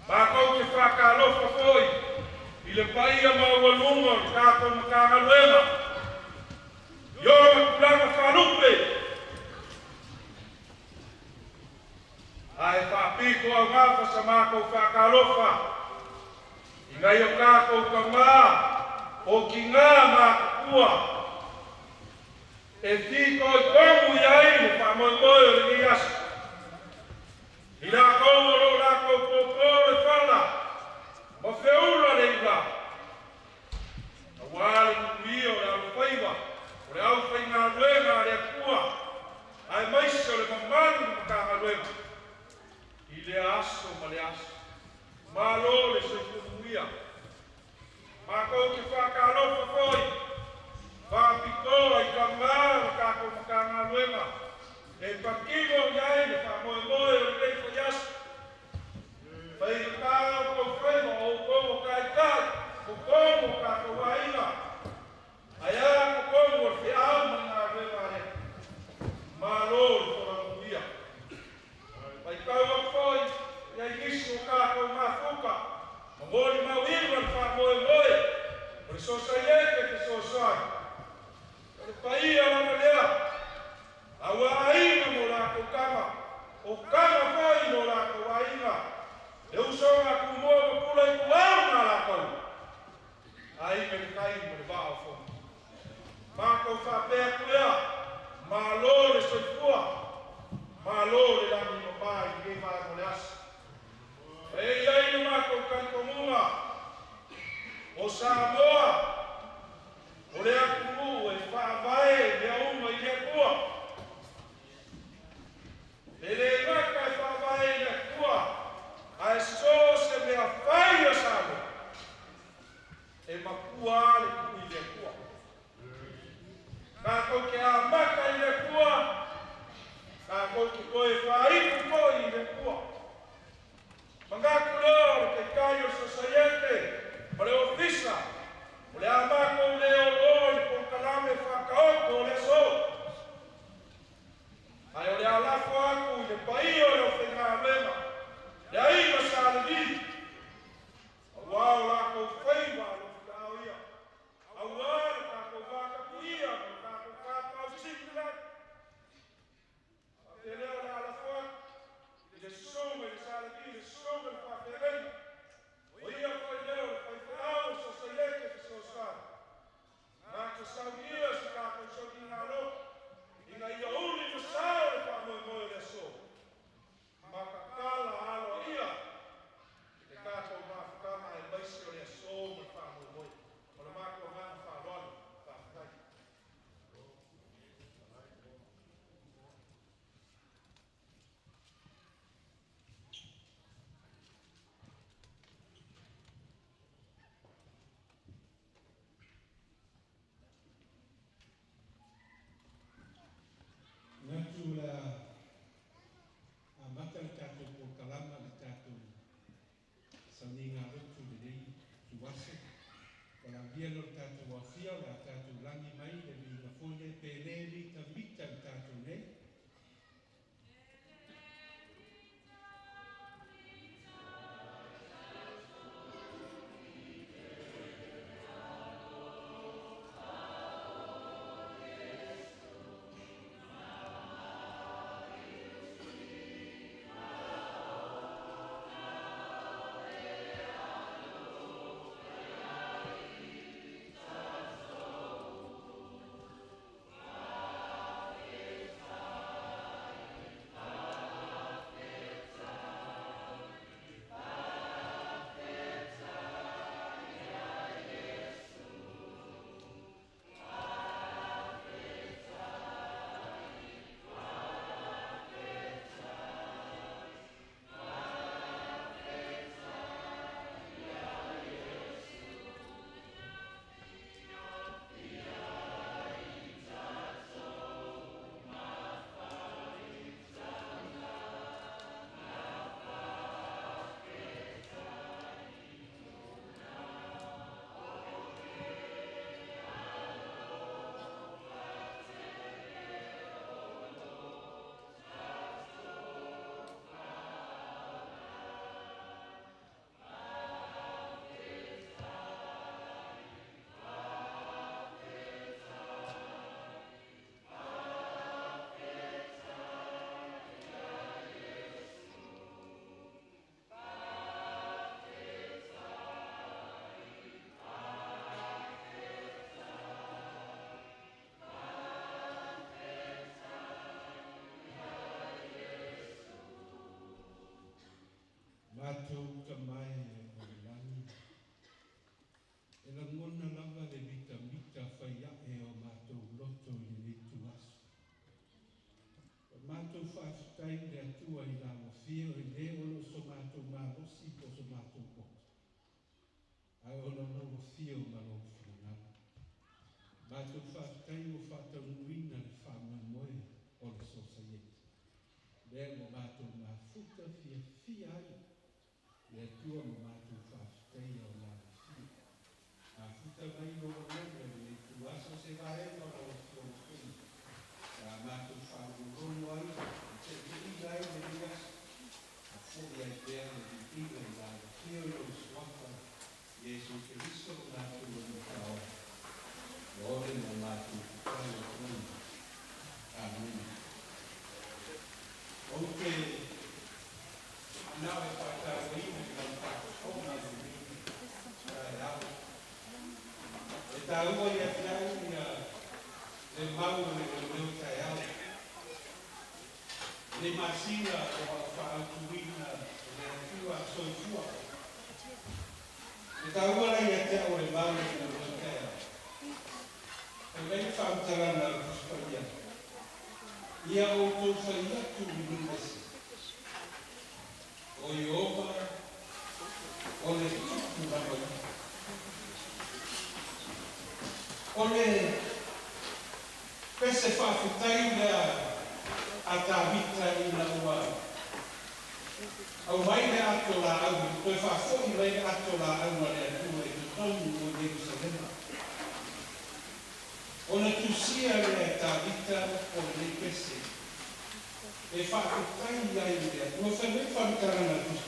Makou te faakalofa foi i le paia maualuga o le tatou Matagaluega i ona tulaga faalupe, ae faapito augafa sa matou faatalofa i nai o tatou tamā, o tinā matutua e fitoitonu i ai le faamoemoe o lenei aso. I latou o lo o latou tōtō le fala ma feula le iula, aua le manuia o le alofaiva o le aufaigaluega a le Atua, aemaise o le mamalu i le Matagaluega i lea aso ma le aso. Malo le soifua manuia. Matou te faatalofa foi faapitoa i tamā o le tatou Matagaluega e patino i ai le faamoemoe o lenei foi aso. Faigata outou faiva, o outou o taitai totonu o tatou aiga, ae a totonu o le feau ma le galuega a le Atua. Malo le folaumanuia. Matau atu foi i ai nisi o tatou mafuta ma molimauina le faamoemoe o le Sosaiete Fesoasoani. O le paia lava lea, aua aiga ma o latou tama, o tama foi ma o latou aiga, le usoga a Tumua ma Pule Ituau ma Alataua, Aiga i le Tai ma le Vaa o Fonoti. Matou faapea atu lea, malo le soifua, malo le lagi e mama i lenei vaega o le aso. E i ai le matou talitonuga, o Samoa o le atunuu e faavae mea uma i le Atua. E le gata e faavae i le Atua, ae so o se mea fai a Samoa, e matua le tuu i le Atua. Tatou te amata i le Atua, tatou te toe faaitu foi i le Atua. Manatu lea o le Taitai o le Sosaiete ma le Ofisa, Matou tamae o le lagi, e lagona lava le mitamita faiae o matou loto i lenei ituaso. O matou faafetai i le Atua i lau afio e lē o lo o so matou malosi po o so matou poto, ae ona o lau afio ma lou finagalo. Matou faafetai ua faataunuuina le faamoemoe o le Sosaiete, lea ua matou mafuta fiafia ai le Atua ma matou faafetaia o lau afio. Mafuta mai lou agaga i lenei ituaso se vaega o lau afioga foi, sa matou faalogologo ai ma taitaiina ai lenei aso, afo'i ai pea le viiga i lau afio i lou suafa Iesu Keriso o matou Alii Faaola, ua ole ma matou tatalo atu ai. Amene. Ou te manao e faatauaina i lau faafofoga i lenei taeao. E taua ia te au ia le mau o le leoleo taeao. Le masina o lau faaautuina e le Atua soifua. E taua la ia te au le mau o le leoleo taeao. E mai le faamatalaga a le Tusi Paia, ia outou fai atu i nuu ese, o Ieova o le Tupu lava ia. O le pese faafetai lea a Tavita ina ua aumai le ato laau, toe faafo'i mai le ato laau a le Atua i totonu o Ierusalema. Ona tusia lea e Tavita o lenei pese e faafetai ai i le Atua. Fai mai faamatalaga a le Tusi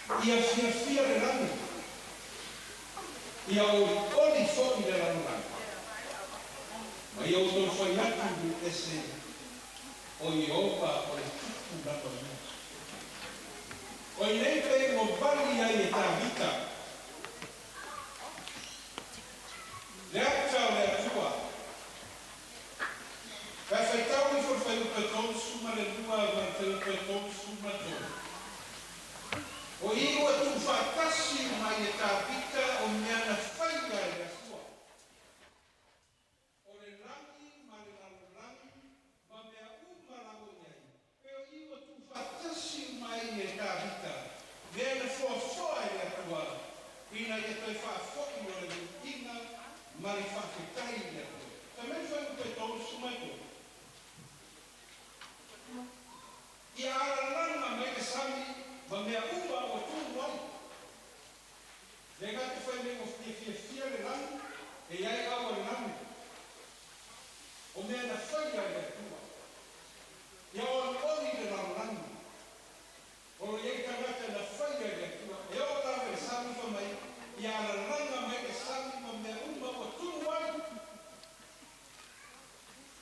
Paia, ia fiafia le lagi, ia olioli fo'i le lalolagi, ma ia outou fai atu i nuu ese, o Ieova o le Tupu lava ia. O i nei pe ua vali ai e Tavita le ata o le Atua. Pe a faitau ifo le fuaiupu e 32 ma le fuaiupu e 33, o i ua tuufaatasi uma ai e Tavita o mea na faia e le Atua, o le lagi ma le lalolagi ma mea uma lava o i ai, pe o i ua tuufaatasi uma ai e Tavita mea na foafoa e le Atua, ina ia toe faafo'i o le viiga ma le faafetai i le Atua. Fai mai le fuaiupu e 33, ia alalaga mai le sami ma mea uma ua tumu ai. Le gata fai mai ua fiafiafia le lagi, e i ai au a le lagi, o mea na faia e le Atua. Ia olioli le lalolagi, o lo i ai tagata na faia e le Atua. E oo lava i le sami fai mai, ia alalaga mai le sami ma mea uma ua tumu ai.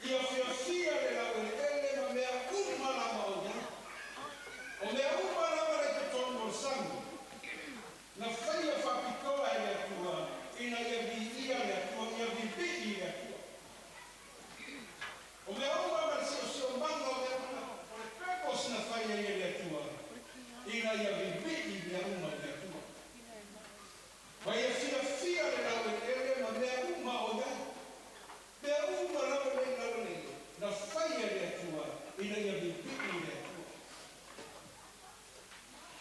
Ia fiafia le laueleele ma mea uma lava o i ai. O mea uma lava le totonu o le sami, na faia faapitoa e le Atua, ina ia viia le Atua, ia vivii le Atua. O mea uma ma le siosiomaga o mea uma, o le purpose na faia ai e le Atua, ina ia vivii mea uma i le Atua. Ma ia fiafia le laueleele ma mea uma o i ai. Mea uma lava nei lalolele, na faia e le Atua, ina ia vivii le Atua.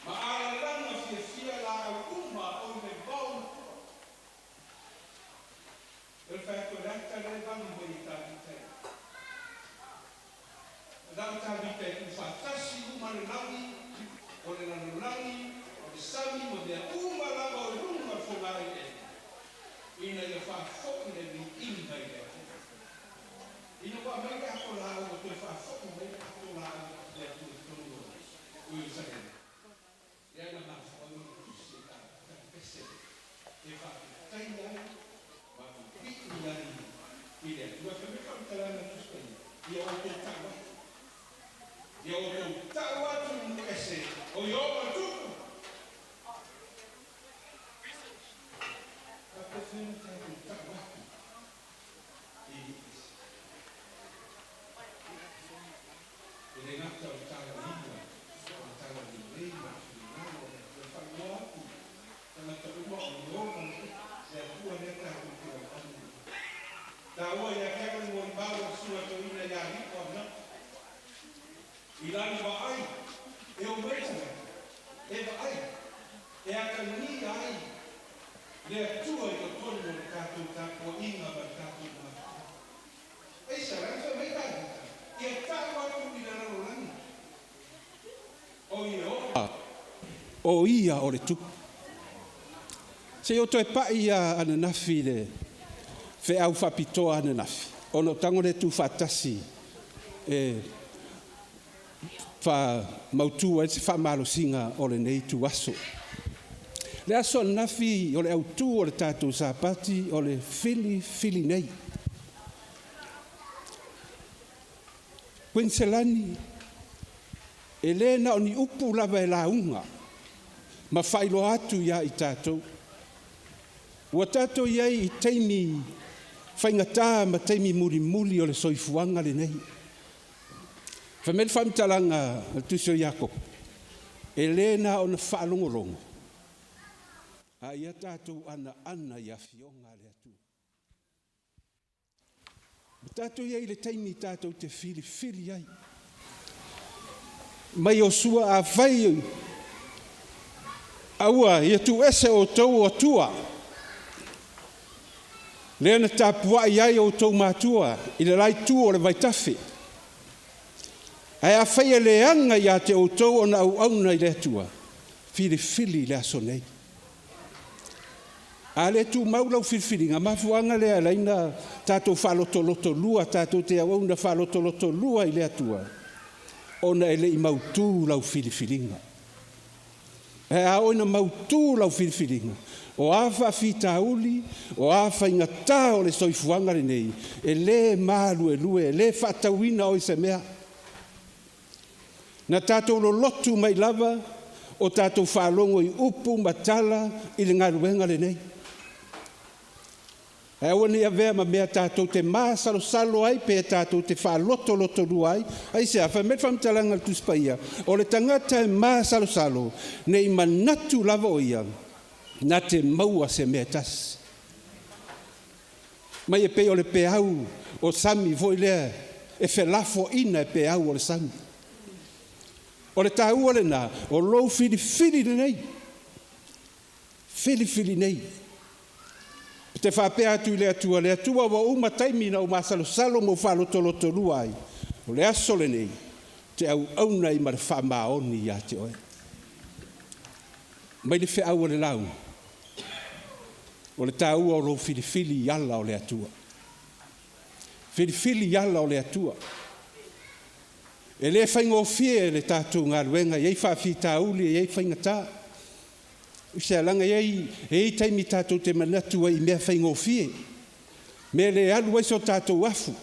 Ma alalaga fiafia laau uma o i le vao matua. O le fai atu o le ata lea e vali mai e Tavita e. Na o Tavita e tuufaatasi uma le lagi, o le lalolagi, o le sami ma mea uma lava o i luga o le fogaeleele, ina ia faafo'i le viiga i le Atua. Ina ua aumai le ato laau ua toe faafo'i mai le ato laau a le Atua i totonu o Ierusalema, lea na mafua ai ona tusi e Tavita le pese e faafetai ai ma vivii ai i le Atua. Fai mai faamatalaga a le Tusi Paia, ia outou tau atu, ia outou tau atu i nuu ese, o Ieova le Tupu. Faapefea ona tatou tau atu i nuu ese? E le gata o le talaiga o le Talalelei. Le Atua i totonu o le tatou tapuaiga ma le tatou mafuta. Aisea? Leaga fai mai Tavita, ia tau atu i le lalolagi, o Ieova, o Ia o le Tupu. Se i ou toe pai ia ananafi i le feau faapitoa ananafi, ona o tago lea tuufaatasi e faamautu ai se faamalosiga o lenei ituaso. Le aso ananafi o le autū o le tatou Sapati o le filifili nei. Kuiniselani, e lē na o ni upu lava e lauga ma faailoa atu iā i tatou. Ua tatou i ai i taimi faigata ma taimi mulimuli o le soifuaga lenei. Fai mai le faamatalaga a le Tusi o Iakopo, e lē na ona faalogologo, a ia tatou anaana i afioga a le Atua. Ua tatou i ai i le taimi tatou te filifili ai. Mai Iosua, afai aua ia tuuese outou o Atua, lea na tapuai ai outou matua i le la itu o le vaitafe. Ae afai e leaga ia te outou ona auauna i le Atua, filifili le aso nei. A le tumau lau filifiliga, mafuaaga lea e laina tatou faalotoloto lua, tatou te auauna faalotoloto lua i le Atua, ona e le i mautū lau filifiliga. Ae a oo ina mautū lau filifiliga, o a faafitauli, o a faigata o le soifuaga lenei, e lē maluelue, e lē faatauina oe i se mea. Na tatou lolotu mai lava o tatou faalogo i upu ma tala i le galuega lenei. Ae aua ne i avea ma mea tatou te masalosalo ai pe tatou te faalotolotolua ai. Aisea? Fai mai le faamatalaga a le Tusi Paia, o le tagata e masalosalo, ne i manatu lava o ia na te maua se mea e tasi. Mai e pei o le peau o sami foi lea e felafoaiina e peau o le sami. O le taua lena, o lou filifili lenei. Filifili nei. Te faapea atu i le Atua, le Atua ua uma taimi na ou masalosalo ma ou faalotolotolua ai. O le aso lenei, te auauna ai ma le faamaoni ia te oe. Mai le feau o le lauga, o le taua o lou filifili i ala o le Atua. Filifili i ala o le Atua. E le faigofie le tatou galuega, e i ai faafitauli, e i ai faigata. Se alaga e i ai taimi tatou te manatu ai i mea faigofie, mea le alu ai so tatou afu.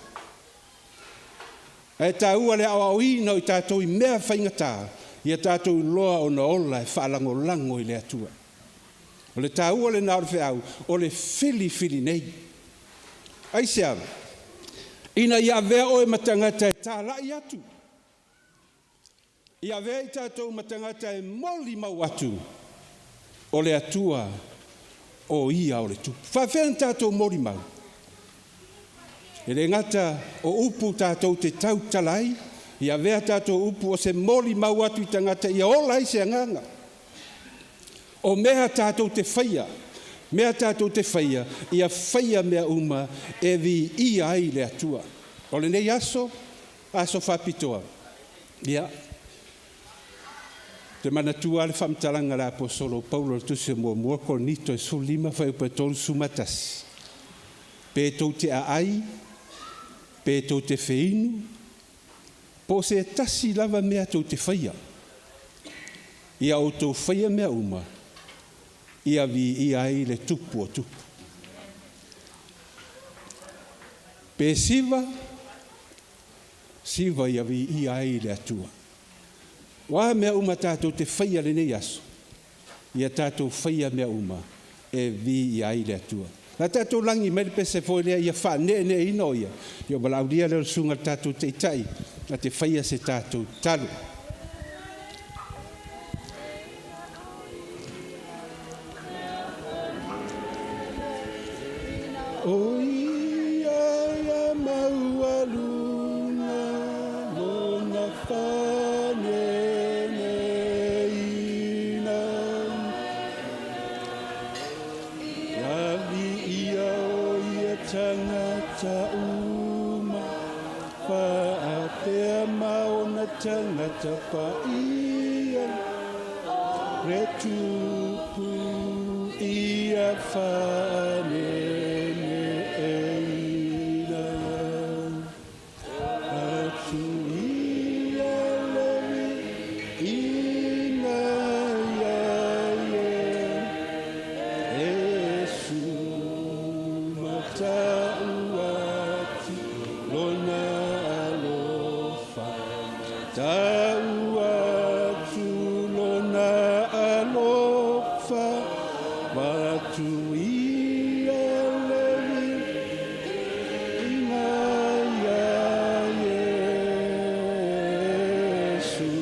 Ae taua le aoaoina o i tatou i mea faigata, ia tatou iloa ona ola e faalagolago i le Atua. O le taua lena o le feau, o le filifili nei. Aisea? Ina ia avea oe ma tagata e talai atu, ia avea i tatou ma tagata e molimau atu, o le Atua o Ia o le Tupu. Faafefea ona tatou molimau? E le gata o upu tatou te tautala ai, ia avea tatou upu o se molimau atu i tagata ia ola ai se agaga. O mea tatou te faia, mea tatou te faia, ia faia mea uma e viia ai le Atua. O lenei aso, aso faapitoa, ia, te manatua le faamatalaga a le Aposolo Paulo le Tusi Muamua Korinito e 15 fuaiupu e 31. Pe tou te aai, pe tou te feinu, po o se tasi lava mea tou te faia, ia outou faia mea uma, ia viia ai le Tupu o tupu. Pe siva, siva ia viia ai le Atua. O a mea uma tatou te faia lenei aso, ia tatou faia mea uma e viia ai le Atua. La tatou lagi mai le pese foi lea ia faaneeneeina o ia, ia valaaulia lea o le susuga i le tatou taitai, na te faia se tatou tatalo. O ia ia maualuga lona faaneeneeina. Paia le tupu ia faaneneina atu ia le viiga iā Iesu matau atu lona alofa tau atu lona alofa atu ia le viiga iā Iesu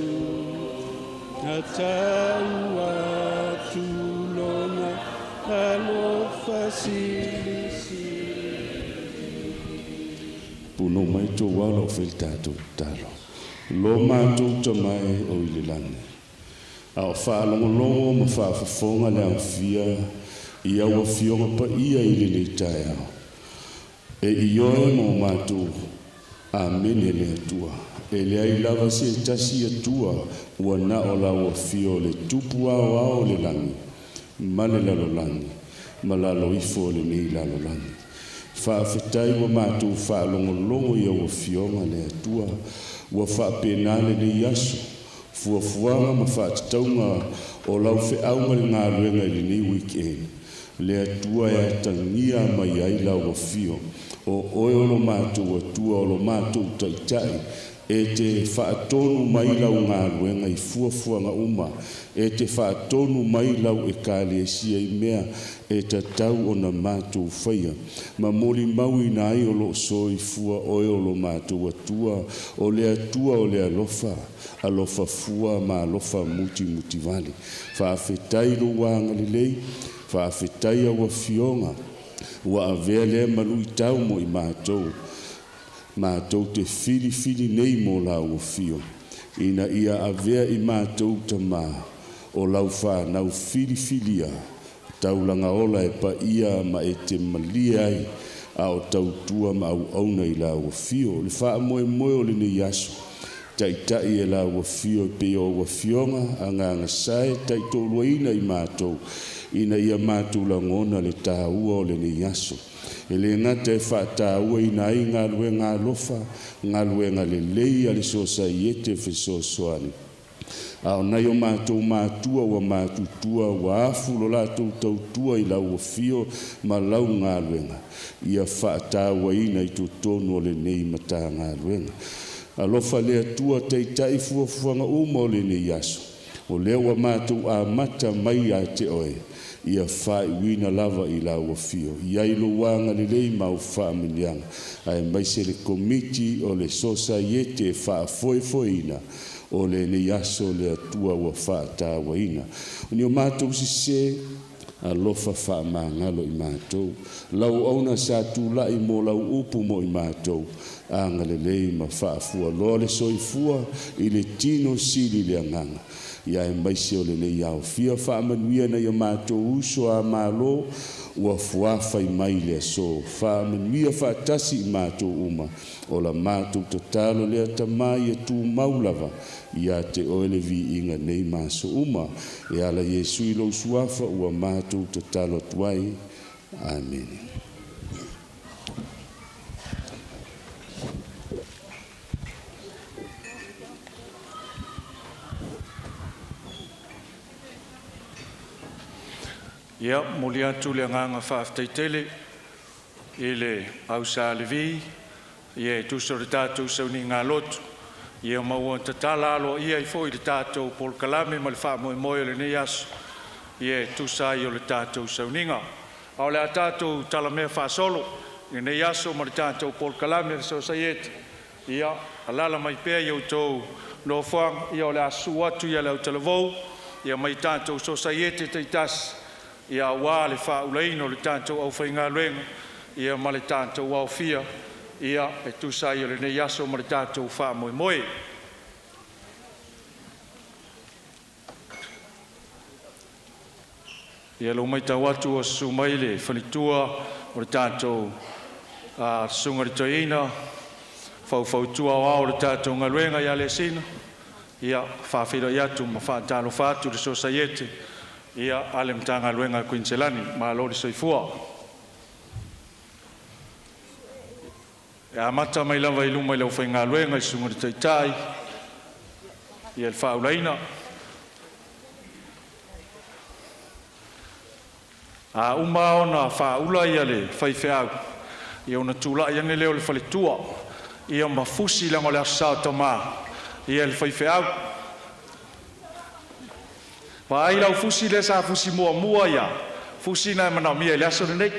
tau atu lona alofa silisili. Punou mai tou ala o fai le tatou tatalo. Lo matou Tama e o i le lagi. A o faalogologo ma faafofoga le aofia i au afioga paia i lenei taeao. E ioe ma o matou Amene le Atua. E leai lava se tasi Atua ua na o lau afio le tupu aoao o le lagi ma le lalolagi ma lalo ifo o lenei lalolagi. Faafetai ua matou faalogologo i au afioga le Atua ua faapena lenei aso fuafuaga ma faatatauga o lau feau ma le galuega i lenei weekend. Le Atua e atagia mai ai lau afio o oe o lo matou Atua o lo matou Taitai e te faatonu mai lau galuega i fuafuaga uma e te faatonu mai lau Ekalesia i mea e tatau ona matou faia ma molimauina ai o loo soifua oe o lo matou Atua o le Atua o le alofa alofa fua ma alofa mutimutivale. Faafetai lou agalelei, faafetai au afioga ua avea lea ma luitau mo i matou matou te filifili nei mo lau afio ina ia avea i matou tama o lau fanau filifilia taulaga ola e paia ma e te malie ai a o tautua ma auauna i lau afio. Le faamoemoe o lenei aso taitai e lau afio e pei o au afioga agaga sae taitoaluaina i matou ina ia matou lagona le taua o lenei aso. E le gata e faatauaina ai galuega alofa galuega lelei a le sosaiete fesoasoani a o nai o matou matua ua matutua ua afu lo latou tautua i lau afio ma lau galuega ia faatauaina i totonu o lenei Matagaluega. Alofa le Atua taitai fuafuaga uma o lenei aso o lea ua matou amata mai ia te oe ia faaiuina lava i lau afio i ai lou agalelei ma au faamanuiaga aemaise le komiti o le sosaiete faafoefoeina o lenei aso le Atua ua faatauaina. O ni o matou sesē alofa faamagalo i matou lau auauna sa tulai mo lau upu mo i matou agalelei ma faafualoa le soifua i le tino sili le agaga ia aemaise o lenei aofia faamanuia nai o matou uso a Malo ua fuafai mai le aso faamanuia faatasi i matou uma o la matou tatalo lea Tama ia tumau lava ia te oe le viiga nei ma aso uma e ala Iesu i lou suafa ua matou tatalo atu ai. Amene. Ia, momoli atu le agaga faafetai tele i le au Sa Levi, ia e tusa o le tatou sauniga lotu, ia ma ua tatala aloaia ai foi le tatou polokalame ma le faamoemoe o lenei aso, ia e tusa ai o le tatou sauniga. A o le a tatou talamea faasolo i lenei aso ma le tatou polokalame a le Sosaiete, ia alaala mai pea i outou nofoaga, ia o le a susu atu le autalavou ia mai tatou Sosaiete taitasi ia aua le faaulaina o le tatou aufaigaluega ia ma le tatou aofia ia e tusa ai o lenei aso ma le tatou faamoemoe. Ia lou matau atu ua susu mai le faletua o le tatou susuga i le toeaina faufautua aoao o le tatou galuega ia Alesina. Ia, faafeiloai atu ma faatalofa atu le Sosaiete ia a le Matagaluega a Kuiniselani. Malo le soifua. E amata mai lava i luma i le aufaigaluega i susuga i le Taitai, ia le faaulaina. A uma ona faaula ia le faifeau, ia ona tulai ane lea o le faletua, ia ma fusi leaga o le Aso Sa o Tama, ia le faifeau. Vaai lau fusi lea sa fusi muamua ia, fusi na e manaomia i le aso lenei.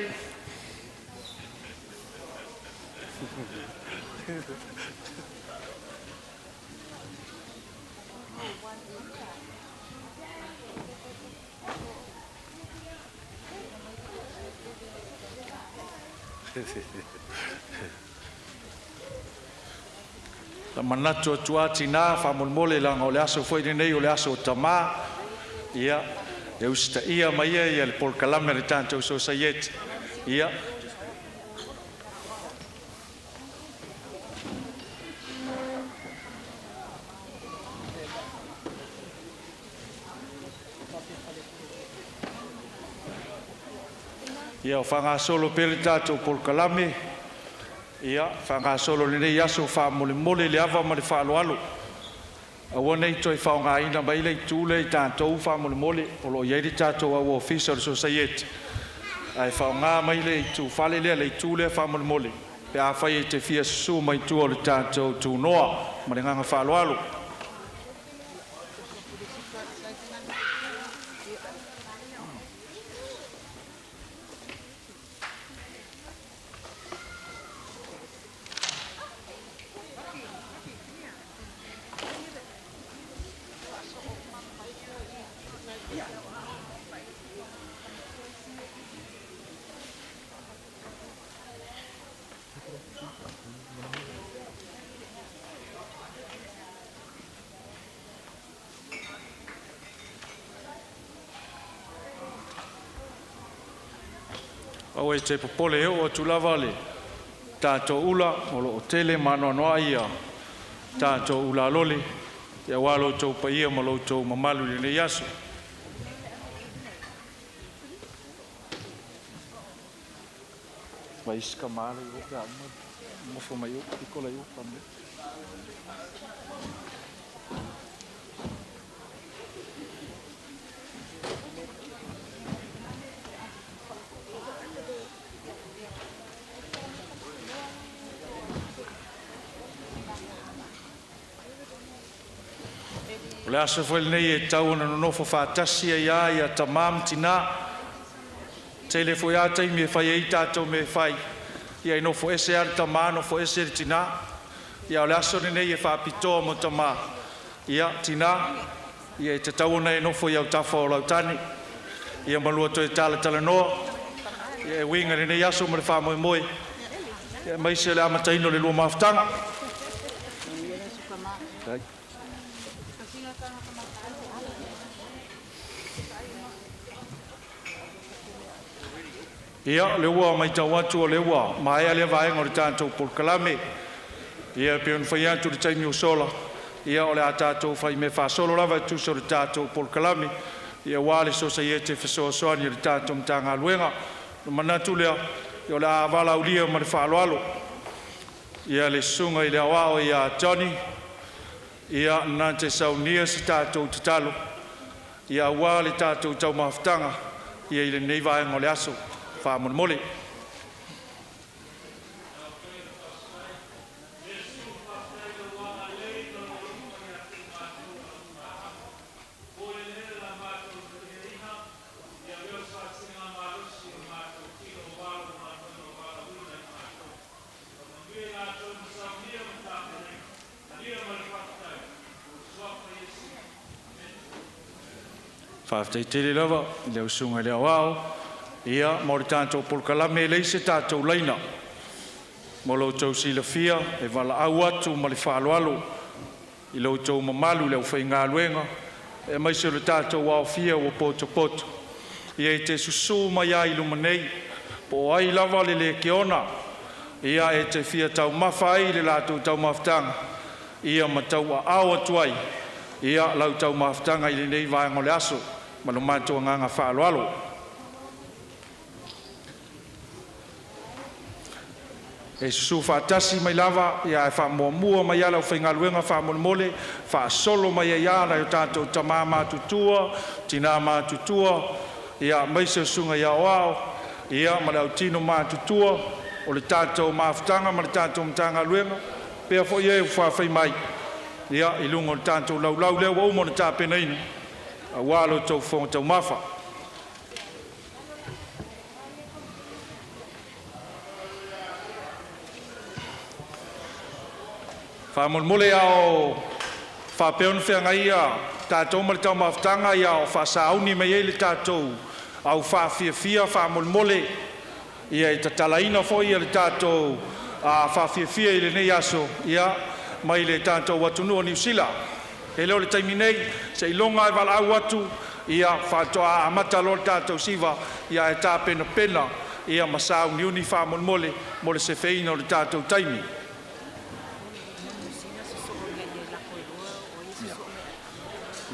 Ta manatu atu a tinā faamolemole leaga o le aso foi lenei o le aso o tamā. Ia e usitaia mai ia le polokalame a le tatou Sosaiete. Ia Ia o faagasolo pea le tatou polokalame, ia faagasolo lenei aso faamolemole le ava ma le faaaloalo. Aua nei toe faaaogaina mai le itu lea i tatou faamolemole, o lo o i ai le tatou au ofisa o le Sosaiete, ae faaaoga mai le itufale lea, le itu lea faamolemole pe afai e te fia susu mai tua o le tatou tunoa ma le agaga faaaloalo. Aua e te popole e oo atu lava le tatou ula o lo o tele ma anoanoai ia tatou ulalole aua lo outou paia ma lo outou mamalu i lenei aso. Vai se kamale o pe uma mofo mai o ikola i o pamle. O le aso foi lenei e tau ona nonofo faatasi ai a ia tamā ma tinā. Tele foi a taimi e fai ai tatou mea e fai, ia e nofo ese lava le tamā nofo ese le tinā. Ia o le aso lenei e faapitoa mo tamā. Ia tinā, ia e tatau ona e nofo i autafa o lau tane, ia malua toe talatalanoa, ia e uiga i lenei aso ma le faamoemoe, ia aemaise o le amataina o le lua mafutaga. Ia, o lea ua matau atu o lea ua maea lea vaega o le tatou polokalame. Ia, e pei ona fai atu i le taimi ua sola, ia o le a tatou faimea faasolo lava e tusa o le tatou polokalame, ia aua le Sosaiete Fesoasoani a le tatou Matagaluega. Ona manatu lea, ia o le a valaaulia ma le faaaloalo ia le susuga i le aoao ia Johnny, ia na te saunia se tatou tatalo, ia aua le tatou taumafataga ia i lenei vaega o le aso. Faamolemole. Faafetai tele lava i lau susuga i le aoao, ia mo le tatou polokalame e leai se tatou laina. Mo lo outou silafia, e valaau atu ma le faaaloalo i lo outou mamalu i le aufaigaluega, aemaise o le tatou aofia ua potopoto. Ia e te susu mai lava i luma nei, po o ai lava le lekiona, ia e te fia taumafa ai i le latou taumafataga, ia ma tauaao atu ai Ia lau taumafataga i lenei vaega o le aso ma lo matou agaga faaaloalo. E susu faatasi mai lava ia ae faamuamua mai ala aufaigaluega faamolemole faasolo mai ai lava nai o tatou tama matutua, tina matutua, ia aemaise o susuga i aoao, ia ma le autino matutua o le tatou mafutaga ma le tatou Matagaluega, faapea foi e ua faaafai mai ia i luga o le tatou laulau lea ua uma ona tapenaina aua lo outou fofoga taumafa. Faamolemole a o faapea ona feagai tatou ma le taumafataga, a o faasauni mai ai le tatou aufaafiafia, faamolemole ia e tatalaina foi le tatou faafiafia i lenei aso ia mai le tatou atunuu o Niu Sila. E le o le taimi nei, seiloga lava e valaau atu ia faatoa amata loa le tatou siva, ia ae tapenapena ia ma sauniuni faamolemole mo le sefeina o le tatou taimi.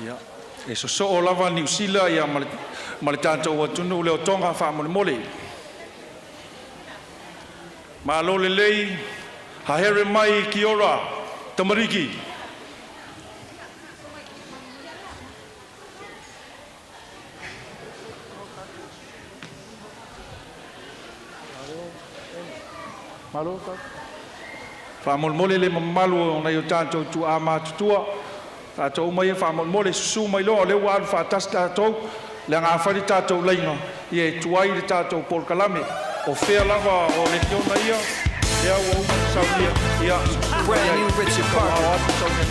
Ia, e sosoo lava Niu Sila ia ma le tatou atunuu o Tonga faamolemole. Malo lelei, haere mai kia ora, tamariki. Malo faamolemole le mamalu o nai o tatou tuaa matutua, tatou uma ia faamolemole susu mai loa o lea ua alu faatasi tatou, leaga afai le tatou laina, ia e tuai le tatou polokalame. O fea lava o lekiona ia, lea ua uma ona saunia, ia susu mai Brand ai. new Richard Parker,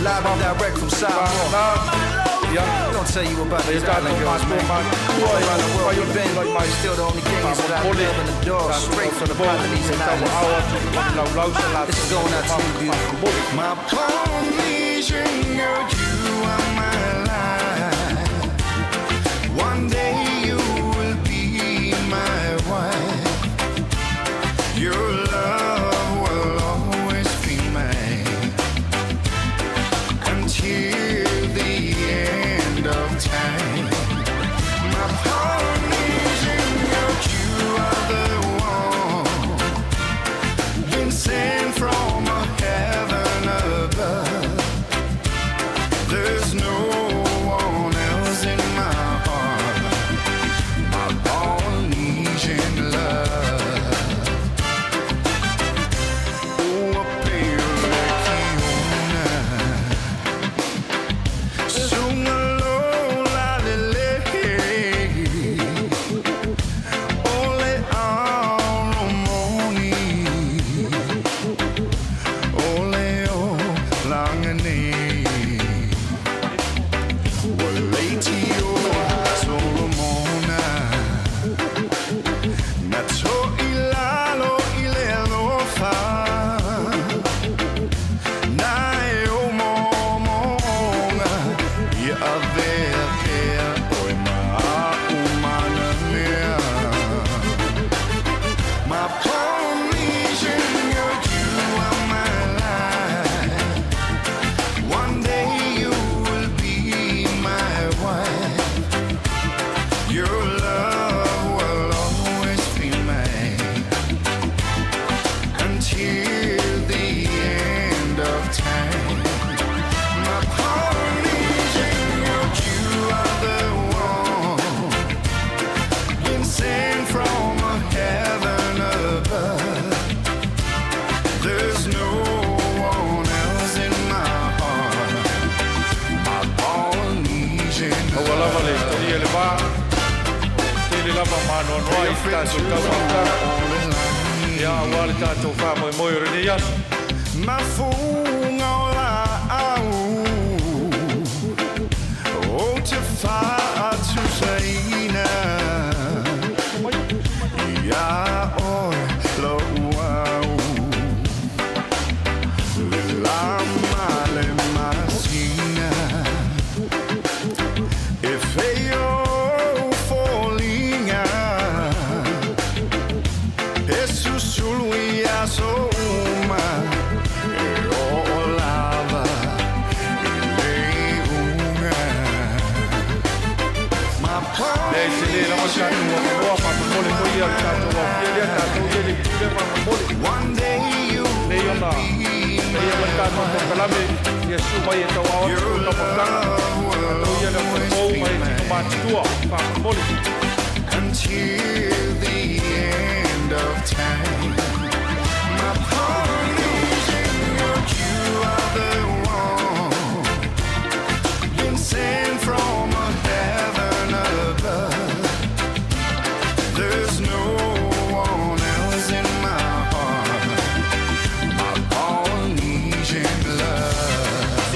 live and direct from Samoa. Ia We don't tell you about nai o these tatou island girls, matua man. matutua All e around the world mafai we've ona been, tulai mai still the only gangs that I faamolemole love and adore, straight from the Polynesian Islands. tauaao atu i laulau sa This is latou going out to you, beautiful. faamolemole. My Polynesian girl, you are my life. One day you will be my wife. Your love will always be mine until the end of time. My Polynesian girl, you are the one been sent from a heaven above. There's no one else in my heart, my Polynesian love. Oh, a pele kiona, sunga lo la lele, ole aromoni, ole o langane. Waletio Solomona Na to ilalo ile alofa Na e o momonga Ia avea pea oe maa umana mea. My Polynesian girl, you are my life. One day you will be my wife. Your love will always be mine until the end of time. My Polynesian girl, you are the one been sent from a heaven above. There's no one else in my heart, my Polynesian Ua lava le talia le va, tele lava maanoanoa i le tatou taumafataga, ia aua le tatou faamoemoe o lenei aso. Mafunga o laau o te faatusaina ia oe lou au le lama le masina e feio foliga e susulu ia so uma e o lava e le Lea i tele lava le tatou avanoa faamolemole foi ia le tatou aofia lea tatou ia le itu lea faamolemole. One day you Nei ona ia ma le tatou polokalame ia susu mai e tauao atu tou taumafataga. Tatou ia le aufaipou ma e tino matutua faamolemole. Until the end of time. My Polynesian girl, you are the one. Been sent from a heaven above. There's no one else in my heart. My Polynesian love.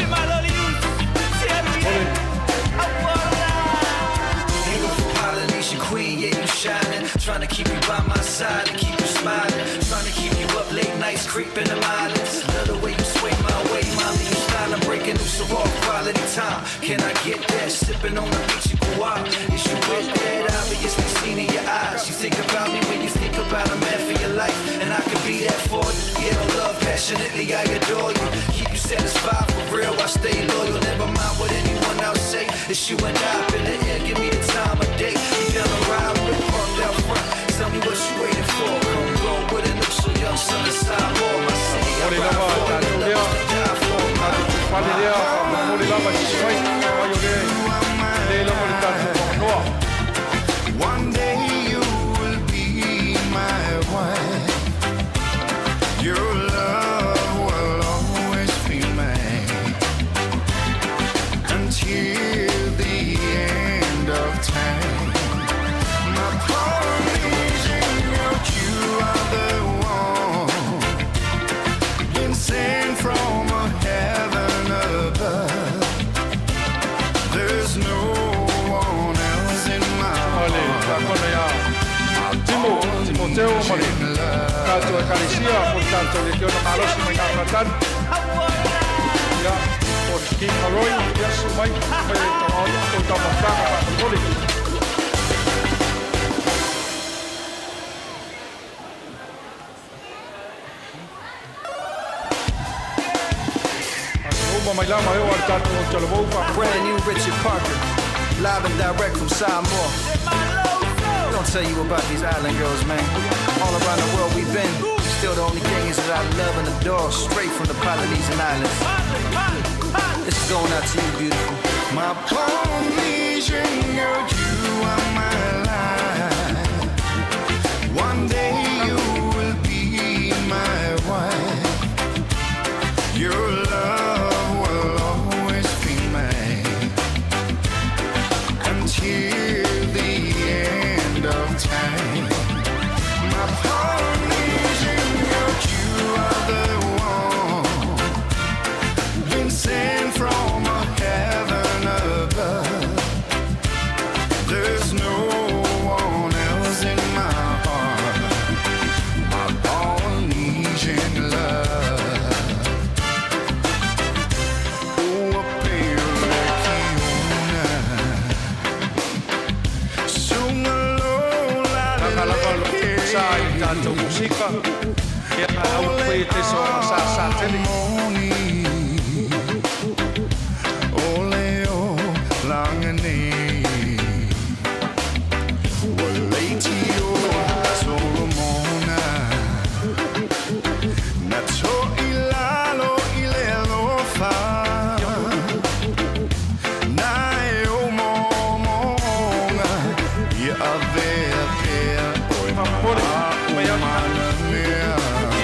Beautiful Polynesian queen, yeah, you shining. Trying to keep you by my side and keep you smiling. Trying to keep you up late nights, creeping the islands. Love the way you sway my way, mommy, you styling, breaking loose of all quality time. Can I get that? Sipping on the beach in Kauai. Is you with that? Obviously seen in your eyes. You think about me when you think about a man for your life, and I can be that for you. Yeah, love passionately, I adore you. Keep you satisfied for real, I stay loyal. Never mind what anyone else say. It's you and I up in the air, give me the time of day. You down the ride with parked out front. Tell me what you waiting for. Come roll with an so young son of Samoa. My city, I Momoli ride lava for. tatou Your lea love is to die for. tatou fale lea faamolemole lava sisi mai mai o lea e lē lava le tatou avanoa. One day you will be my wife. Your love will always be mine until the end of time. My Polynesian girl, you are the one. Been sent from a heaven above. There's no one else in my O le tiakono ia Timoteo ma le tatou ekalesia mo le tatou lekiona malosi mai gafatanu ia o King Haroi ia susu mai mai e tauao tou taumafataga faamolemole. Uma mai lama e o a le tatou talavou faamolemole. Brand new Richard Parker, live and direct from Samoa. Don't tell you about these island girls, man. All around the world we've been. Still the only thing is that I love and adore, straight from the Polynesian Islands. This is going out to you, beautiful. My Polynesian girl, you are my life. One day you will be my wife. Your love will always be mine until the end of time. My Polynesian girl, you are the one. Been sent from a heaven above. There's no one else in my heart. My Polynesian love. Oh, a pale Lakalaka o sa i le tatou musika ia au pe te so sa sa tele. Ole o langane Waleiti o Solomona Na to ilalo ile alofa Na e o momonga Ia avea pea Oe Faamolemole mai atu manamea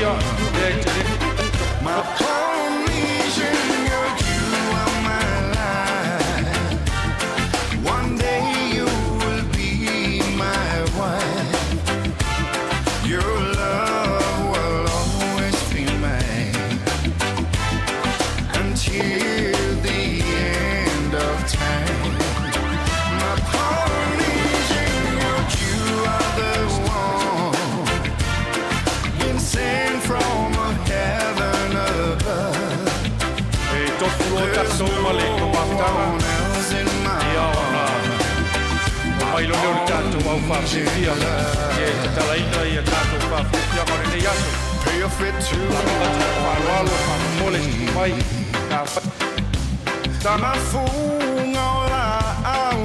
ia lea i tele. My Polynesian girl, you are my life. One day you will be my wife. Your love will always be mine until the end of time. My Polynesian girl, you are the one. Been sent from a heaven above. E tofu loa tatou ma le taumafataga One else in my ia ona o mai lo lea o le tatou au faafiafia ia e tatalaina ia tatou faafiafiaga o lenei aso. Perfect to Faaaloalo faamolemole susu mai ta Mafunga o la au.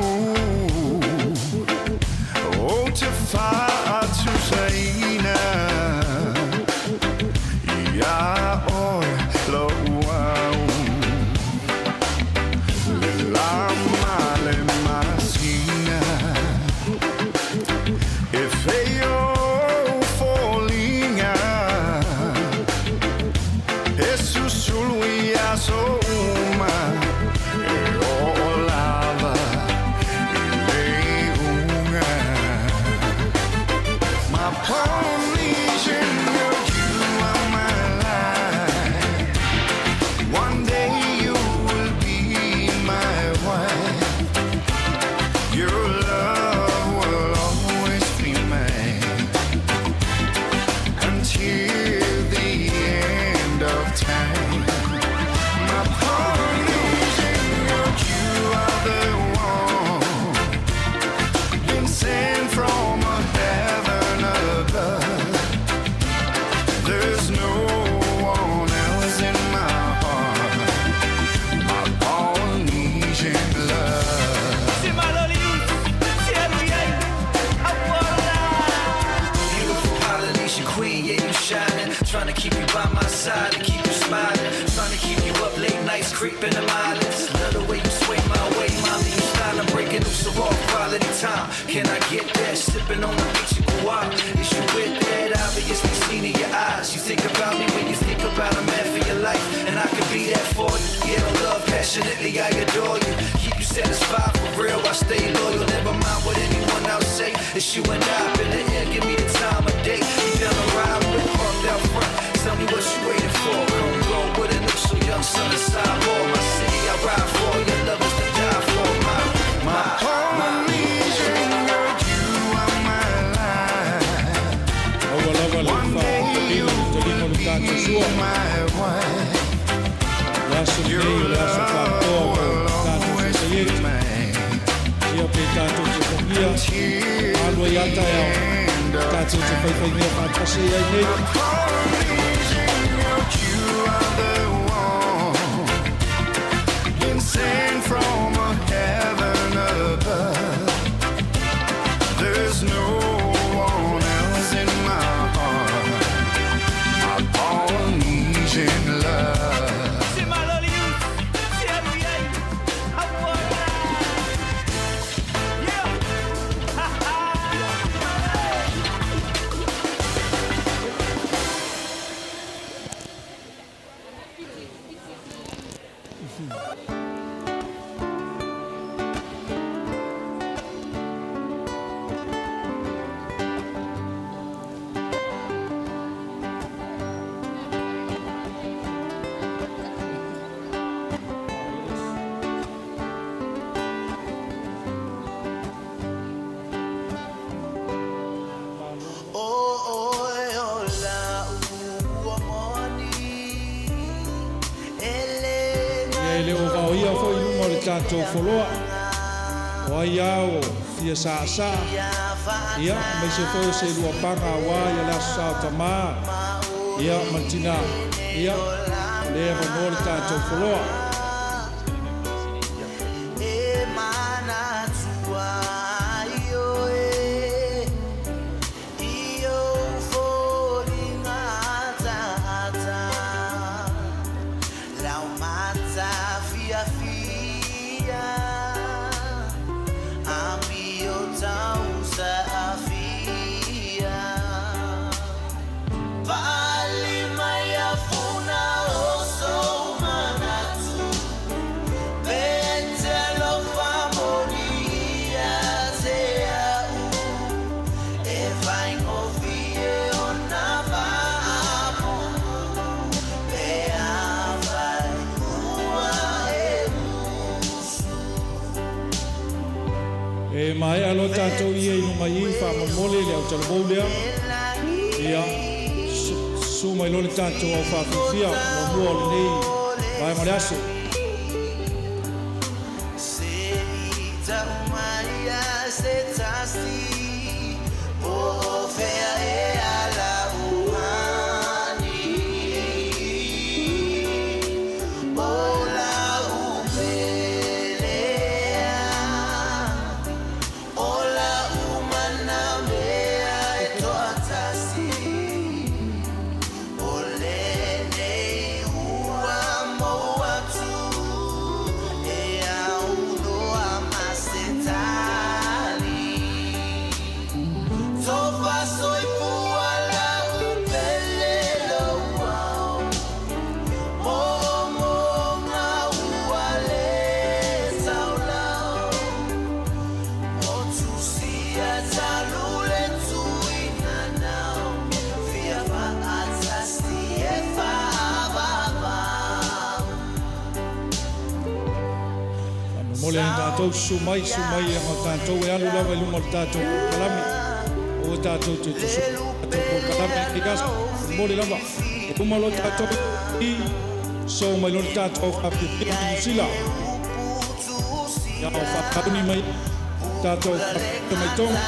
by my side and keep you smiling. Trying to keep you up late nights, creeping the eyelids. Love the way you sway my way, mommy, you styling, breaking loose of all quality time. Can I get that? Sipping on the beach in Kauai. Is you with that? Obviously seen in your eyes. You think about me when you think about a man for your life, and I could be that for you. Yeah, I love passionately, I adore you. Keep you satisfied for real, I stay loyal. Never mind what anyone else say. It's you and I up in the air, give me the time of day. You down the ride with parked out front. Tell me what you waiting for. Come roll with a new so young son of sidewalk. My city I ride for, your love is to die for. My Polynesian girl, you are my life. Aua lava le One day faatatino you le taliga o will le tatou be sua. my wife. Le aso Your lenei o le aso love faatoa o will tatou always be sosaieti. mine. Ia pe tatou te fogia, Till alu ai the ata e ao. end of Tatou te time. faifaimea faatasi ai nei. Polynesian girl, you are the one. Been sent from a heaven above. There's no one else in my heart. My Polynesian love. Ia e le o vaoia foi i luga o le tatou foloa. O ai a o fia saasaa. Ia, maise foi o se luapaga auā ia le aso sa o tamā. Ia, ma le tinā. Ia, o lea e avanoa le tatou foloa. E maea loa tatou ia i luga i i faamolemole le autalavou lea. Ia, susu mai loa le tatou aufaafifia muamua o lenei vaega o le aso. Faamolemole ai tatou susu mai, susu mai e aga o tatou e alu lava i luma o le tatou polokalame. Aua tatou te tusu tatou polokalame i lenei aso. Faamolemole lava. E uma loa tatou i so mai loa le tatou aufaafifia i Niu Sila. Ia o faatauni mai tatou aufaafifia mai Tonga.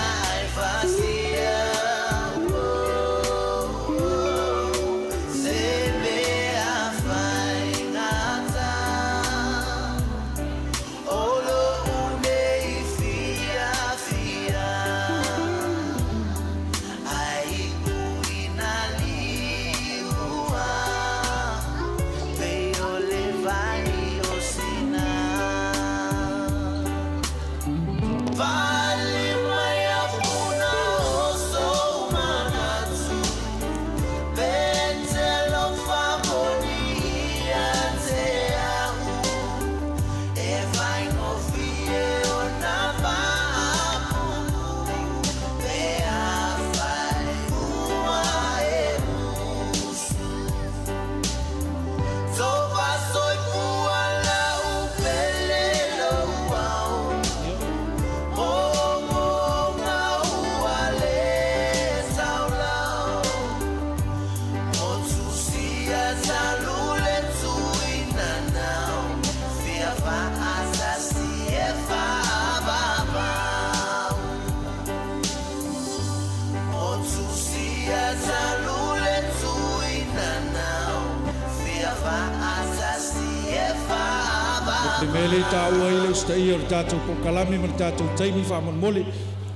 Le mea lea e taua ai le usitaia o le tatou polokalame ma le tatou taimi faamolemole.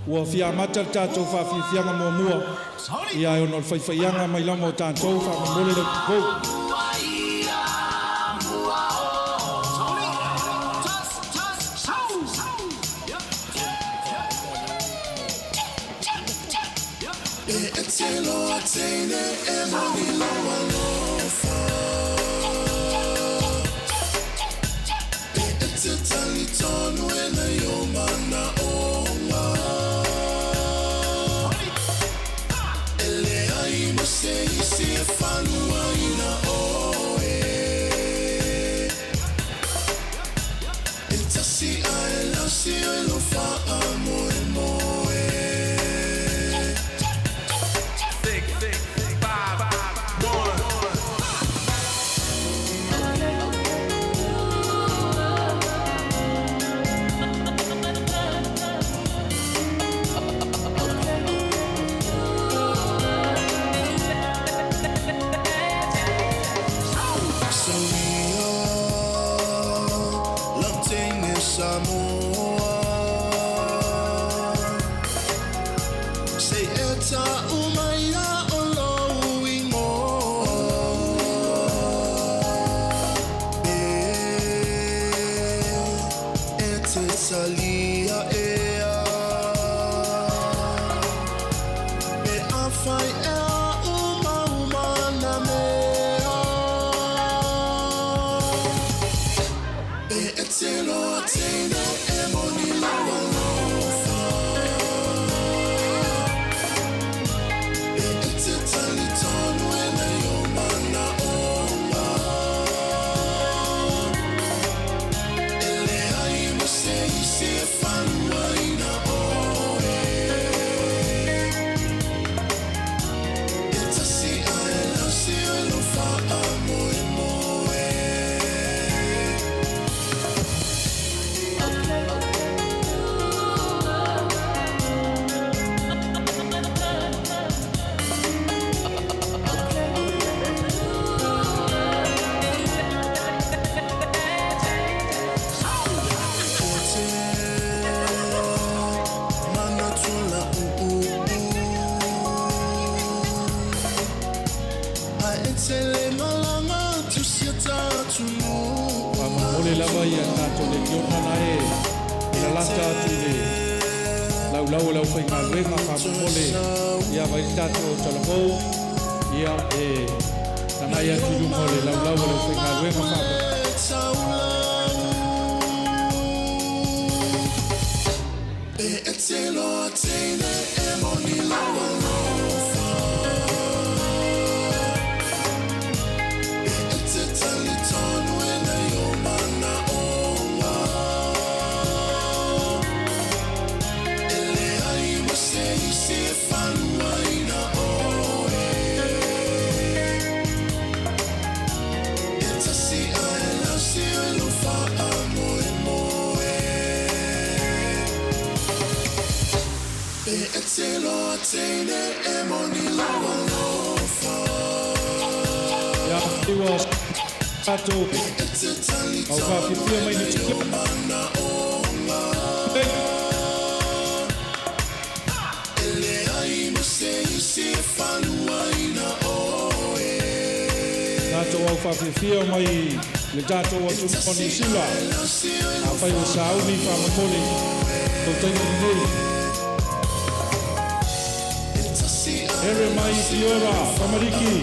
Ua fia amata le tatou faafiafiaga muamua, ia ae ona o le faifaiaga mai lama o tatou faamolemole le utukou. Faamolemole lava ia tatou lekiona na e lalata atu i le laulau o le aufaigaluega faamolemole ia mai le tatou talavou ia e tanai atu i luma o le laulau o le aufaigaluega faamolemole. Ia ua tatou au faafiafia mai Niu Sila. Tatou au faafiafia mai le tatou atunuu o Niu Sila. Afai ua sauni faamolemole tou taimi lenei. Here mai Fiora, tamariki.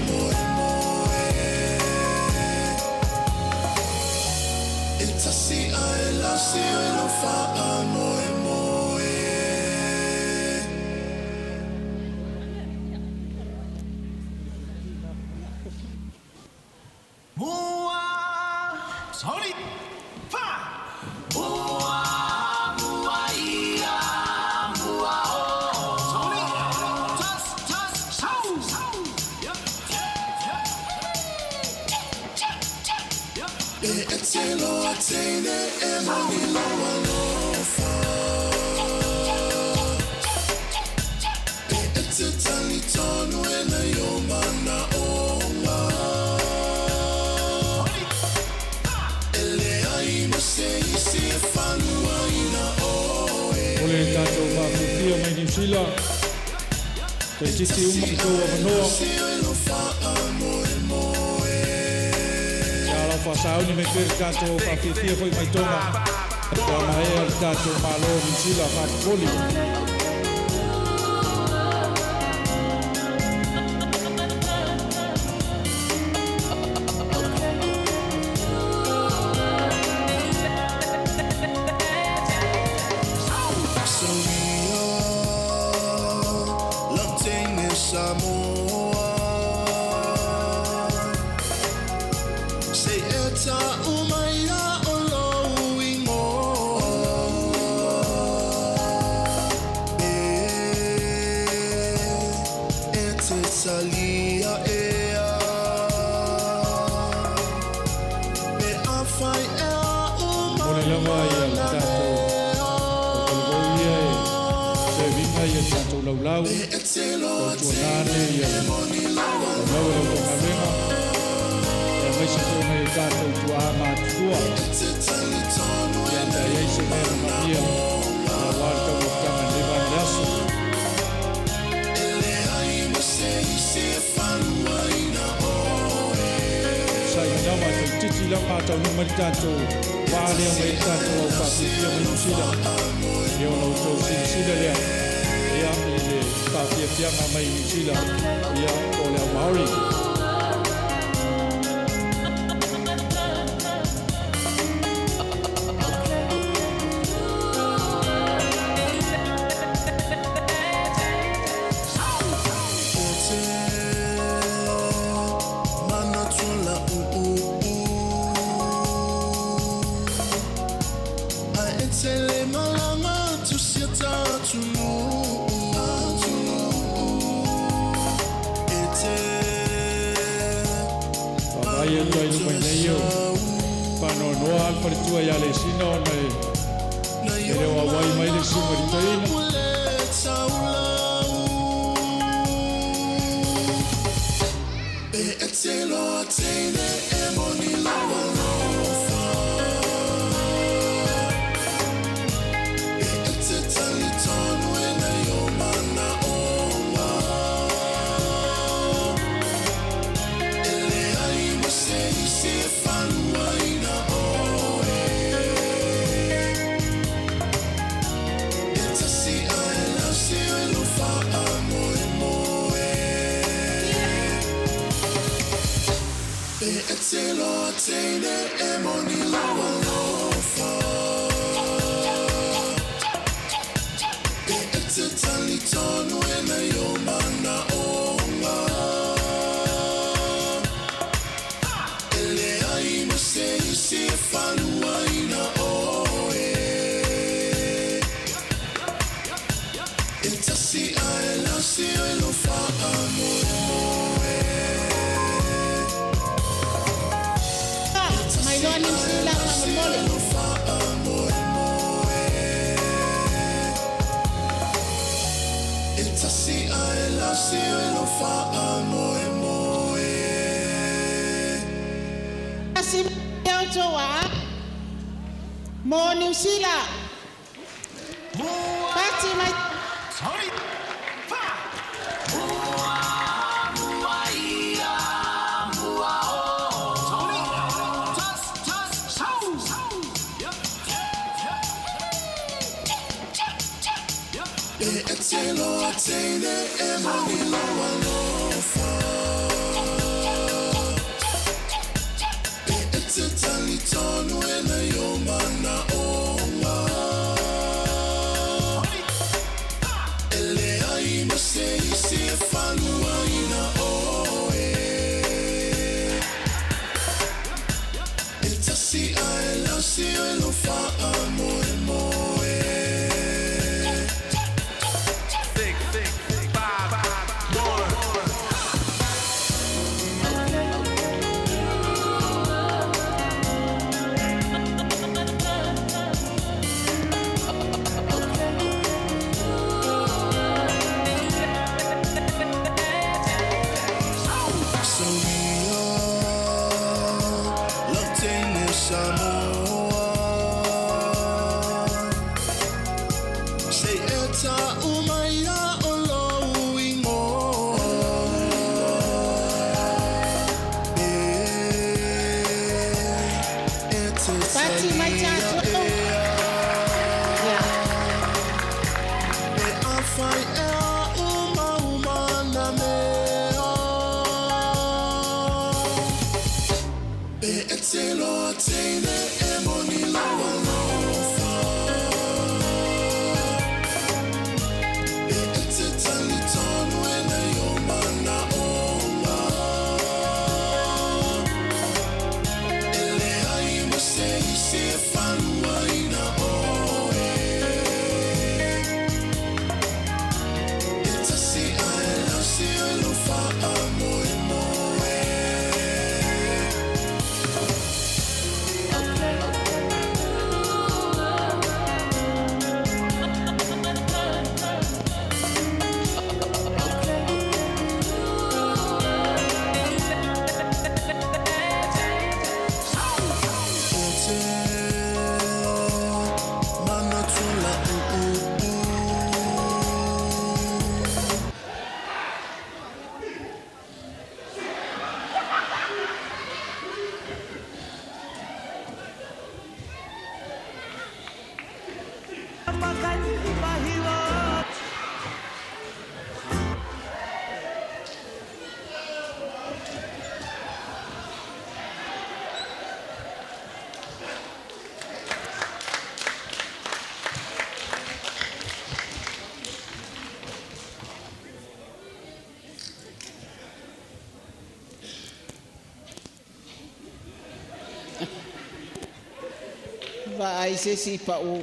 Niu Sila. Toeitiiti uma i tou avanoa. Ia lau faasauni mai pea le tatou faafiafia foi mai Toga. Ua maea le tatou Malo o Niu Sila faapopoli. Momoli lava ia le tatou tautalavou ia e seviga ia le tatou laulau tautuanane ia le laulau e lau galuega ia maise foi nai o tatou tuaa matutua ia pe ai se mea manaomia aua le taumafataga i lenei vaega o le aso. Sa'i mai lava toeitiiti lava a taunuu mai le tatou vaa lea mai ai le tatou au faafiafia mai Niu Sila. Ia ona outou silasila lea ia i le faafiafiaga mai Niu Sila ia po o le au Maori. Vaavaai atu ai i luma i nei o faanoanoa lava le faletua ia Lesina ona e le o auai mai le susuga i le toeaina. Mailoa Niu Sila faamolemole. Tasi mai outou aa mo Niu Sila. Pati mai. Vaai se isi pa'u.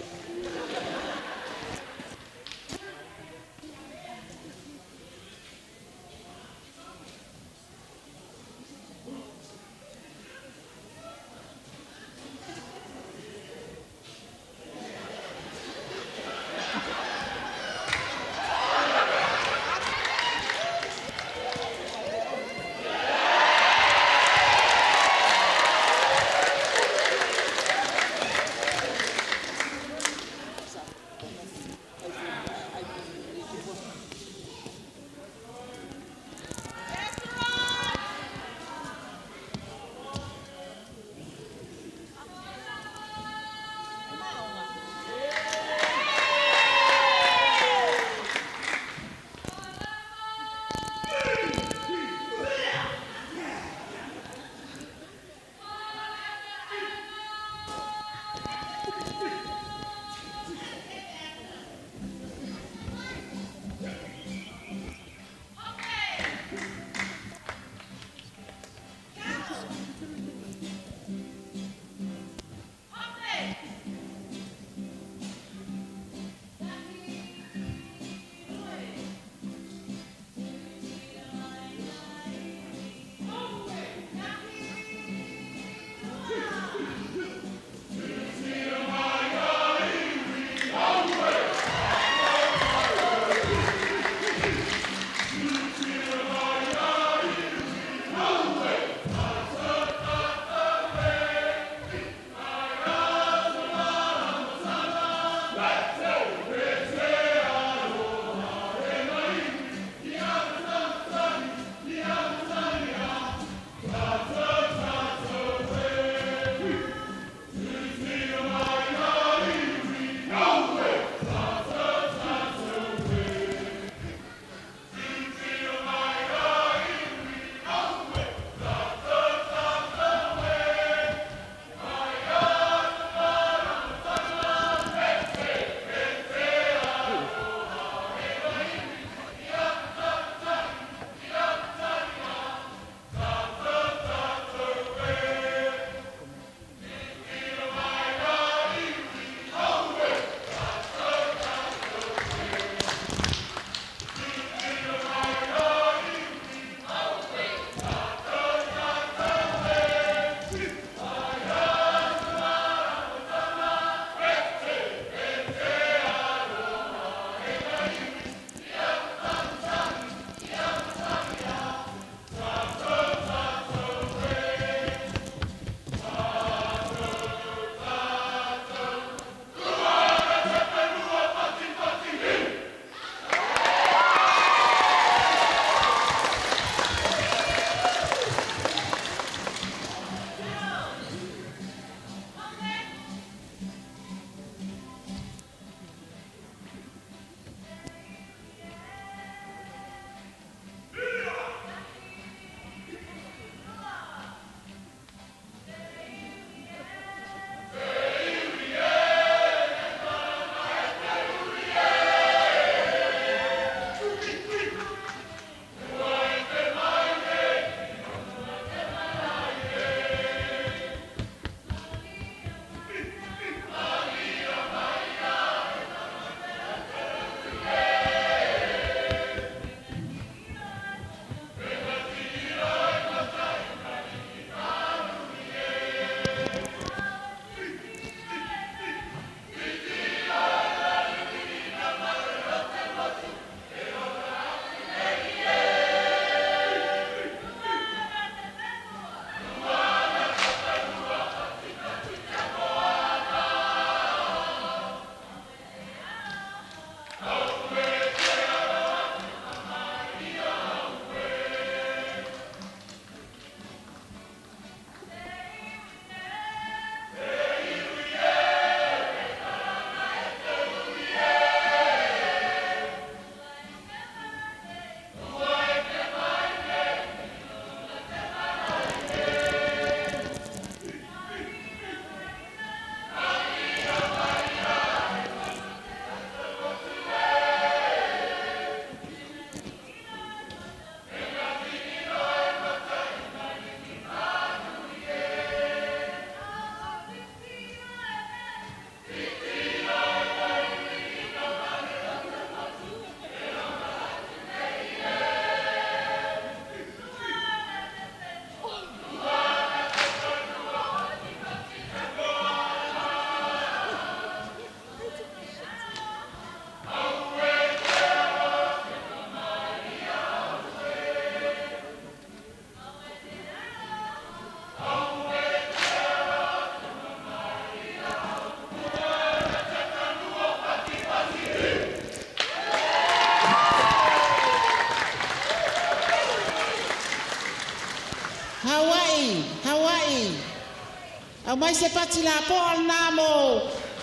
Aumai se pati lapoa lena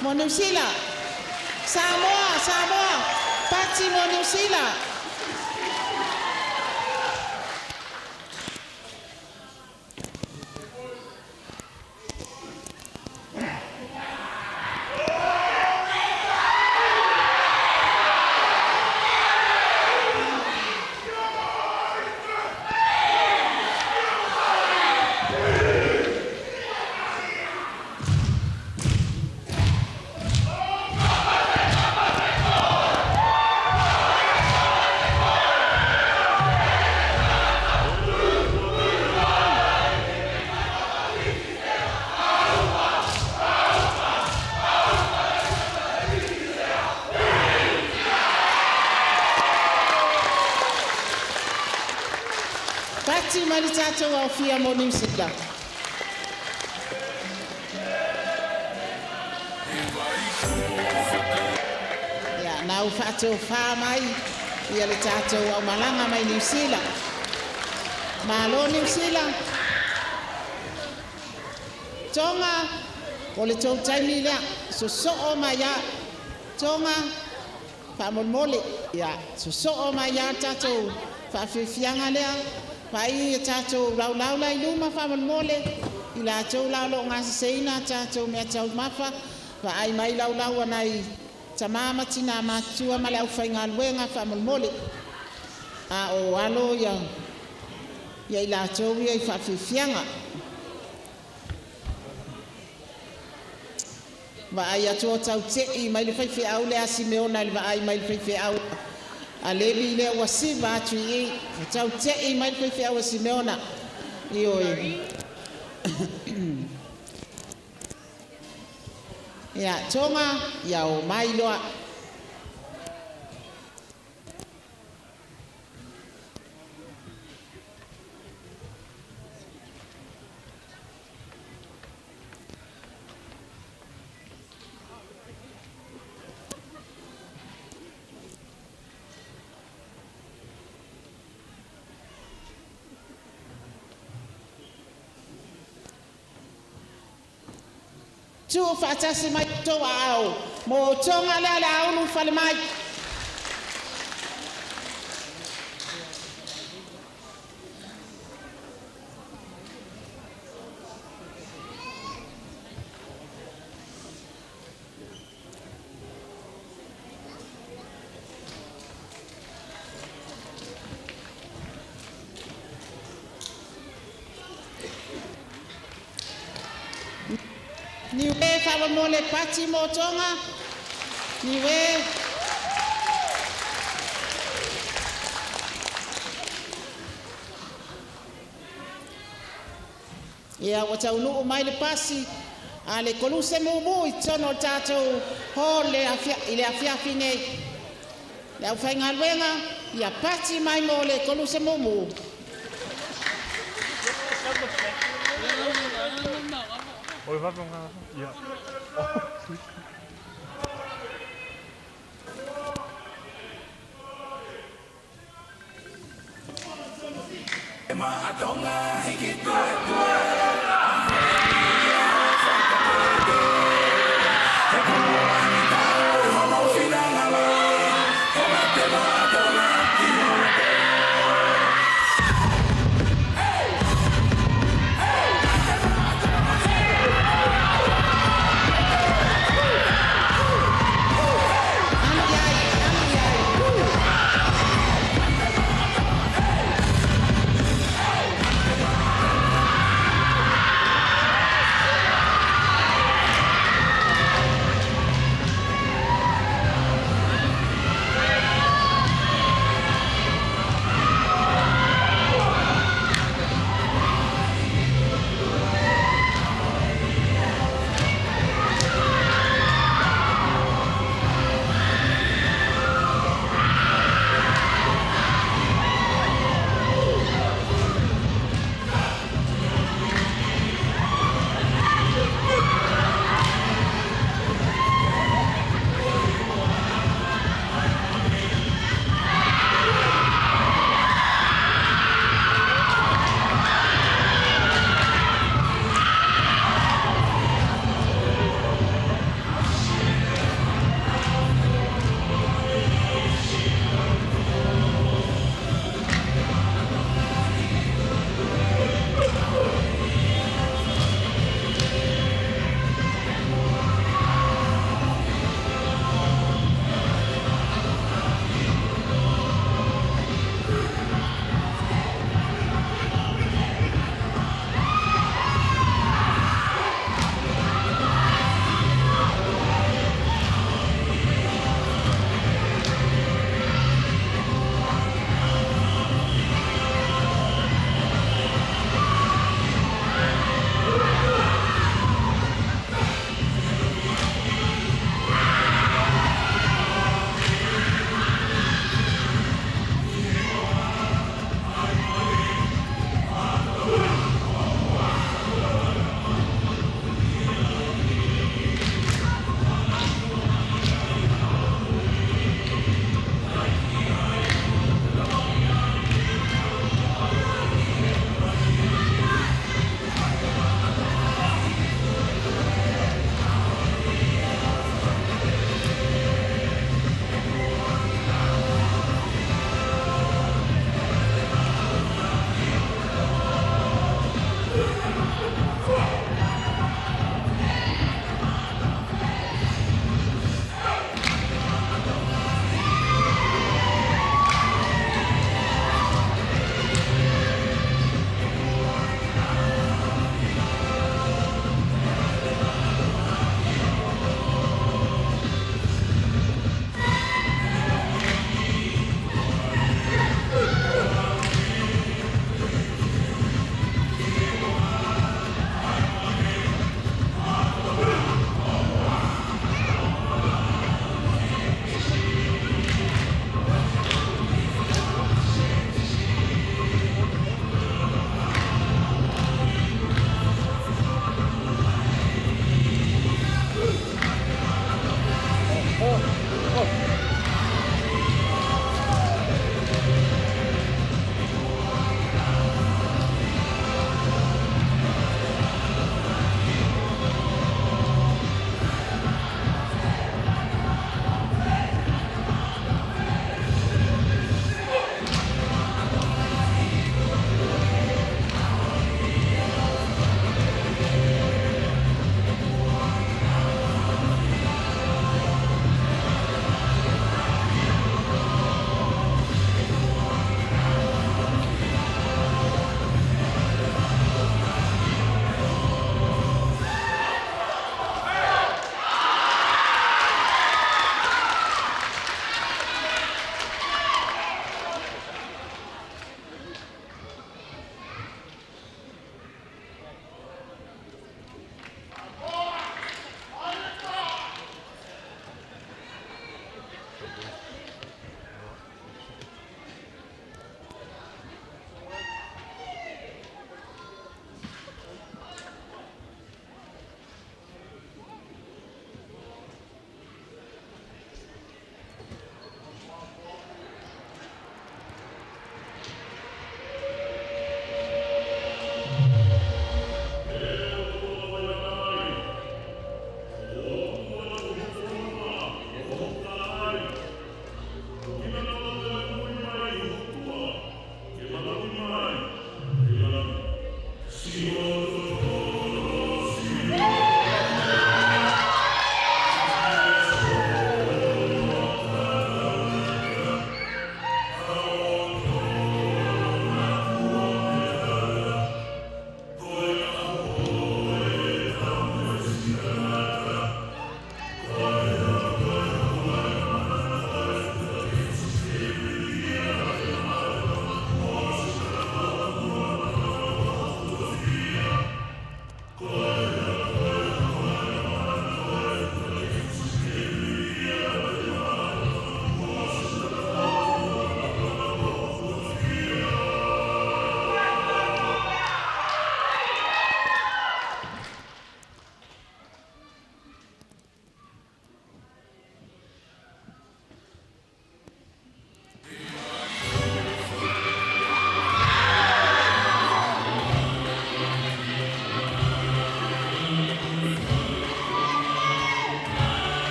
mo Niu Sila. Samoa, Samoa, pati mo Niu Sila. Pati mai le tatou aofia mo Niu Sila. Ia, na ua faatofā mai ia le tatou aumalaga mai Niu Sila. Malo Niu Sila. Tonga, o le tou taimi lea, sosoo mai lava. Tonga, faamolemole. Ia, sosoo mai lava le tatou faafiafiaga lea. Vaai ia tatou laulau la i luma faamolemole. I latou la o lo o gaseseina a tatou mea taumafa. Vaai mai laulau a nai tamā ma tinā matutua ma le aufaigaluega faamolemole. A o alo ia i latou ia i faafiafiaga. Vaai atu o taute'i mai le faifeau le a Simeona i le vaai mai le faifeau a Levi lea ua siva atu i i. O taute'i mai le faifeau a Simeona. Ioe. Ia, Tonga, ia o mai loa. Tuu faatasi mai tou aao mo Tonga lea le aulu fale mai. Niue faamolemole pati mo Tonga. Niue. Ia, ua taunuu mai le pasi a le koluse mumu i totonu o le tatou hall i le afiafi nei. Le aufaigaluega, ia pati mai mo le koluse mumu. Alu i ai, alu i ai.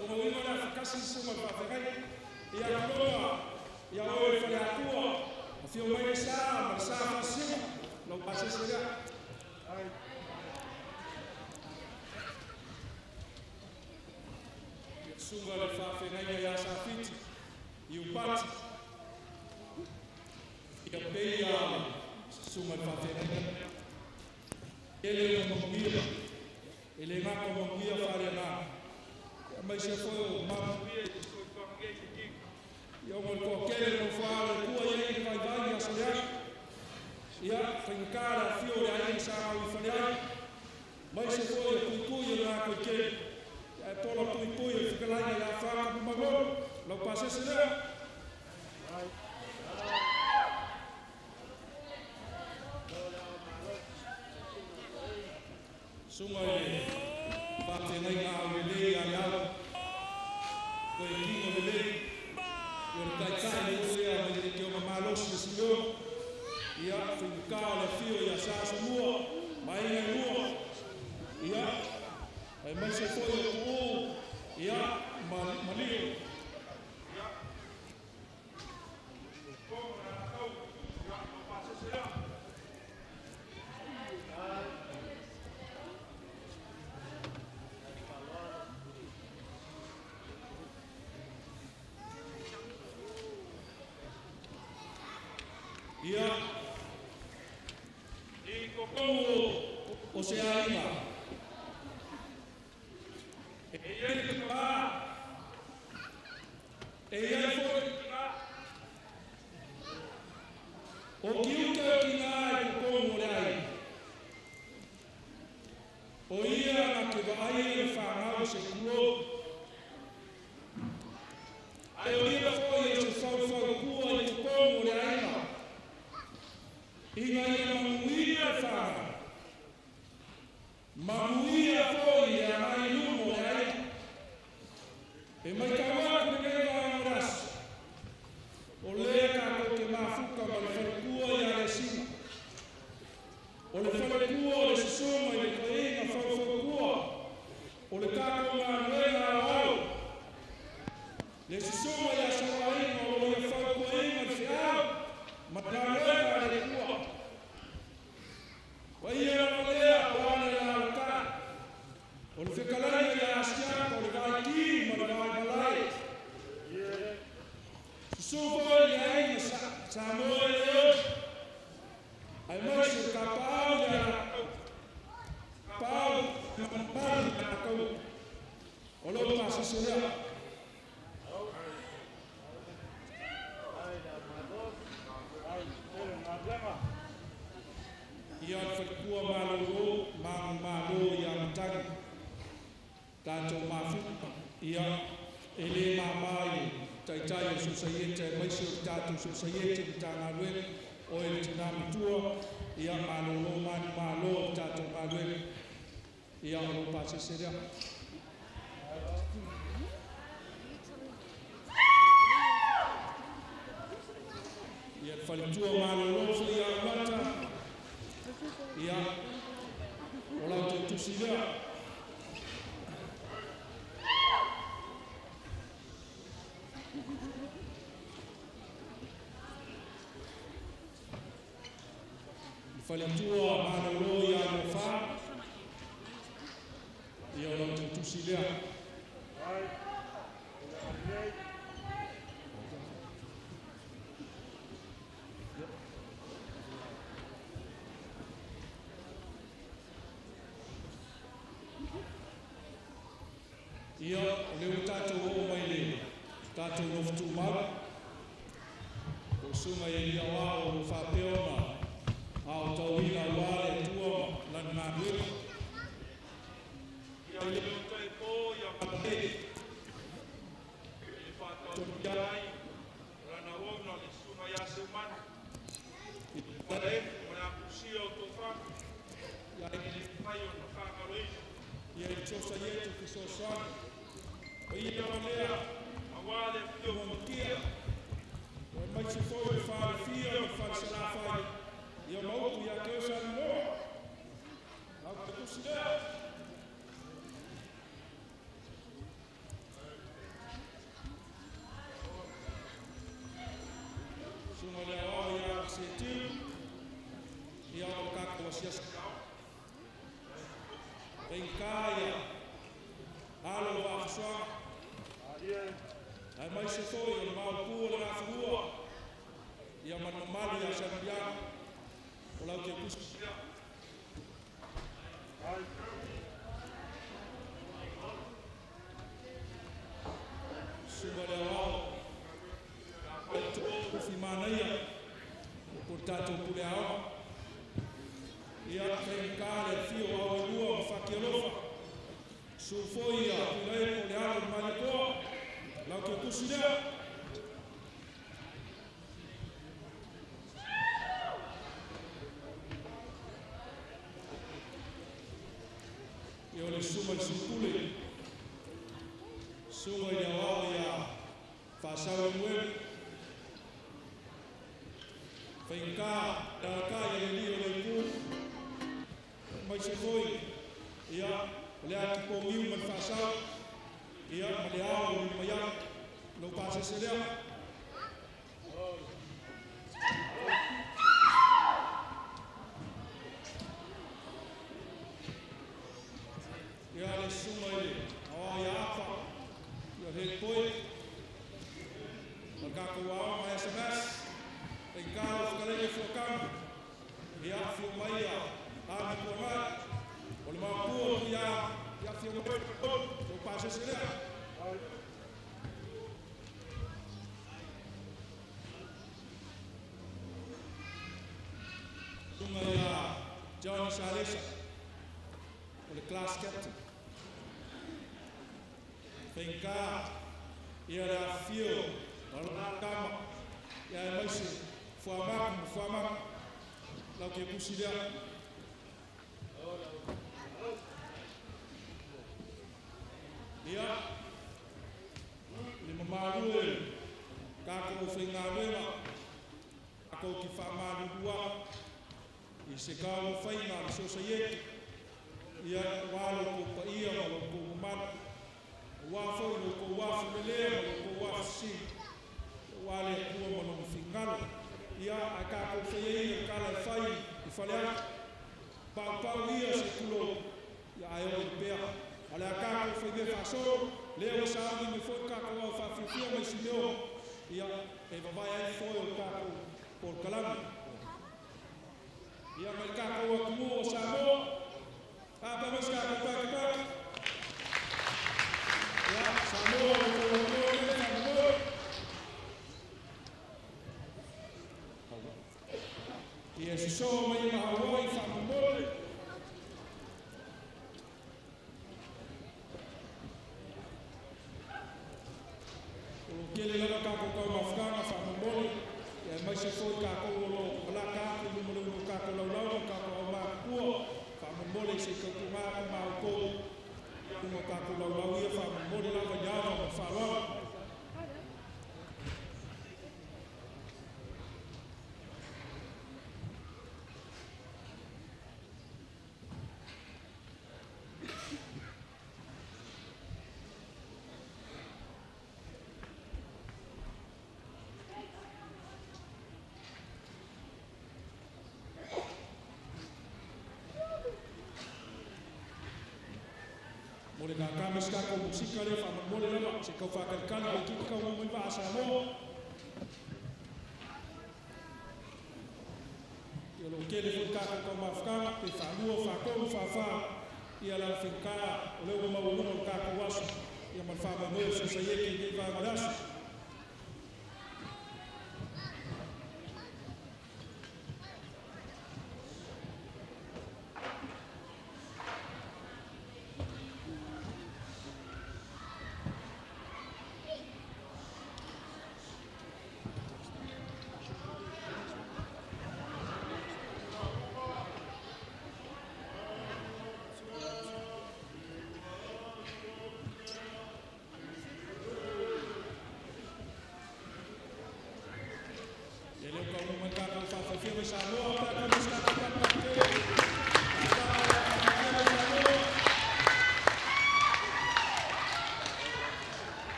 Tonga uiga le afakasi susuga i le faafeagaiga. Ia tuloga ia oe le faleatua, afio mai le sa ma le sa faasisiga, lau pasese lea. Ia susuga le faafeagaiga ia Safiti i Upati. Ia peia susuga le faafeagaiga. Ele o manuia, e le gata o manuia faaleagaga. Ia mai se foi o manuia i te soifuaga nei te tino. Ia ona le toatele no whaale kua ia i le vaivai ia soleai. Ia whaingata le afio le aiga sa ngau i fale ai. Mai se foi o puipui o le ngā kele. Ia e pola puipui o le whikalaiga ia whaka pumagoro. Lau pasese lea. Sunga i le whātengainga au le lei a le au. Koe kingo le lei. Ia le taitai le lea mai le ke o malosi e Simeona. Ia whingaka o le fio ia sa Samua. Mai ngai lua. Ia ai mai se foi o tu'u. Ia malio. Ia i kokou o se aiga. E iai le pā. E iai foi le tina. O kiuta o tina e kokou o le aiga. O ia na te vaai le whangau se kuo. Ai o ia foi e se whauwhau kua i kokou o le aiga. Inga ia manuia whangau. Manuia foi e angai lumo le aiga. E mai tau atu lenei vaega o le aso. O lea tātou te mafuka ma le falekua ia le sina. O le falekua o le susuga i le toeiga faufautua. O le tātou galuega aoao. Le susuga ia sauaiga o lo ia fautuaina le feau ma galuega a le Atua. Paia lava lea o ana le alata. O le fekalaiga ia Asiata o le vaiki ma le vaimalai. Susu foi le aiga Samoa e leo. Ai mai se kapau ia latou. Pau ma mamalu ia latou. O lou pasese lea. Ia le falekua malolo, manumalo ia matagi. Tātou mafuta, ia e le māmā i le taitai o sosaiete e maise o le tātou sosaiete le tāgaluega o e le tina matua, ia malolo manumalo o le tātou galuega. Ia o lou pasese lea. Ia le faletua malolo foi ia uata. Ia o lau tautusi lea. Le faletua malolo ia alofa. Ia o lau tautusi lea. Ia o le ua tātou oo mai le tātou nofotumau. O susuga i e lia o ao o lo faapea ona ao tauina ua le Atua ma lana galuega. Ia le uta e pō ia malei. I le whātauria ai, rana ona le susuga ia Seumanu. I le whare o le apusia o tō whānau. Ia I le whai o na whāngaloina. Ia i tsosa ietu fesoasoani. O ia o lea, Aua le whio manuia. O e mai se foi o le whalefia o le whalesalafai. Ia maupu ia te o Samoa. Lau te tusi lea. Ae mai se foi o le maopu o le gafua ia manumali ia Samuliaga o lau te kusi. Suga le ao kufi manaia o tatou pule aoga. Ia faigata le afio o auelua ma fakialofa. Su foi ia pulai po le alo malikoa. Lau ke kusi lea. Ia o le suga i supule. Suga i le awao ia whaasau e mueli. Faigata, dalaka ia le li o le ipu. Mai se foi, ia o le ati pomiu ma le whaasau. Ia ma le ao o le maiau. Lau pāsese lea. Ia le suga i le awa ia apa. Ia he poi. Ma le kākou ao ma SMS. Faigata o whakalei e fuakanga. Ia whio mai ia a mi kua ngai. O le mapua o ia ia whio mai. Lau pāsese lea. Sunga ia Johnny Salesa, o le class captain. Faigata ia le afio o le kama ia e maise fuamaku ma fuamaku lau ke kusi lea. Ia le mamalu e kākou faigaluega kākou ki whaamalulua i se kau whainga le sosaiete ia wā lo kou paia ma lo kou mamalu wā foi lo kou wafu lelea ma lo kou wafu sili wā le atua ma lo mawhingalo ia a kākou whai e kala e whai i whale atu pau pau ia se kulo ia ae o i pea a le a kākou whai mea whaasoro lea o saangi me foi kākou au whawhiwhia mai si meo ia e vavai ai foi o kākou polokalame. Ia mai kākou atu o Samoa. A pa mai kākou paki paki. Ia Samoa o kou atu le Samoa. Ia soso mai ma Hawaii whaamomole. O lo kele lava kākou kau mafukanga whaamomole. Ia mai se foi kākou o lo malaka atu i luma le unu kākou laulau kākou au mākua whaamomole se kautu ngā ma o kou lunga kākou laulau ia whaamomole lava i ava ma whaaloa. Mo le kākā me se kākou musika lea whaamomole lava se kau whākalikali o kiki kau mai vaa Samoa. Ia lo kele foi kākou kau mafukanga pe whaalua, whākou, whāwhā ia la whingā o leo maualunga o kākou aso ia ma le whaamaimoe o sosaieke i nei vaega o le aso.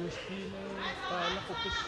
USB le lako pesi.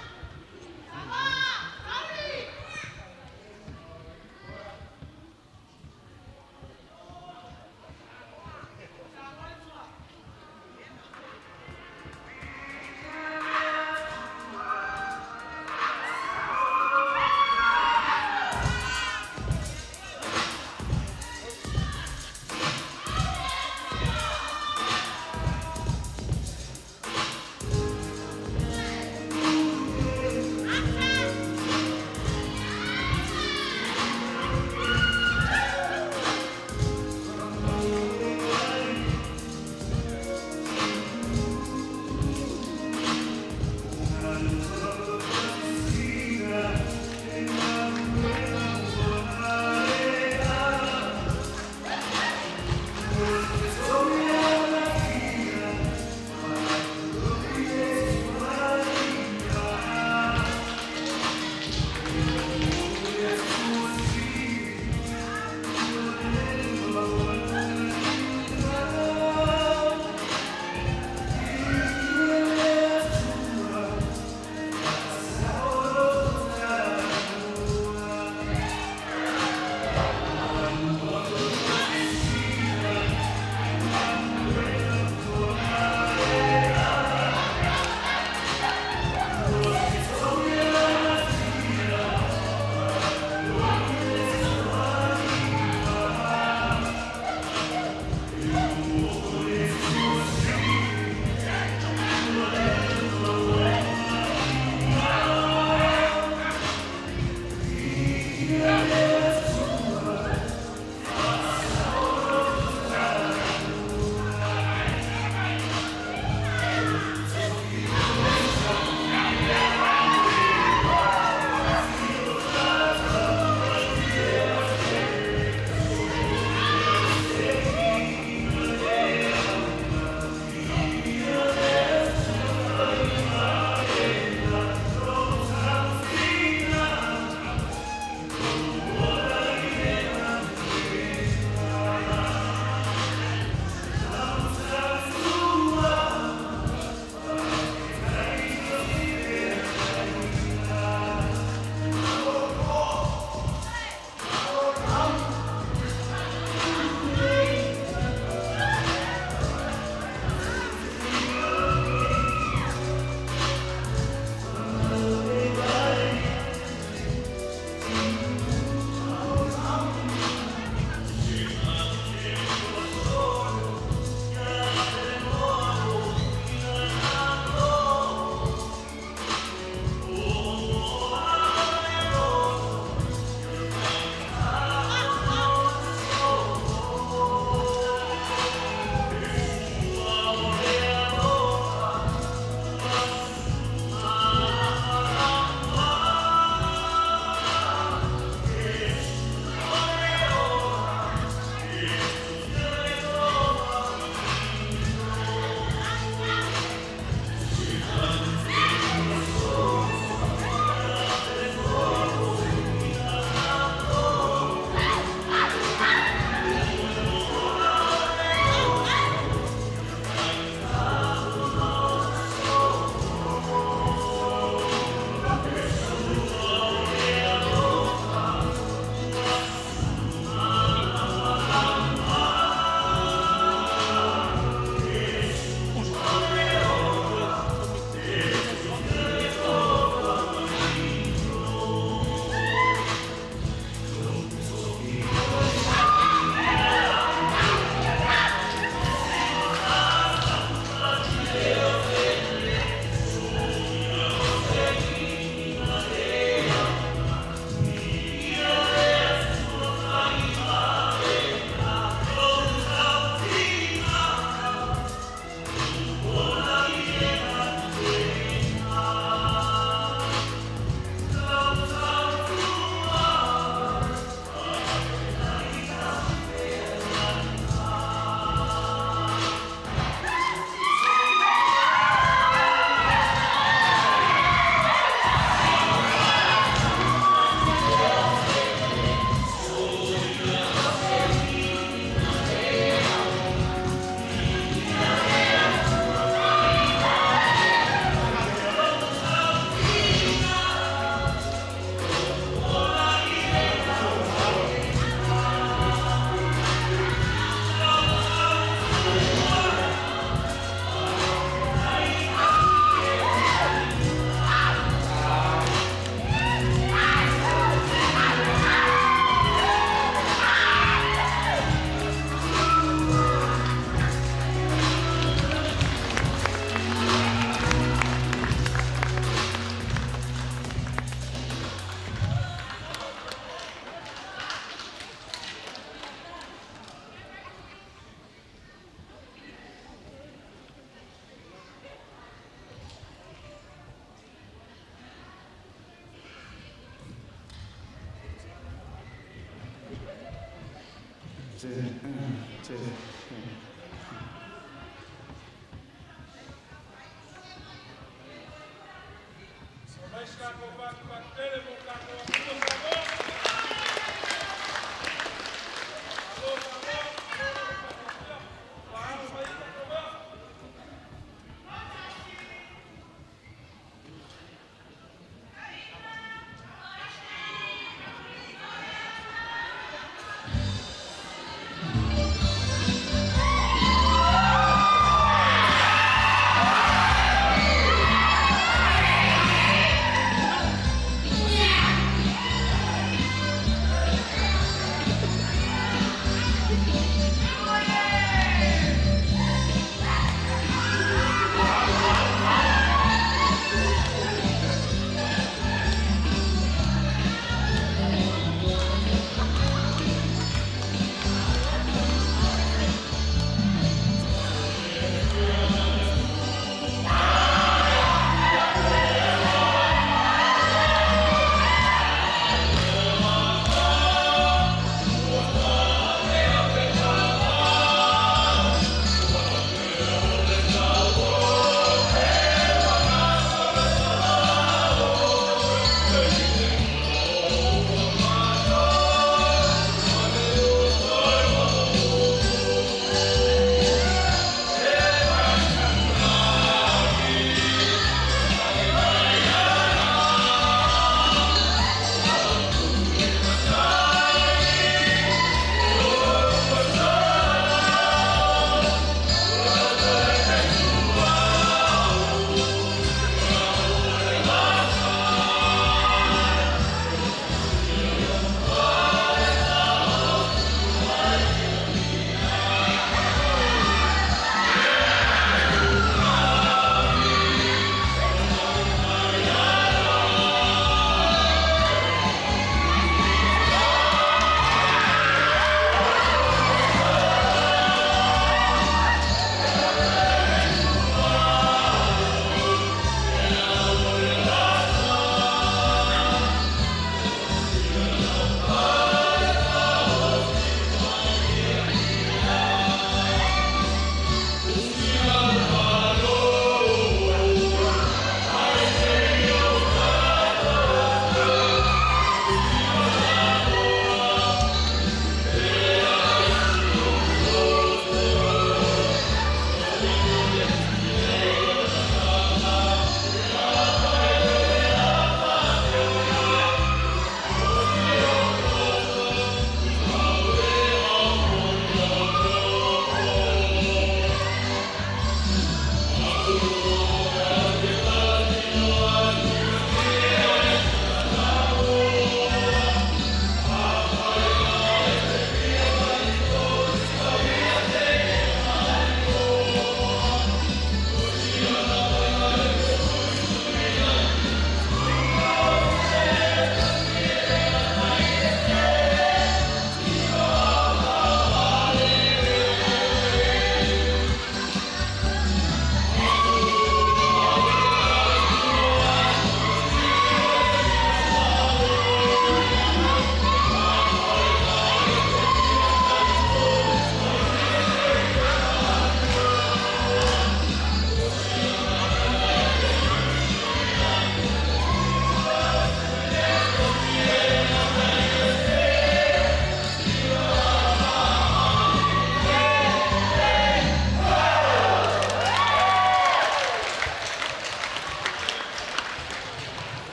2, 3. Yeah!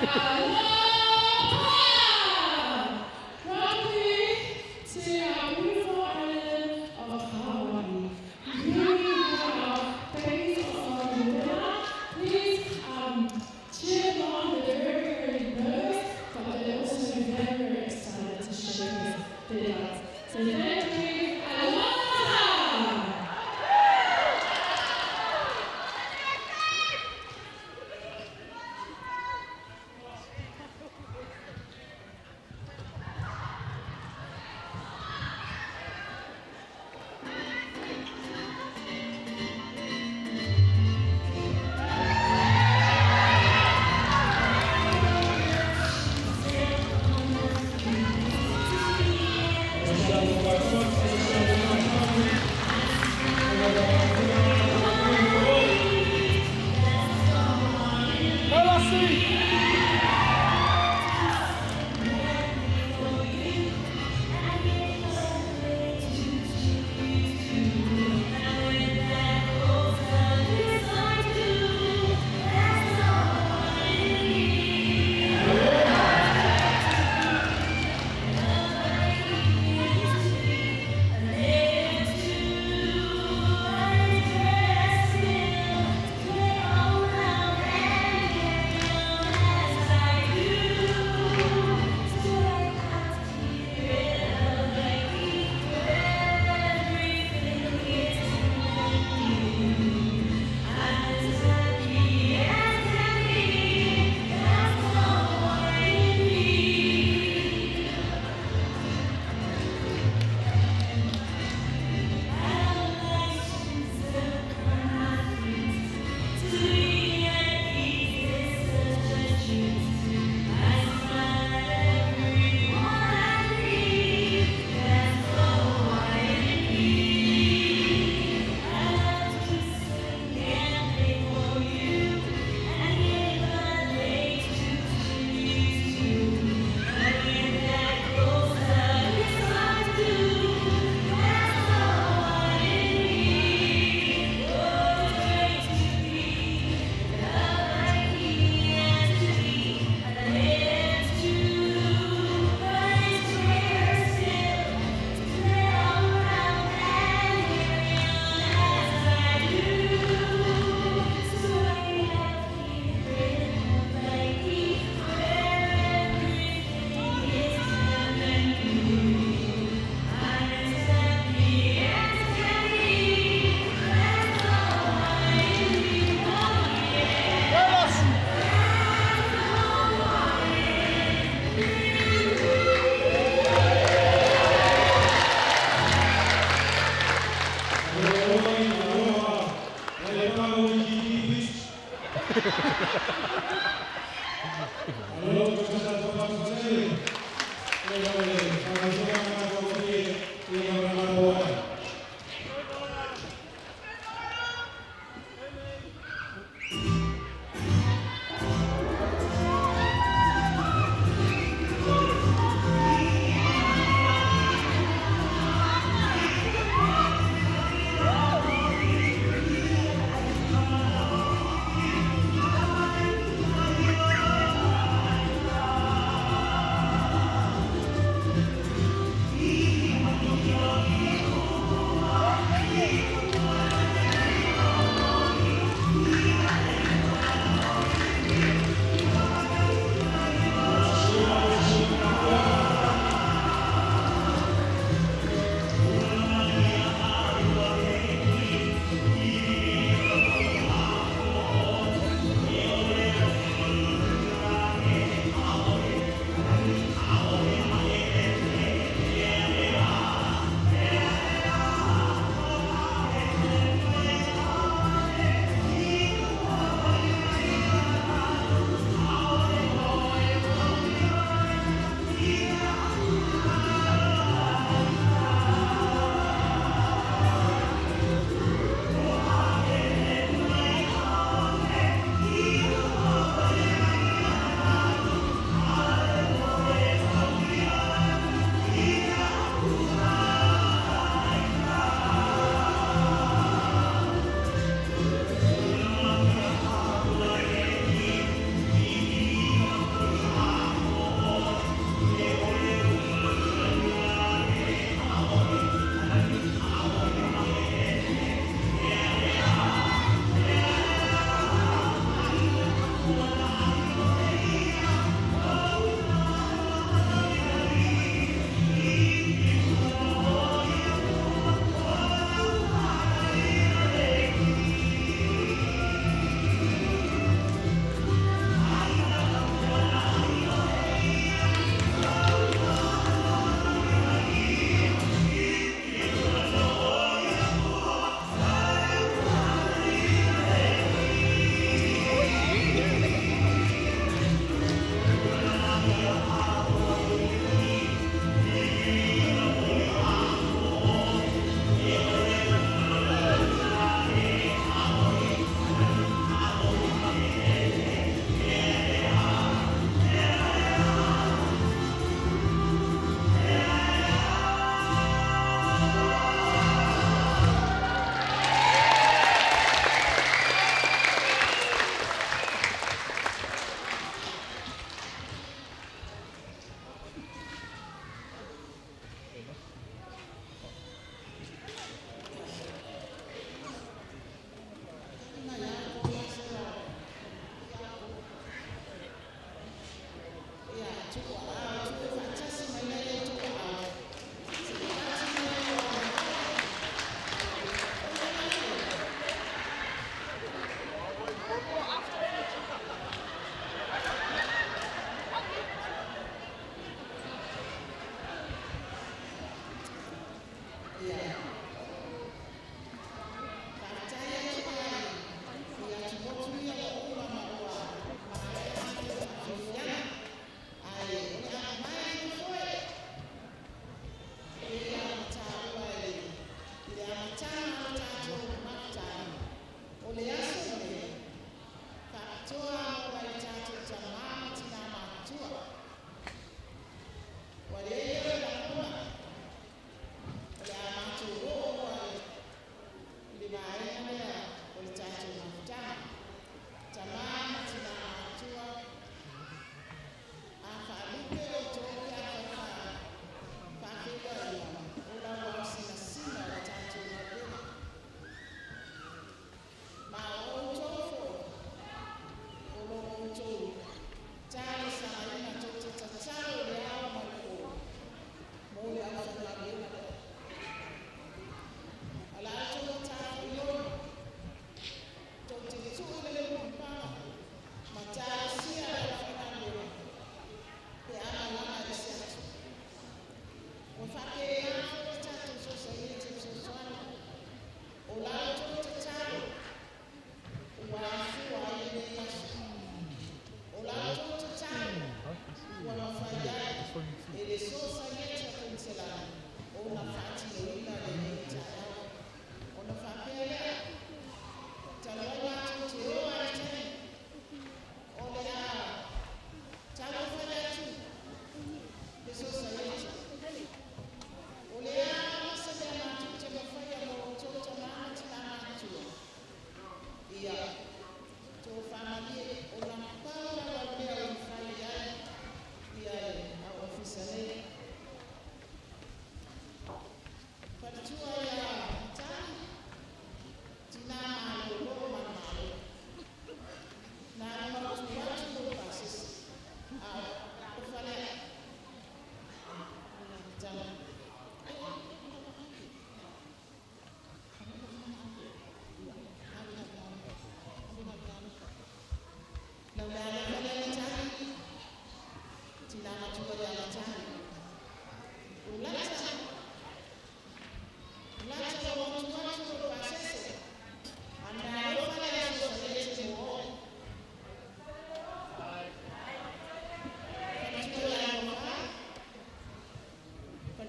Thank you.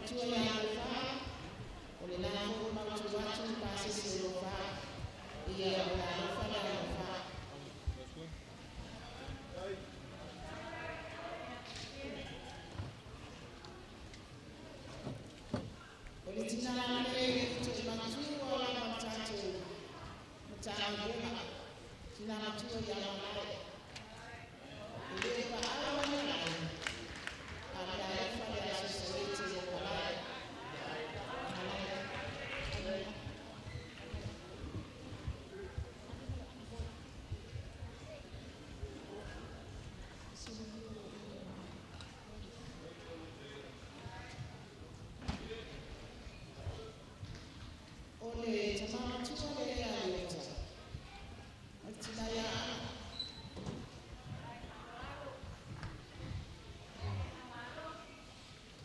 Matua ia Lofa, o le la fou mautu atu pasese o Lofa, ia o le alofa le alofa. O le tina nei te matua la matatou, mataulega, tina matua ia Malae. E le paau Malae, a le alofa le aso saete o Malae. Malae. O le tamamatua le ia leota. O le tina ia Ana.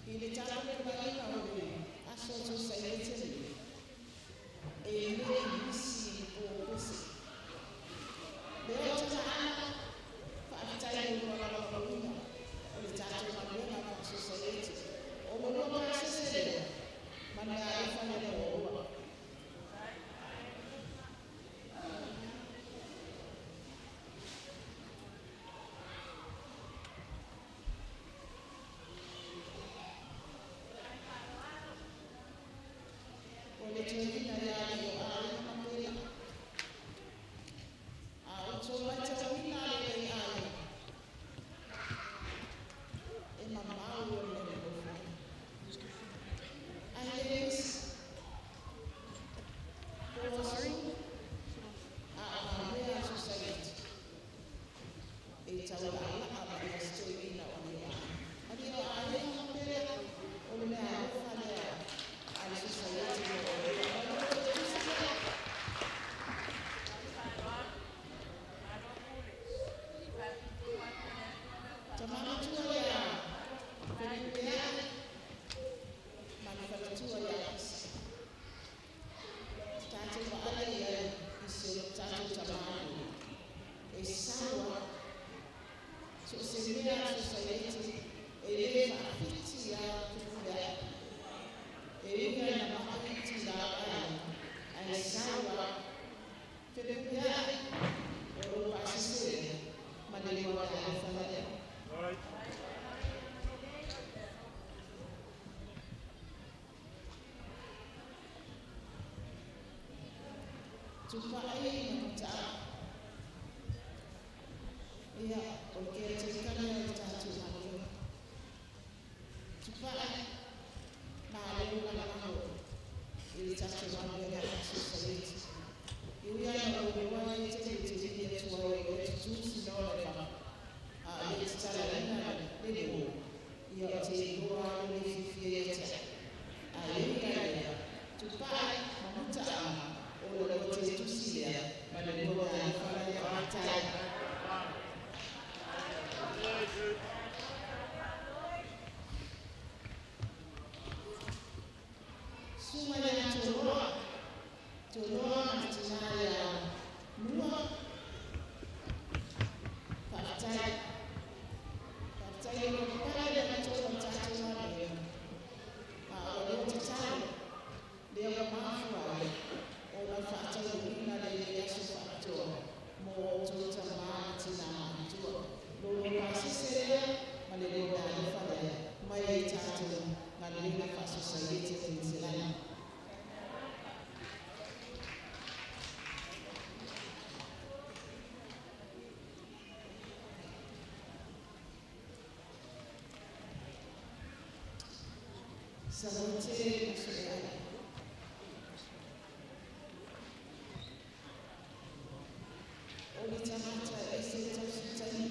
I le tapuaiga o le aso tusailete nei, e le misi o pese. Leota ma Ana, faafetai i lua lagolagoina o le tatou galuega faasosaiete. O lo lua pasese lea, ma le alofa lea o oa. O le toeaina ia le o aiga ma pela. A o tō maitauina le lei aiga. E mamau o le nofo. Ai le misi. Po aso. A o ngā mea society. E tau ala ma ia stoina o le aiga. A le o aiga ma pela. O le mea alofa lea. A le society o le Tamamatua ia Felipea ma le faletua ia Pisa. Tātou vaai ia i se o tātou tamānu. E saua, so se mea society e le faafiti ia Felipea. E uia na maiti la ai, ai saua, Felipea o lo pasese ma le lua le alofa lea. Tupai ma muta'a. Ia, o le kea tekana o le tātou galuega. Tupai ma le lagolago i le tatou galuega faasosaiete. I ui ai o le oa e te te vili atu ai o le tutusi na o le fana. A le tatalaina le leo, ia o te iloa le fiafia ia te ai. A e ui ai lea, tupai ma muta'a o le o te tusi lea ma le lua le alofa lea faafetai. Suma ia Toloa, Toloa ma tina ia Mua. Faafetai. Faafetai o le pae le matou o tatou galuega. A o leo tatalo, lea ua mafua ai ona faataunuuina lenei aso faapitoa mo outou tamā ma tinā matutua. Lo lua pasese lea ma le lua alofa lea mai i tatou galuega faasosaiete o Queensland. Samote ma soeai. O le tagata e se tausitaina.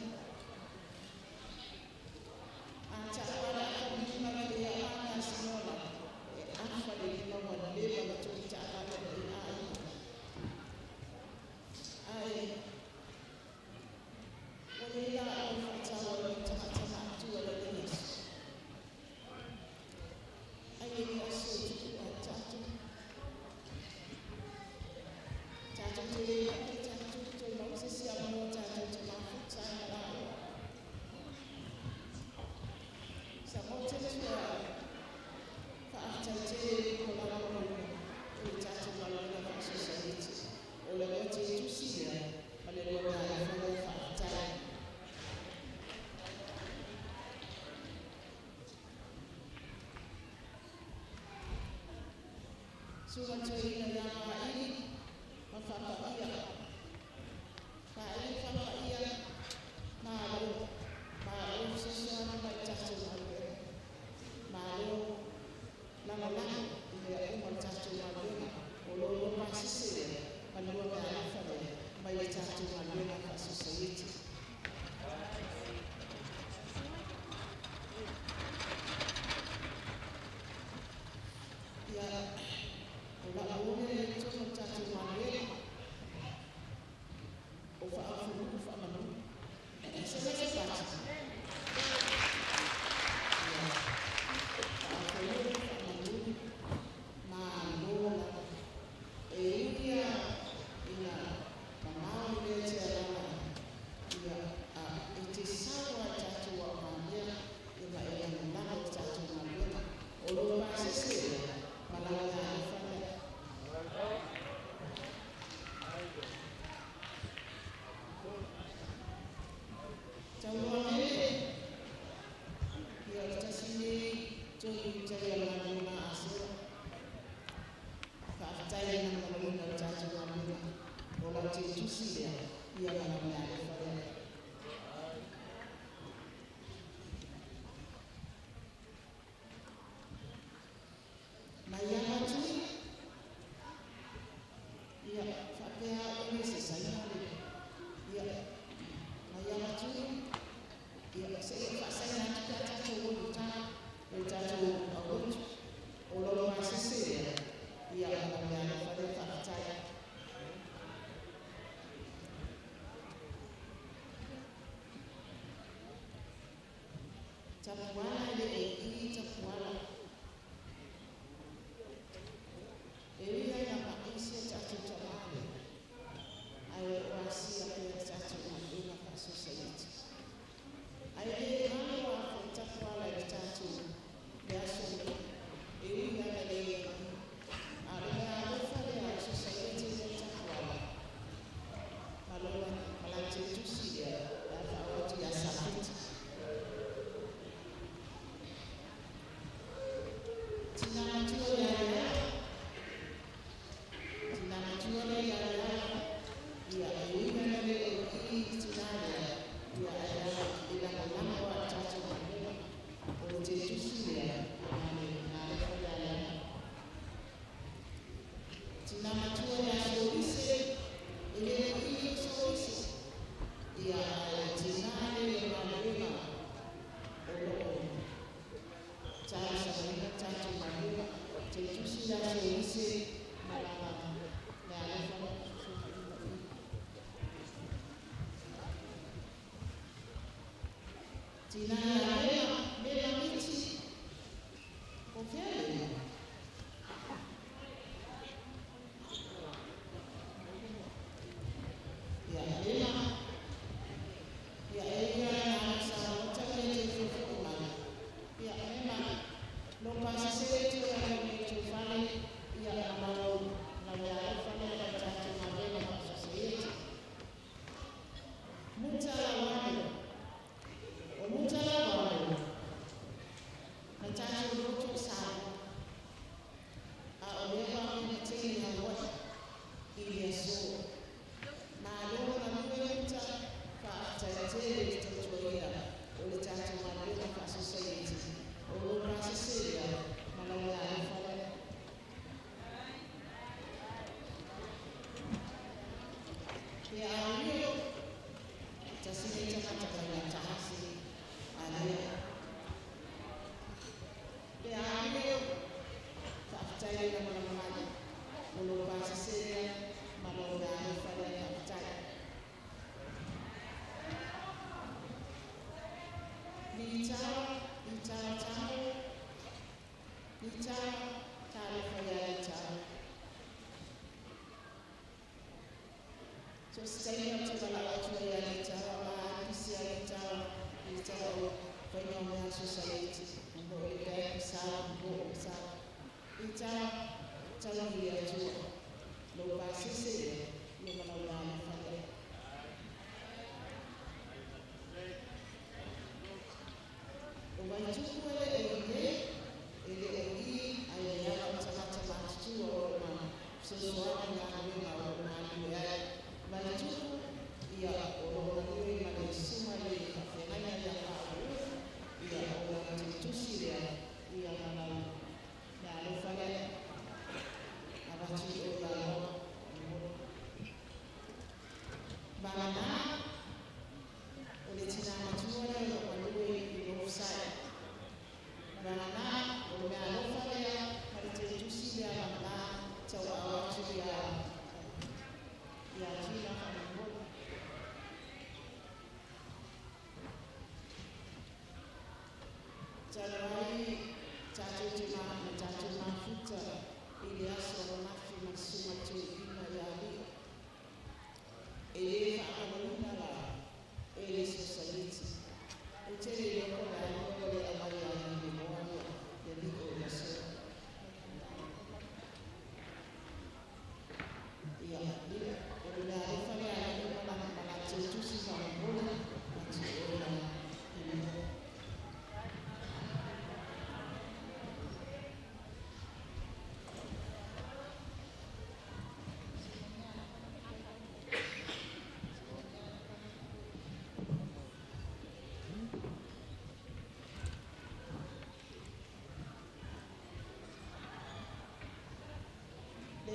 A ta'uala afa lima le ia ana sinola e afa le lima ua leva na tou ta'avale i aiga. Ae o le la o le fa'ataua le tagata ma'atua le lenei aso. Ai lenei aso e tupu ai tatou. Tatou te le ma'i tatou toe maua se isi avanoa tatou te mafuta. Suga toeaina ia Maili ma Faapaia. Faaili Faapaia, malo, malo fesoasoani mai tatou galuega. Malo lagolago i mea uma o le tatou galuega. O lo lua pasese lea ma lua meaalofa lea mai le tatou galuega faasosaieti. Ia, o lau o mea i totonu o le tatou galuega, o faafunu'u faamanu. Se se pati. Ia, faafunu'u faamanu, malo lava. E ui ia ina mamao i mea te alala, ia, a e te sau a tatou aumamea, ia ma e lagolago i tatou galuega. O lo pasese lea, ma lau meaalofa lea. Tauloa mele, ia o le tasi nei tolu i tai o le galuega a Asera. Faafetai i le lagolagoina o le tatou galuega. O lau te tusi lea, ia ma lau meaalofa lea. Mai ia matui, ia faapea o le se saina le, ia, mai ia matui, ia se i faasaina atu pe a tatou o i uta, o le tatou aulotu. O lau masese lea, ia ma lau meaalofa lea faafetai. Tapuala le e i tapuala. E ui ai na maisi a tatou tamale, ai o asia pea tatou galuega faasosaieti. Ai le galo a foi tapuala i le tatou le aso nei, e ui ai na le i. A o le mea alofa lea o le sosaieti mo tapuala. Malo ma la te tusi lea, le a faaoo atu ia Safiti. Tina matua ia ia, tina matua lea ia ia, ia e ui na le o i tina lea, ia e ala i lagolago a tatou galuega. O le te tusi lea, ma le alofa ia ia. Tina matua ia Solise, e le o i Solise, ia e tina le galuega o loo talosagaina tatou galuega. Te tusi ia Solise ma lana meaalofa. Tina ia Mema, Mema Miti, o fea Mema? Ia Mema, ia e ia na sa mota ia te fufu mai. Ia Mema, lo pasese te ia me tu fale, ia ma lau na meaalofa lea ma tatou galuega faasosaieti. Muta la wale, o muta la wale, na tatou loto sa, a o lea wa me te na wai, i le aso. Malo na nue muta, faafetai tele i le tautuaina o le tatou galuega faasosaieti. O lo pasese lea, ma lau meaalofa lea. Pe auio, tasi nei tagata faigatasi, alea. Pe auio, faafetai le lagolago mai, o lo pasese lea, ma lau meaalofa lea faafetai. Litao, litao tamo, litao, talofa ia litao. So se taimi o te walao atu ai ia litao, ma apisi ia litao, litao o whainga o mea society, mo le bank sa, mo o sa. Litao, tau i atua, lo pasese lea, ia ma lau meaalofa lea. O Waituku e le o i nei, e le o i ai le aga o tagata matutua o lo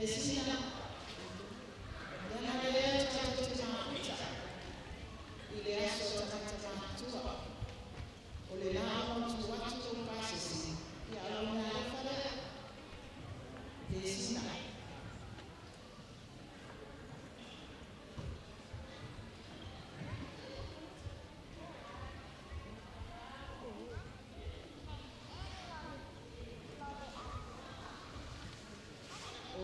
Tesina lea lea tatou te mafuta i le aso o tagata matutua o le la mautu atu o pasese ia alona alofa lea. Tesina. O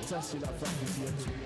tasi la whawhiwhi atu.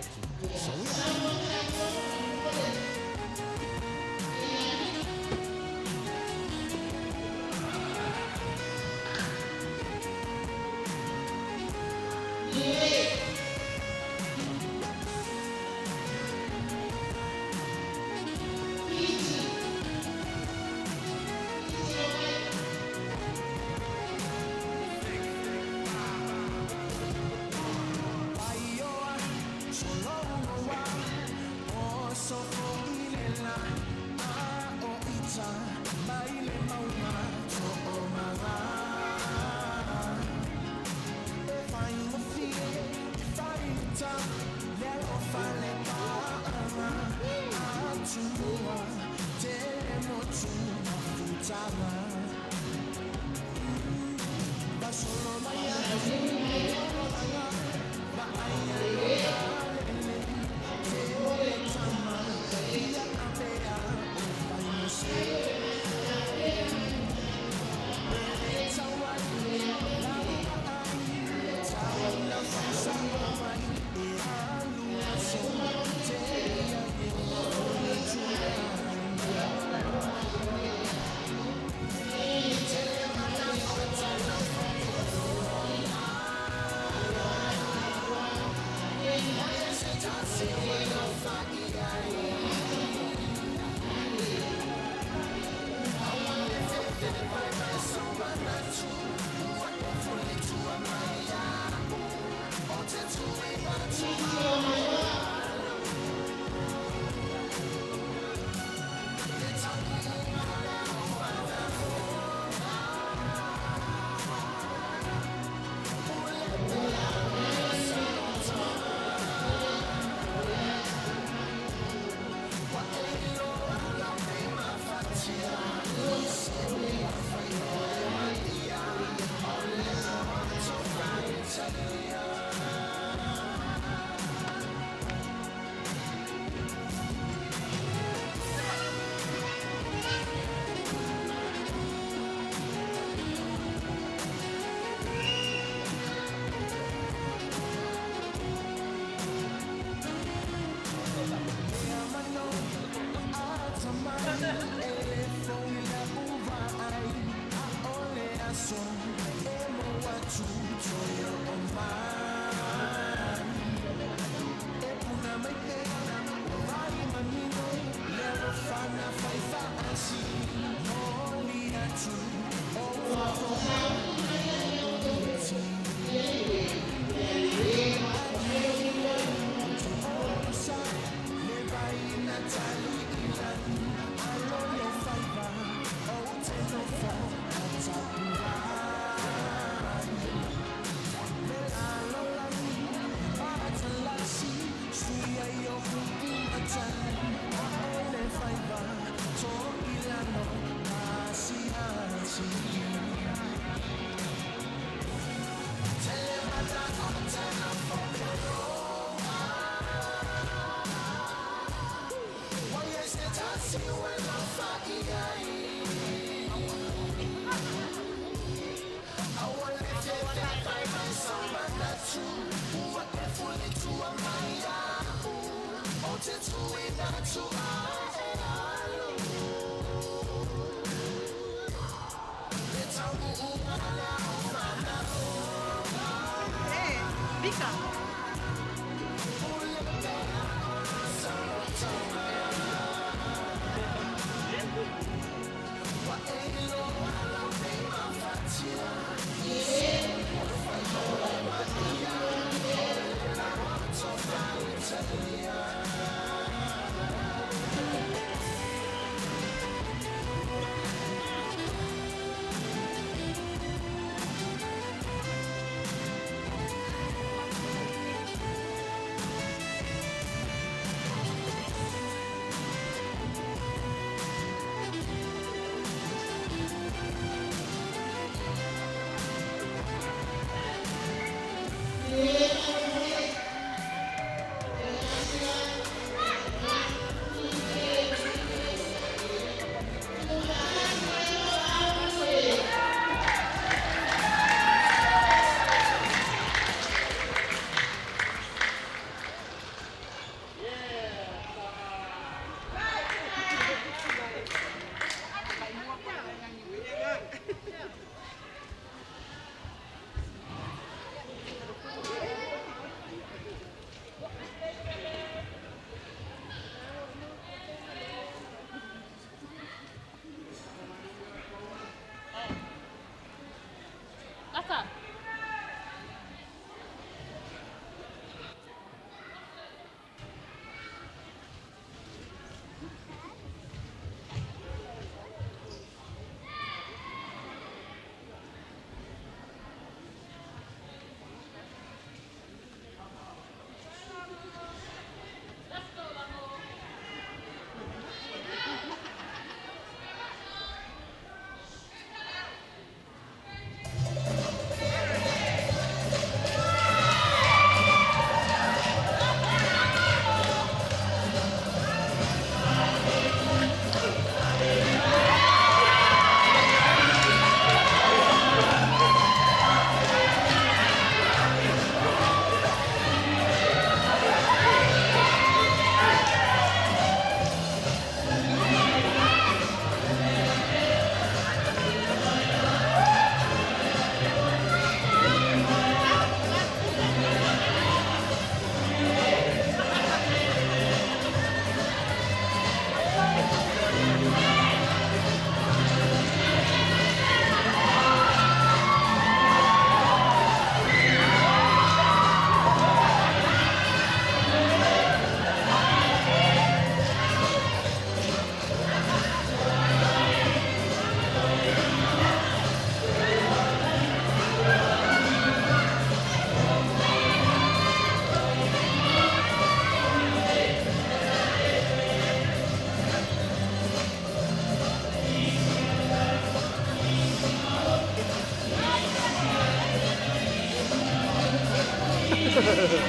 Yeah.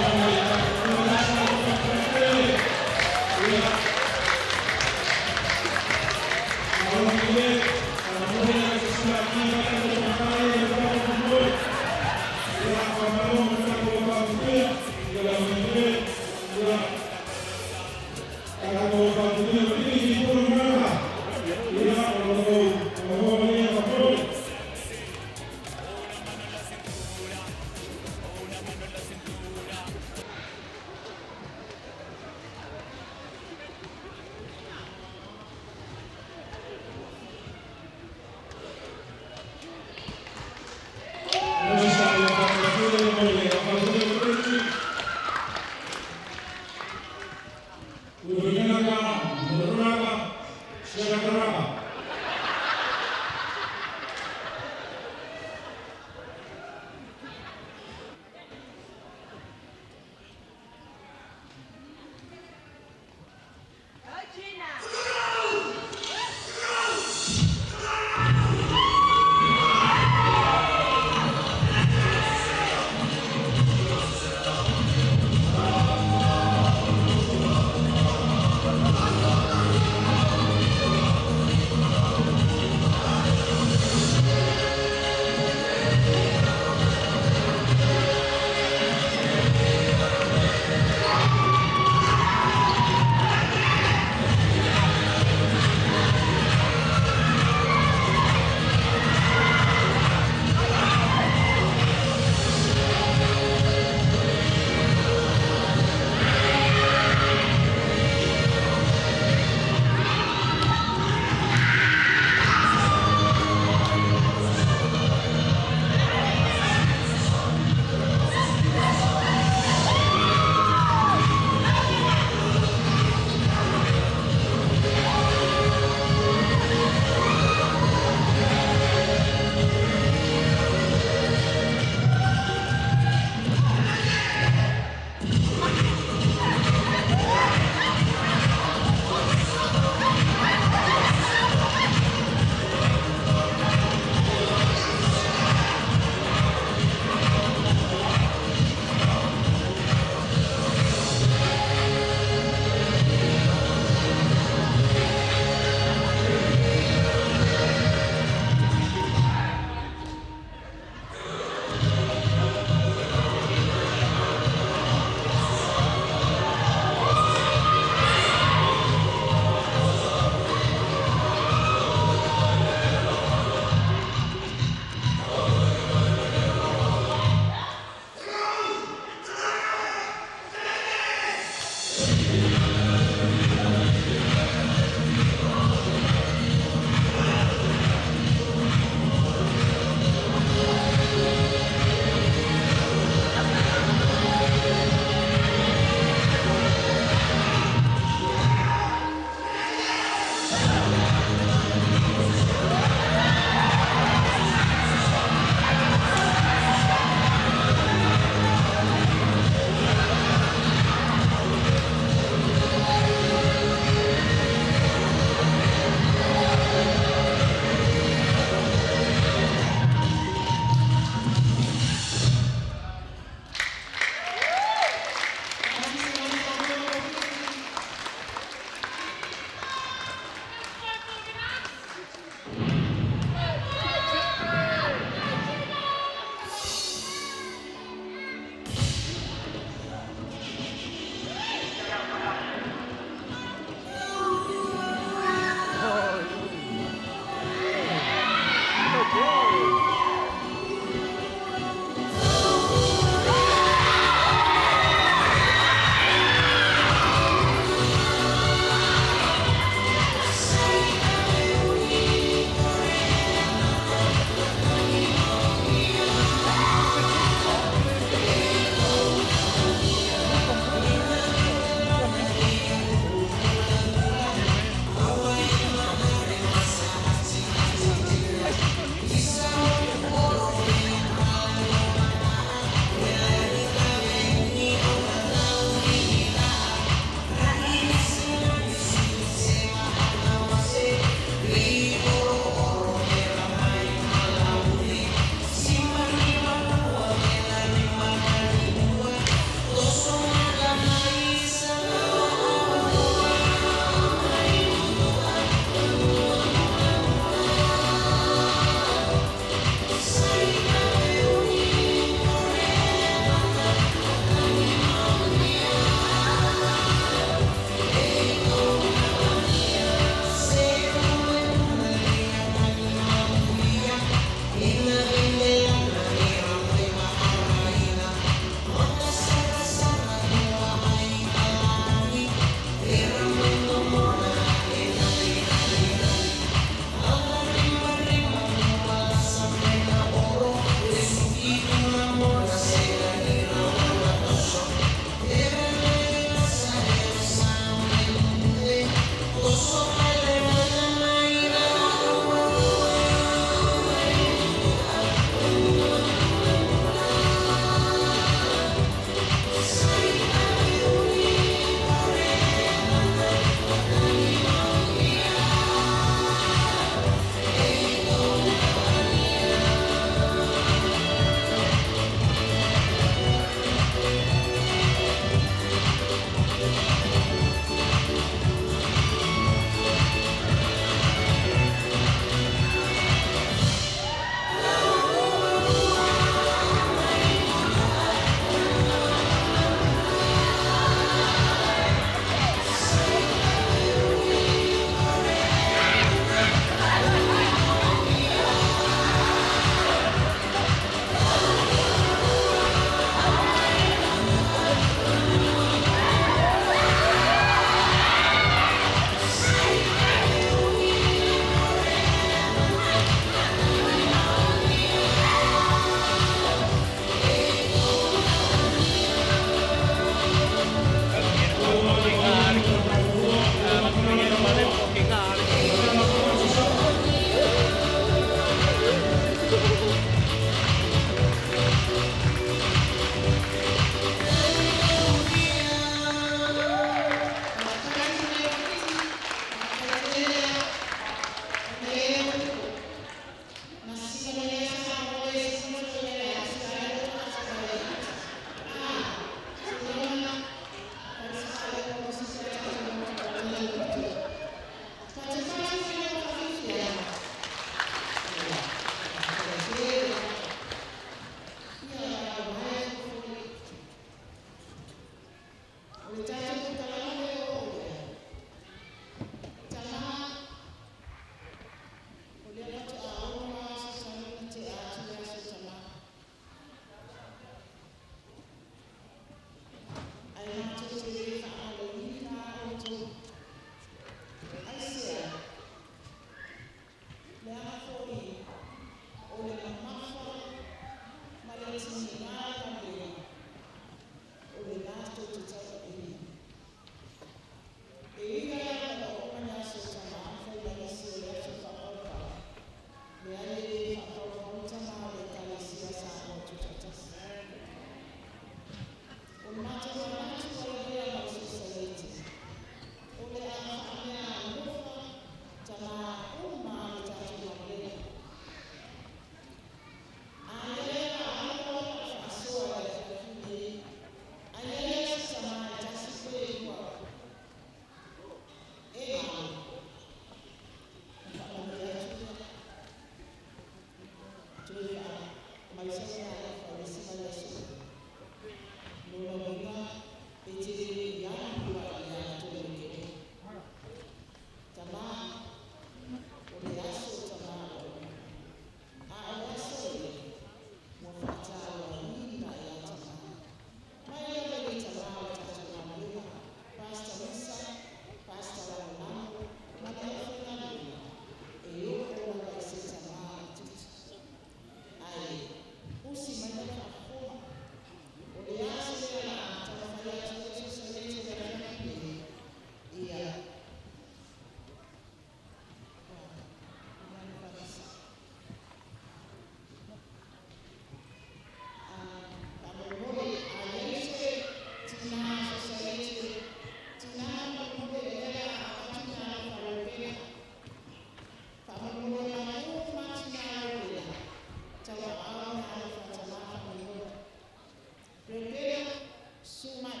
Su mai.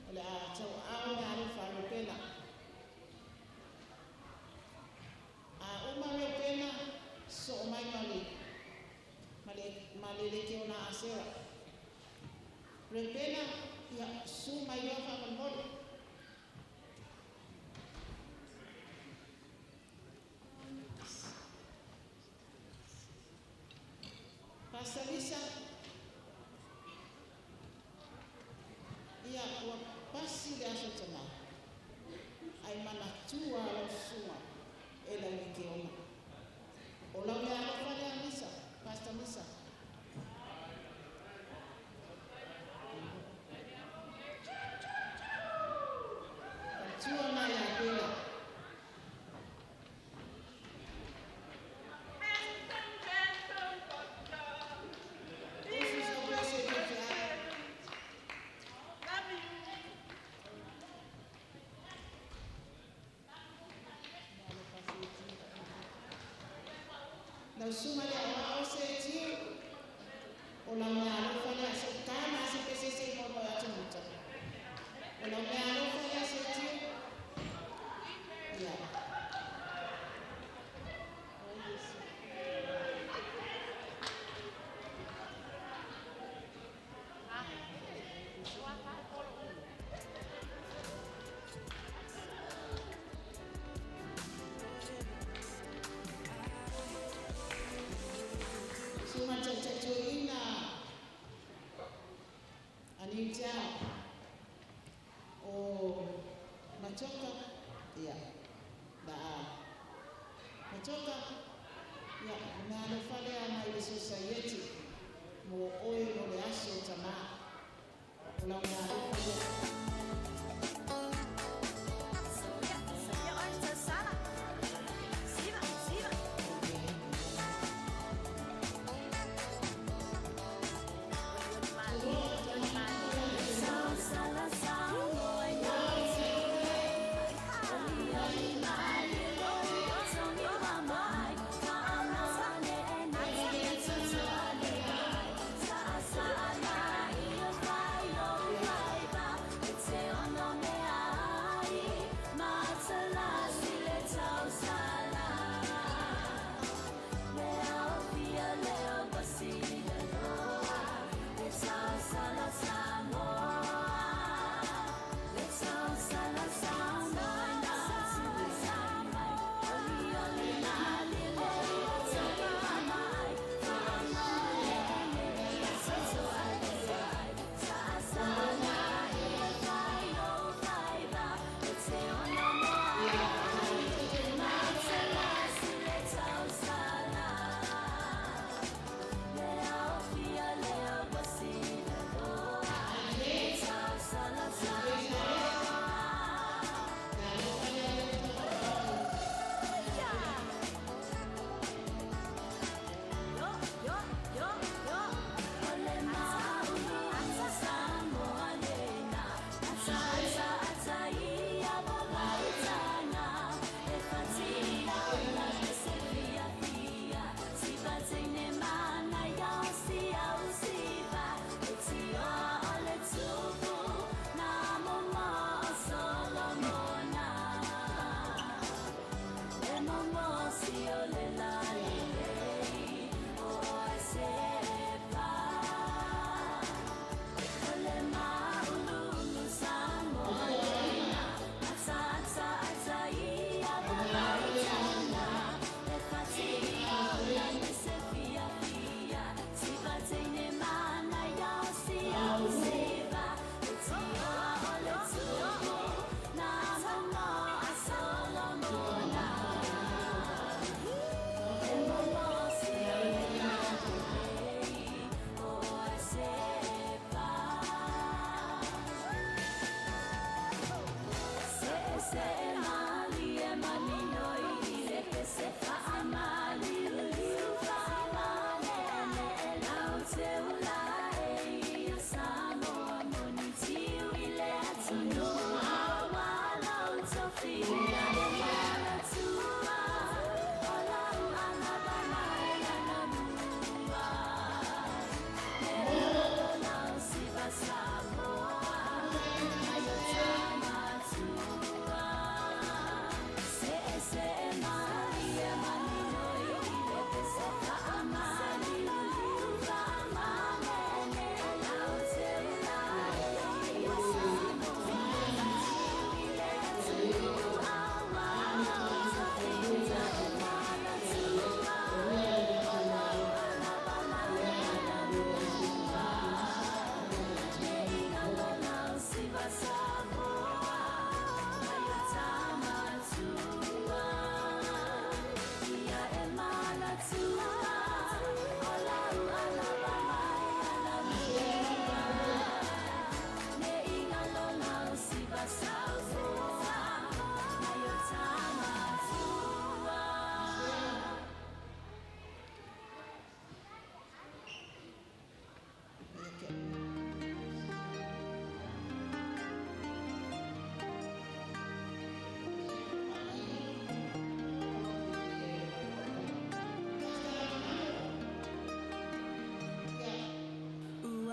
O le a tau au le alofa a Reupena. A uma Reupena, soo mai ma le ma le lekeona Asera. Reupena, ia su mai loa faamolemole. Pastor Lisa, ia ua pasi le aso tamā, ai manatua lau susuga e lau lekeona. O lau mea alofa lea Lisa, Pastor Lisa. Tua mai a Pela. Usu sa pese te whia. Lau susuga le aoao se tiu, o lau mea alofa lea se tāna se pese se i momo atu muta. O lau mea alofa lea se tiu, ia. O Yesu. Susuga taitatuina a Niutao o Matoka, ia, la Matoka, ia, le mea alofa lea mai le sosaieti mo oe mo le aso tamā. O lau mea alofa lea.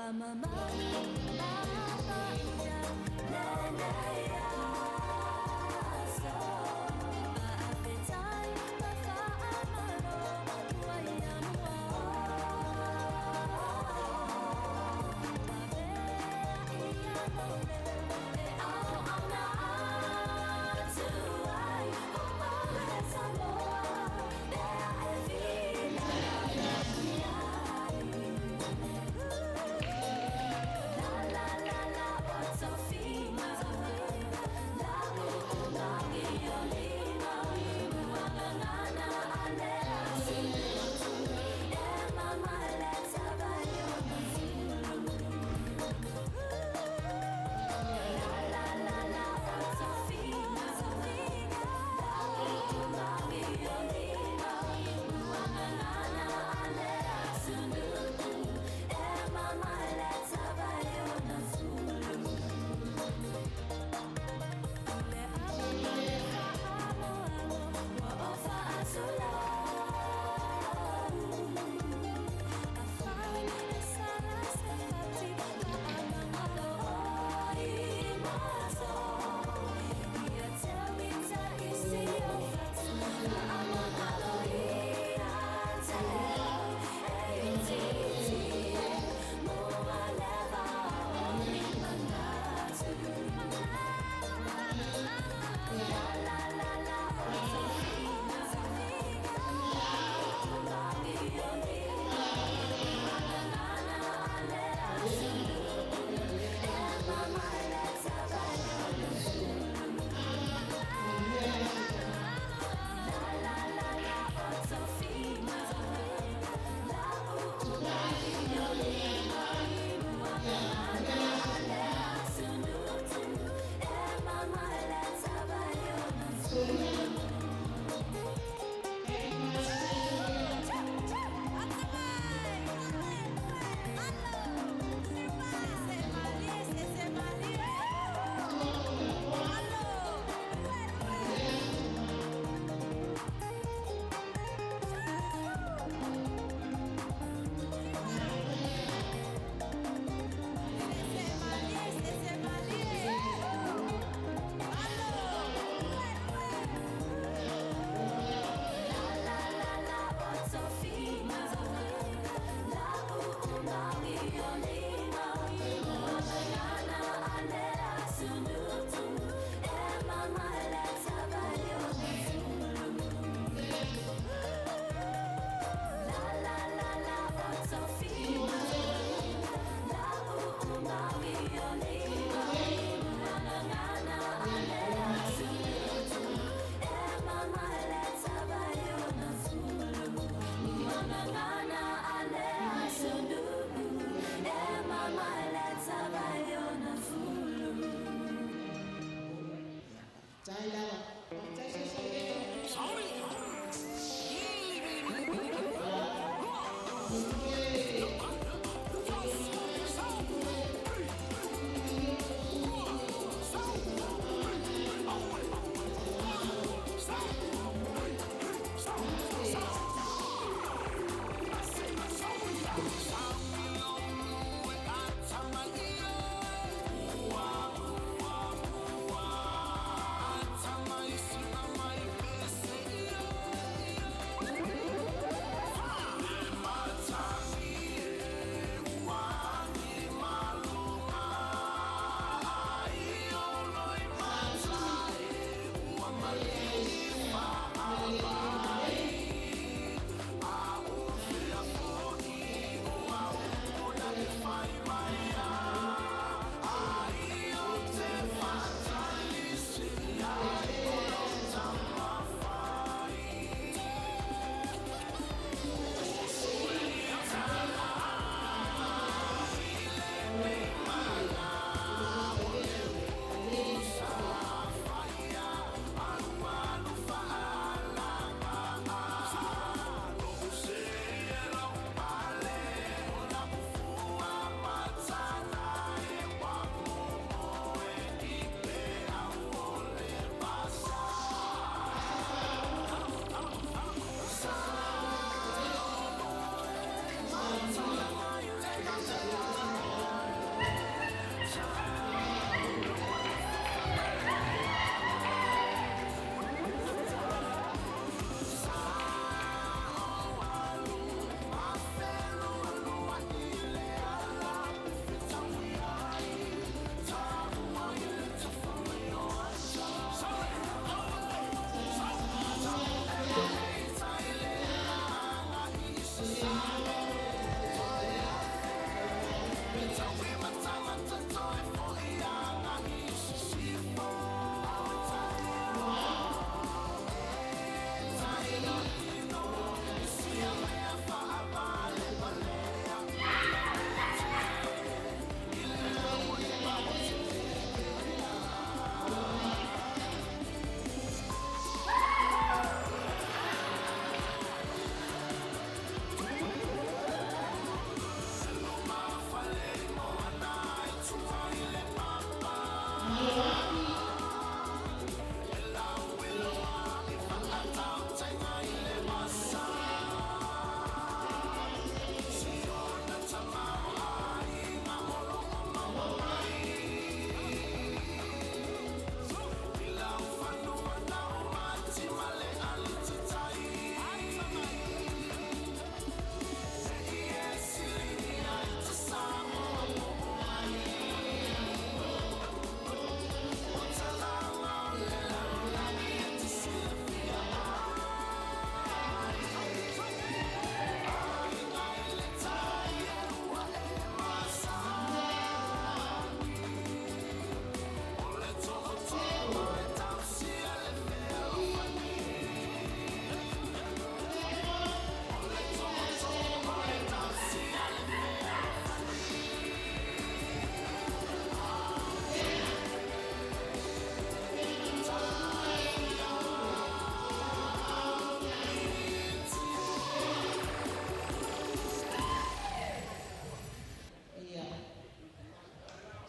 Sorry.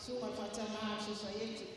Susuga o le faatamā o Sosaieti.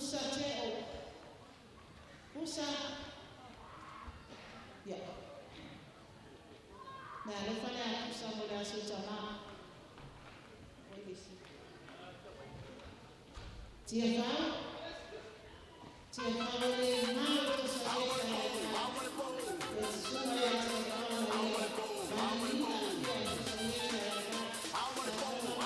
Pusa teo. Pusa. Ia. Me alofa le a pusa mo le aso tamā. Oi lisi. Tia fau. Tia fau le mau to sa le sa le sa. Le susuga le a tia fau mo le. Vanina ia to sa le sa le sa.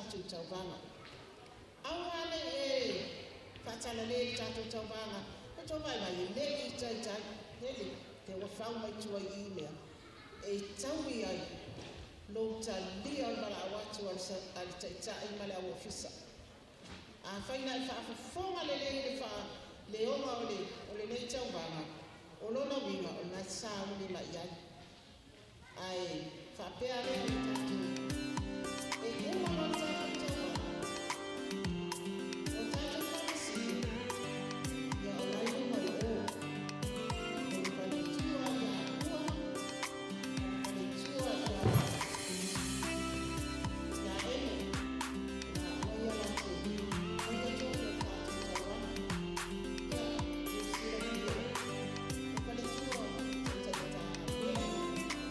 tatou tauvaga. Aua le e faatalale i le tatou tauvaga, o tou vaivai e le i taitai, lele, te ua fau mai tua i i mea, e taui ai lou talia o le valaau atu a le taitai ma le au ofisa. Afai na e faafofoga lelei i le faaleoga o lenei tauvaga, o lona uiga o lena e sauni mai i ai. Ae faapea lea le tatou e uma loa le tatou tauvaga, o tatou faamasino, ia o la e luma i o, o le faletua ia Apua, o le faletua ia Emo, na aumai latou, faia tofi o le tatou tauvaga. Ia, e silafia, o faletua o taitai Matagaluega,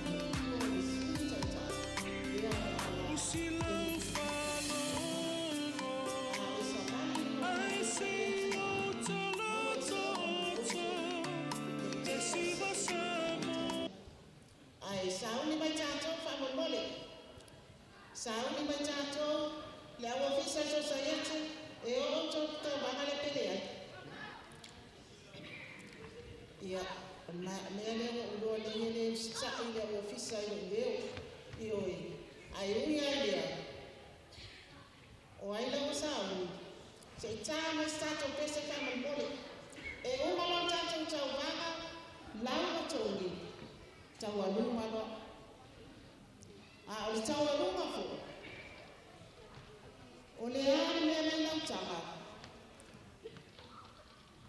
faletua o le Sui Taitai, ia o le a Silau faalogo a e savali luma o ai tatou se faletua, o maua i se toloto outou e taitai si vasa mo. Ae sauni mai tatou faamolemole. Sauni mai tatou le au ofisa le sosaiete e oo outou tauvaga le pele ai. Ia, o le mea lea ua ou iloa nei e le usitai le au ofisa i lou leo. Ioe, ae ui lava i lea, o ai la ua sauni, se i tā mai se tatou pese faamolemole. E uma loa le tatou tauvaga, lau ma togi, taualuga loa. A o le taualuga foi, o le a le mea mai lautaga,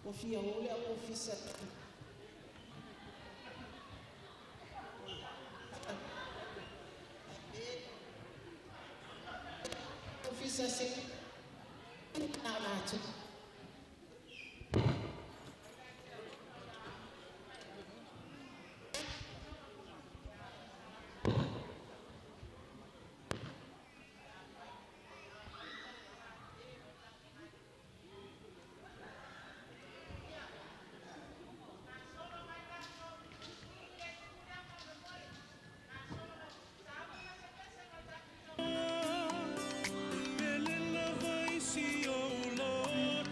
ua fia o le au ofisa. Ofisa se na o latou. Pele lava i si ou loto.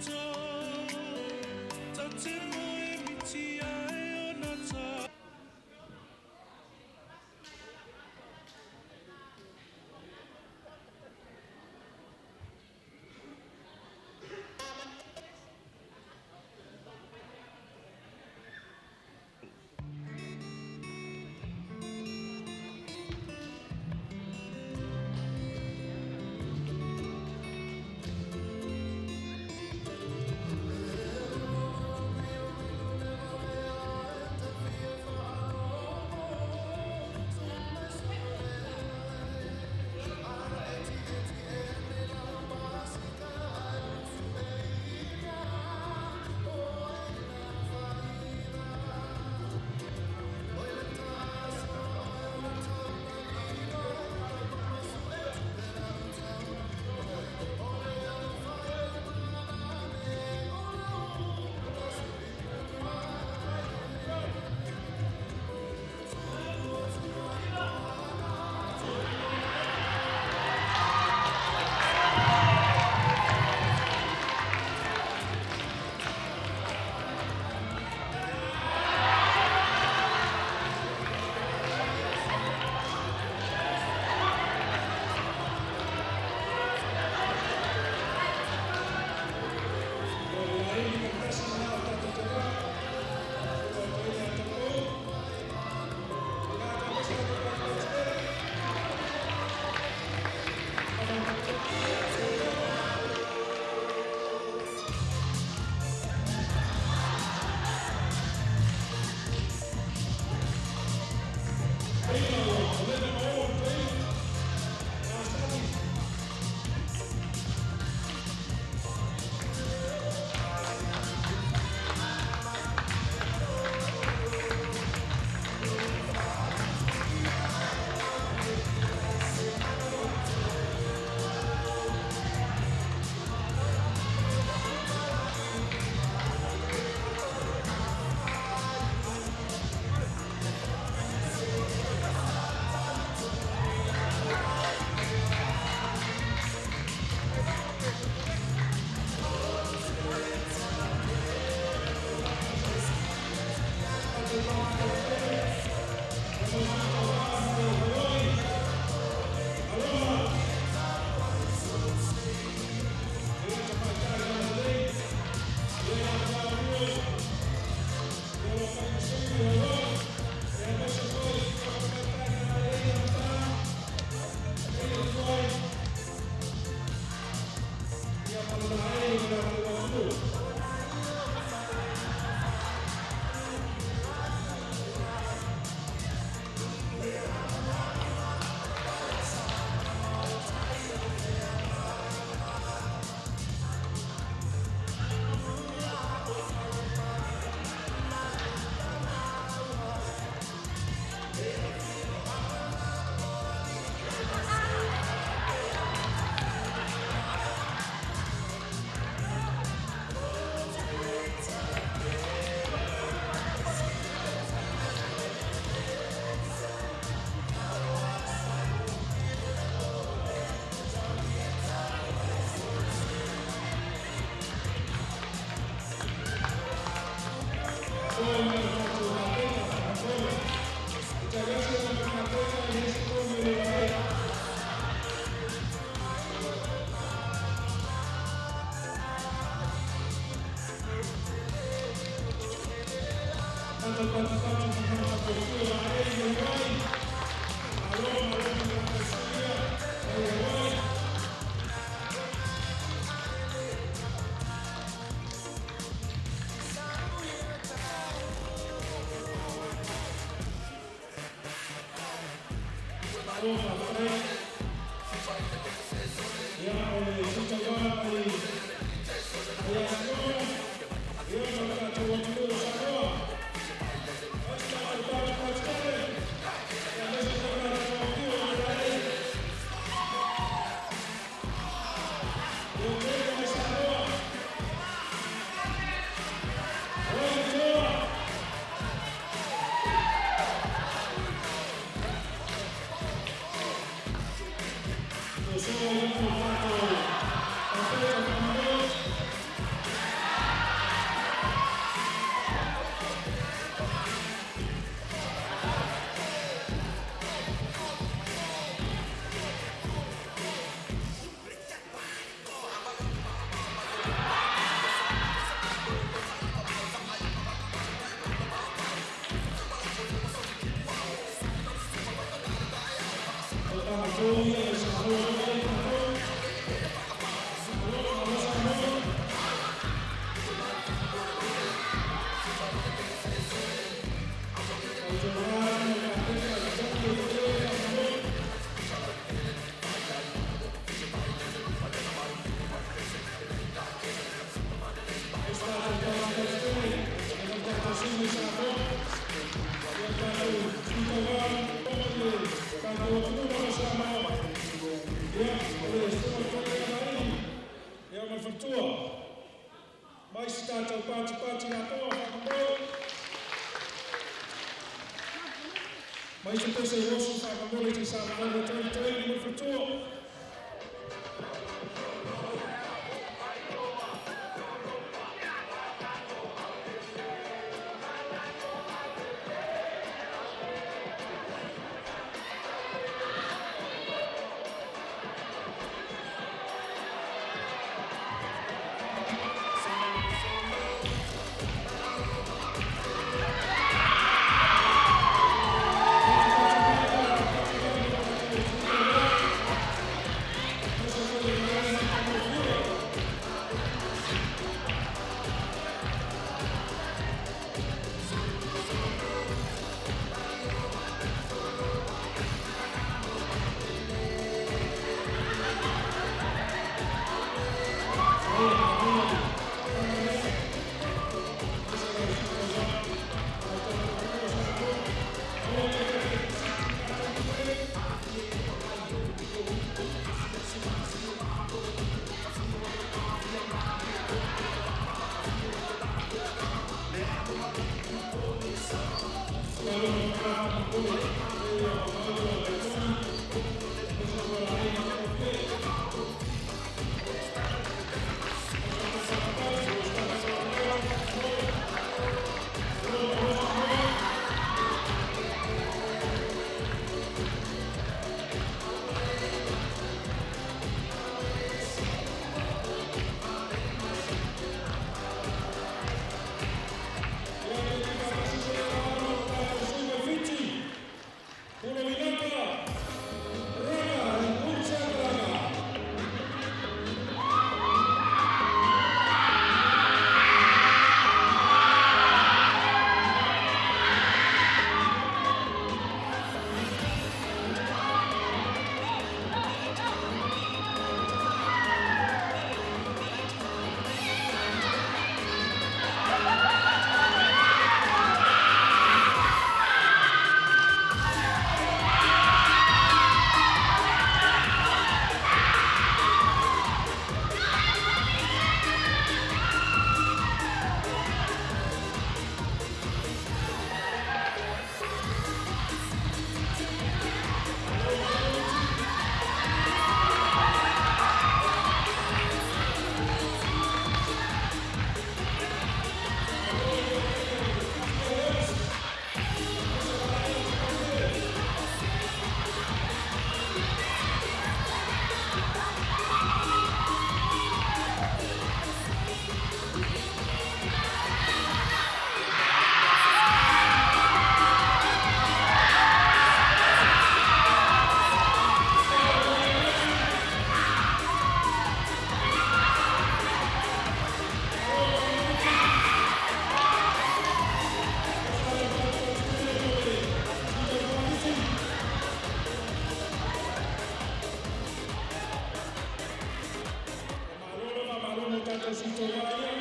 Tauva ia.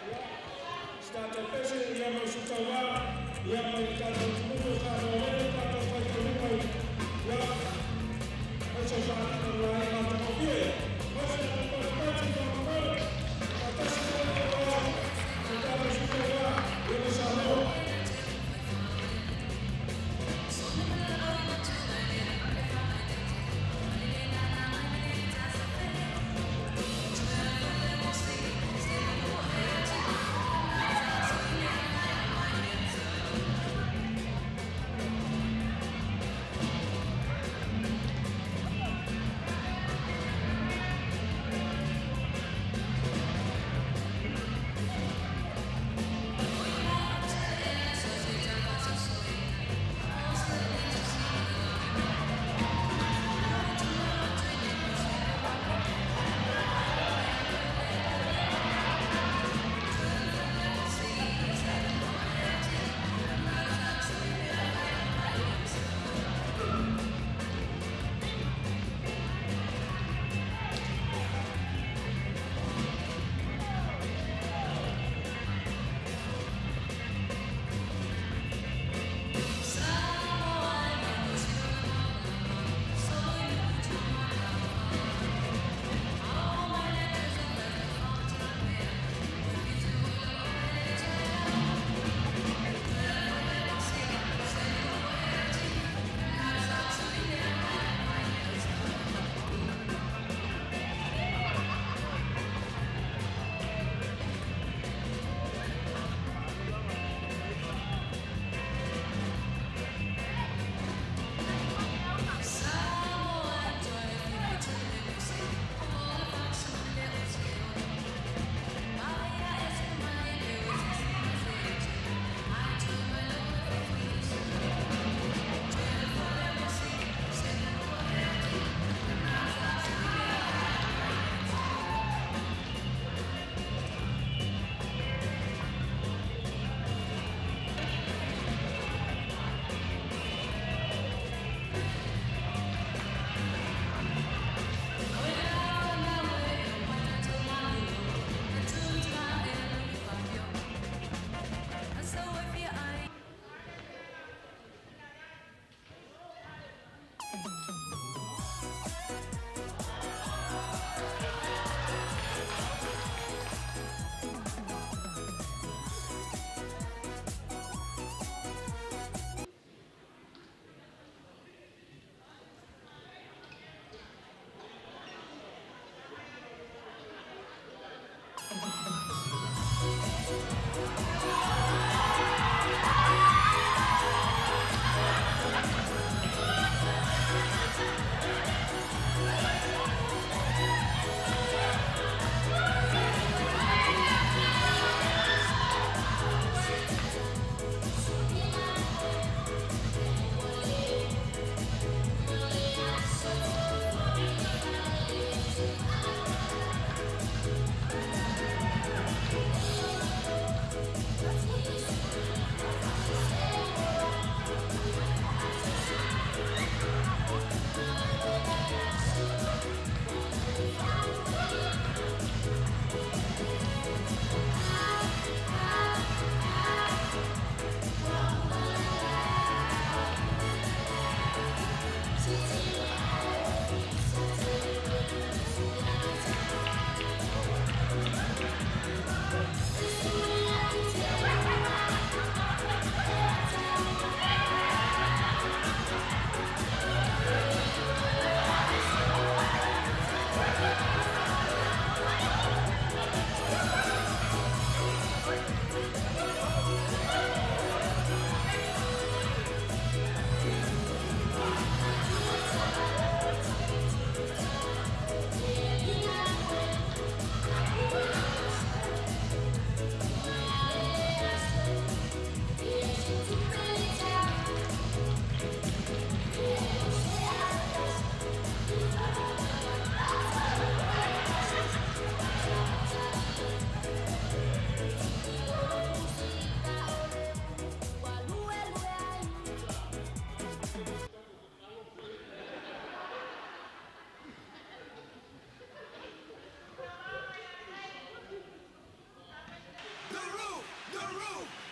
Ia, se tatou pese ia ma le Sui Tauva ia ma le tatou atunuu o Samoa nei o tatou faitauina i ia aemaise o faaaliga o le aiga matagofie. Aemaise le tatou faamalo. Faatasi foi le tatou Sui Tauva ia ma Samoa.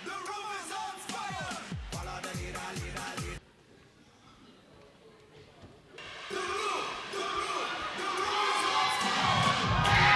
The roof is on fire. Follow the leader, leader, leader. The roof, the roof, the roof is on fire.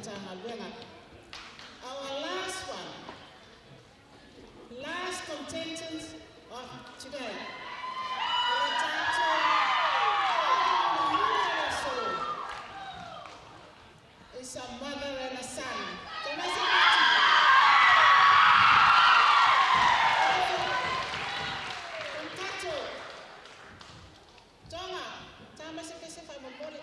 Matagaluega. Our last one, last contestant of today. O le tatou is a mother and a son. Tonga, tama se pese fa momole.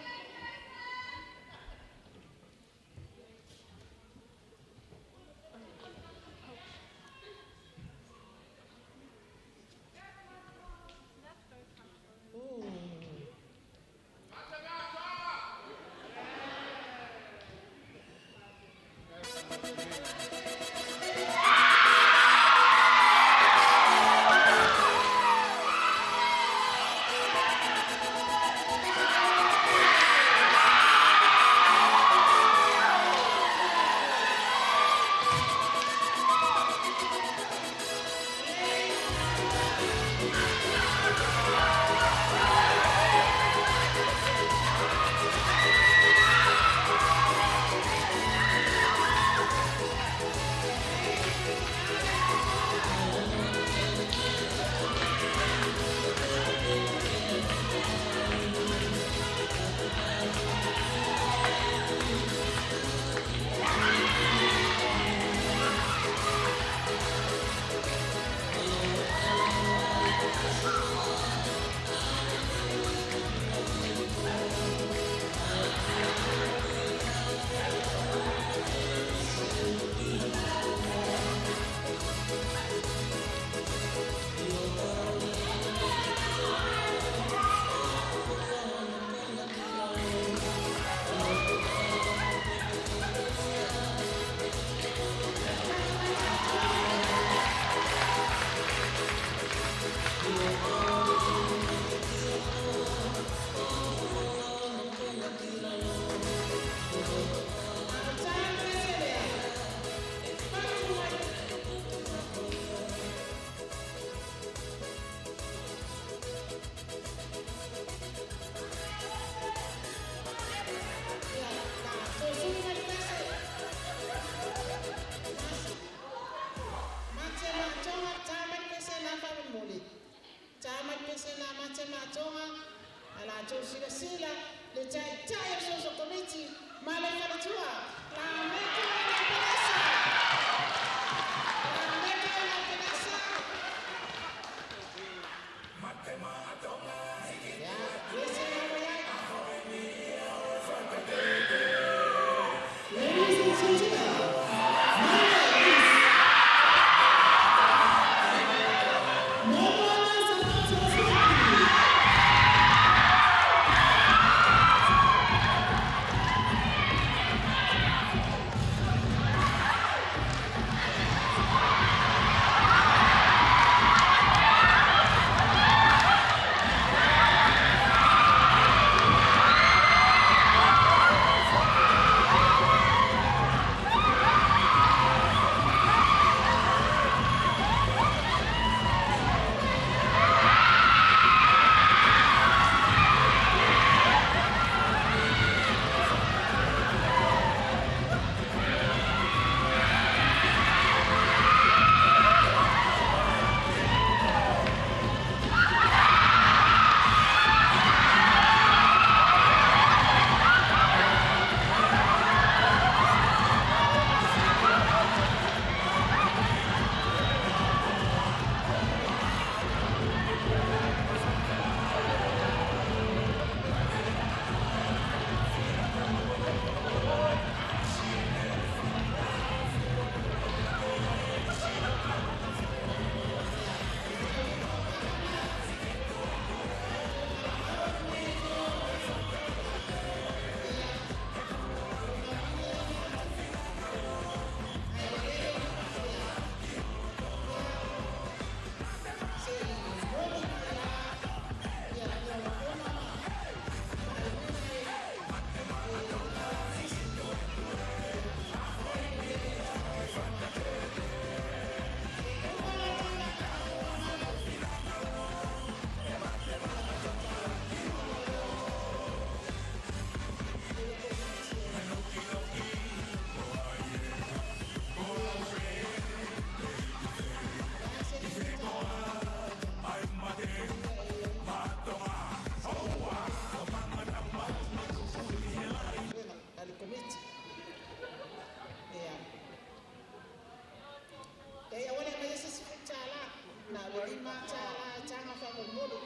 Sila le taitai o soso komiti ma le faletua la meke o le pelesa la meke o le pelesa Ladies and gentlemen, Na o le $5 e taga faamolemole.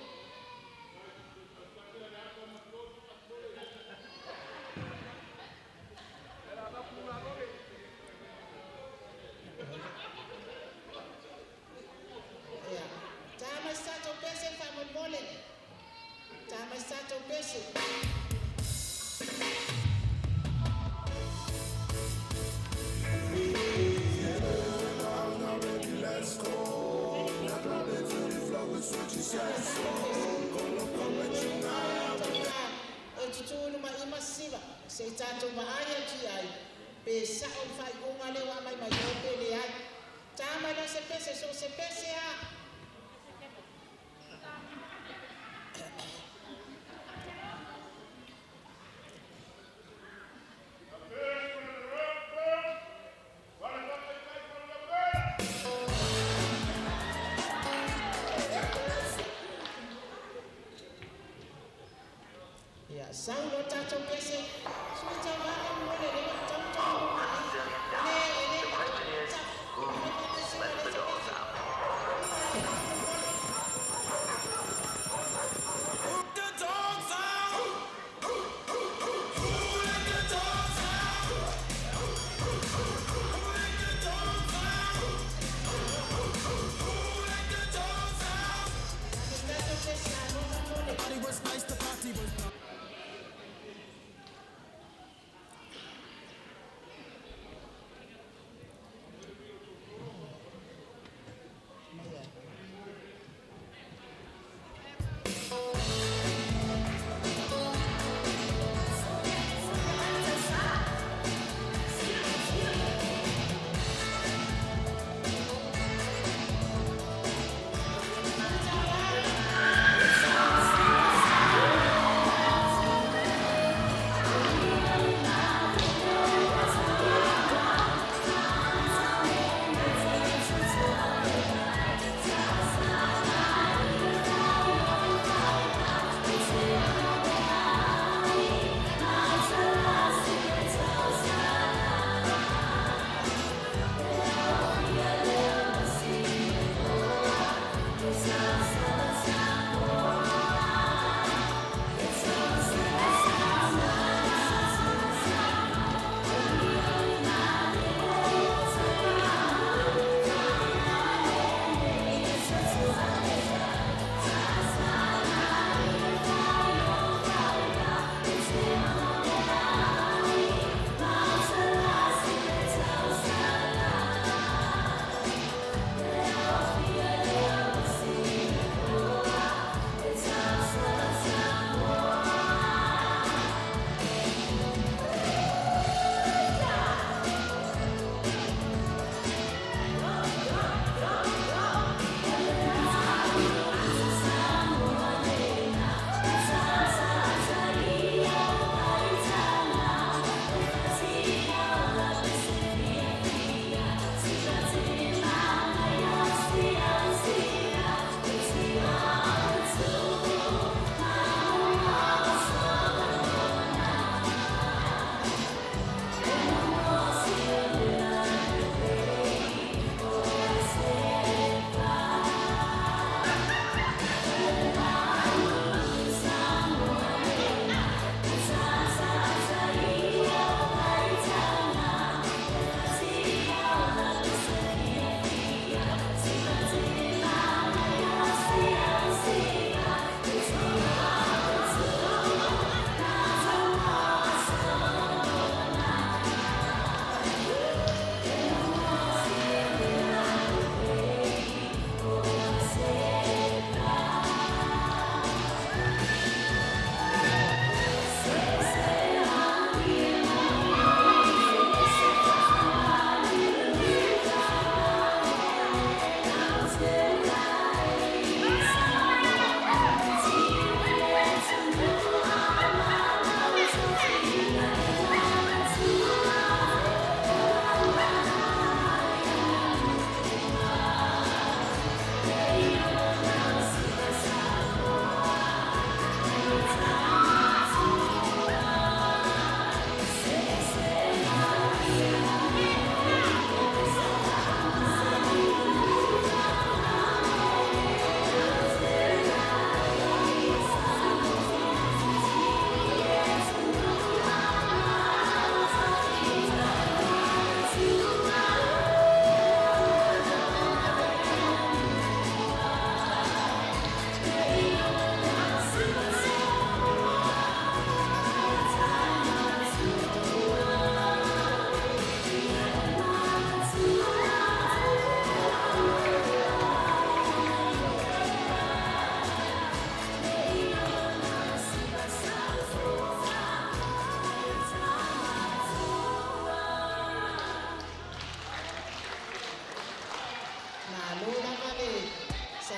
Ia, ta mai se tatou pese faamolemole. Ta mai se tatou pese. E tutū luma ima siva se i tatou vaai atu i ai pe sa'o le faaiuga lea ua aumai mai o pe leai. Tā mai loa se pese so o se pese a. Ia, sau loa tatou pese. Sui tauva'a mo le le tau le le Let the dogs out. The dogs out. Who let the dogs out? Who let the dogs out? Who let the dogs out? The party was nice, the party was.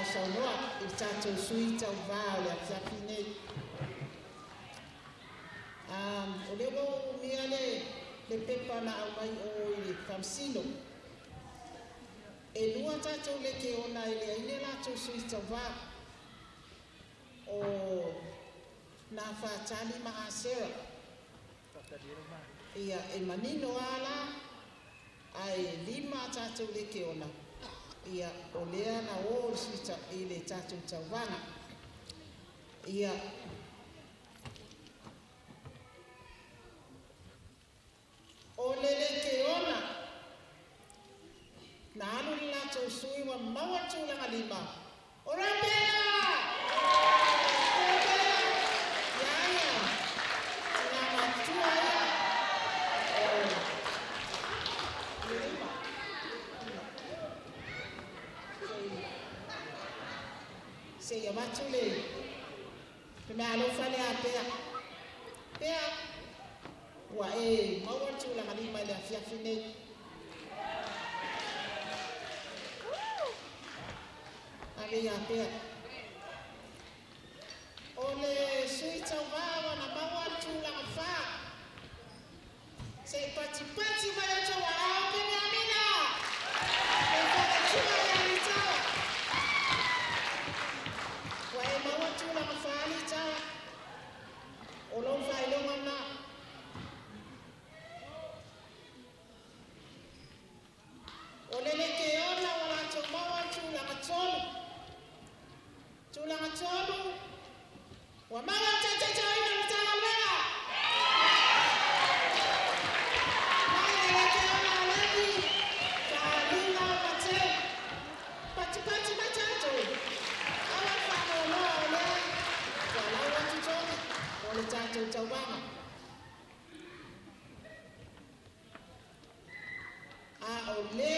sausaunoa i le tatou sui tauvā o le afiafi nei. O lea ua ou umia le pepa na aumai o i le faamasino. E lua tatou lekeona e leai ni a latou sui tauvā, o Nafatali ma Asera. Ia, e manino lava la, ae 5 a tatou lekeona, ia, o lea na o i le tatou tauvaga. Ia, o le lekeona na alu le latou sui ua maua tulaga 5, o Rapela! Rapela! Ia ia, tina matua ia, o le 5. Se i avatu le mea alofa lea pea. Pea, ua e maua tulaga 5 i le afiafi nei. Ave ia pea. O le sui tauvā ua na maua tulaga 4. Se i patipati mai o tau ao Peniamina. E whakatua ia Litawa. Ua e maua tulaga 4 Litawa. O lou faailoga na. O le lekeona ua latou maua tulaga 3. Tulaga 3. Ua maua taitaitauina le Matagaluega. Mai le lekeona a Levi, Faaaliga o Mateo. Patipati mai tatou. Aua le faanoanoa o lea ua lau atu togi o le tatou tauvaga. A o le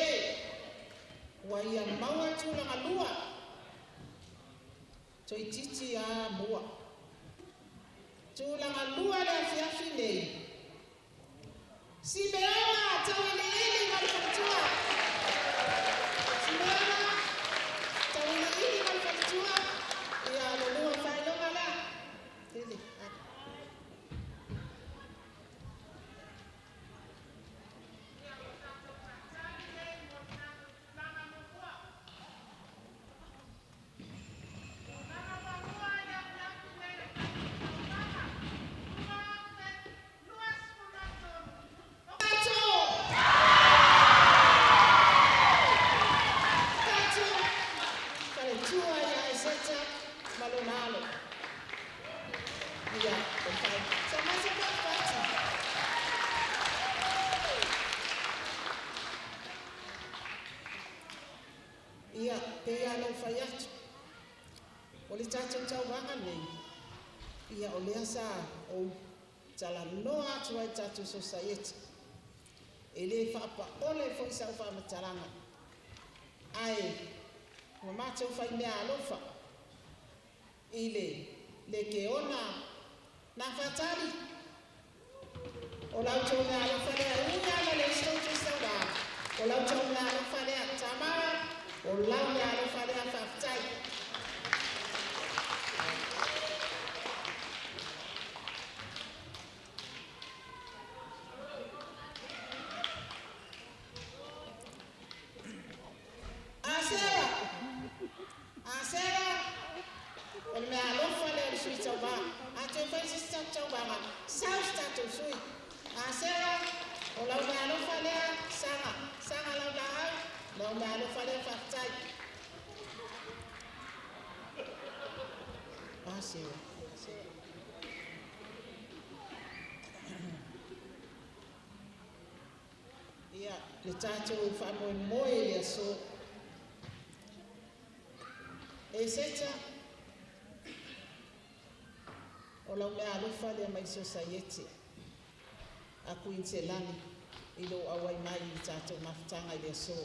ua ia maua tulaga 2, toeitiiti a mua. Tulaga 2 le afiafi nei. Simeona Tauiliili ma le faletua. Simeona Tauiliili ma le faletua. Ia lolua faailoga lea. Tele. Faletua ia Eseta ma lona alo. Ia, o fai. Sa mai se patipati. Ia, pe ia lou fai atu. O le tatou tauvaga nei, ia o lea sa ou talanoa atu ai tatou society. E le faapaole foi sau faamatalaga. Ae, ua matou fai mea alofa i le lekeona Nafatali. O lau tou mea alofa lea, ui ala le isi tou sauvā. O lau tou mea alofa lea, Tamara, o lau mea alofa lea, faafetai. Asera, Asera, o le mea alofa lea o le sui tauvā. A toe fai se isi tatou tauvaga, sau se tatou sui. Asera, o lau mea alofa lea, saga, saga lau laau, lau mea alofa lea, faafetai. Asera. Ia, le tatou faamoemoe i le aso. E seta, o lau mea alofa lea mai society a Queen-Selani i lou auai mai i le tatou mafutaga i le aso.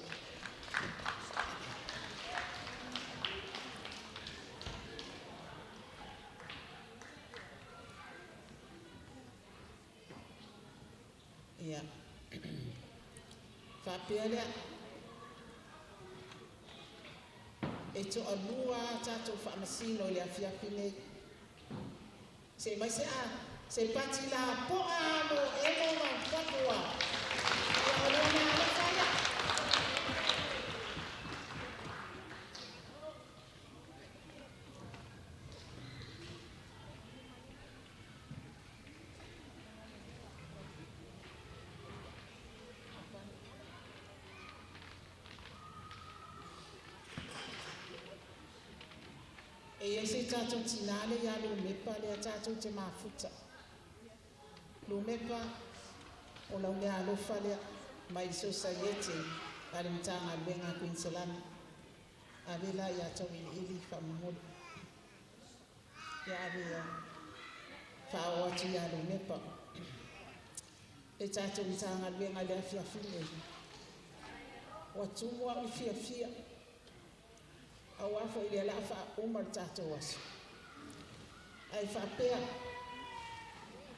Ia, faapea lea. E toalua tatou faamasino i le afiafi nei. Se mai se a se pati la po'a mo emo ma papua. Ia o lea mea alofa ia. E ia se tātou tinale ia lumepa lea tātou te mafuta. Lumepa o lau mea alofa lea mai sosaiete a le Matagaluega a Queensland. Ave la ia tau iliili faamomoli. Ia ave ia faaoo atu ia Lumepa. Le tātou Matagaluega i le afiafi nei. Ua tumu au i fiafia. Auā foi lea la faauma le tatou aso. Ae faapea,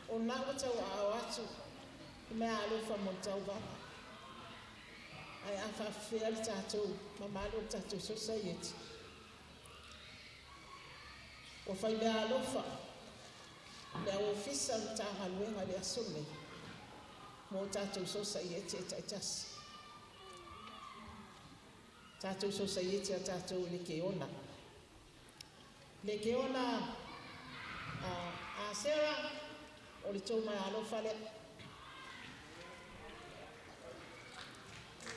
o na ua tauaao atu i mea alofa mo le tauvaga. Ae a faafefea le tatou mamalu o le tatou sosaieti. Ua fai mea alofa le au ofisa o le Matagaluega i le aso lenei mo tatou sosaieti e taitasi. Tatou sosaieti a tatou i le Keona. Le Keona a Sarah, o le tou mai alofa lea.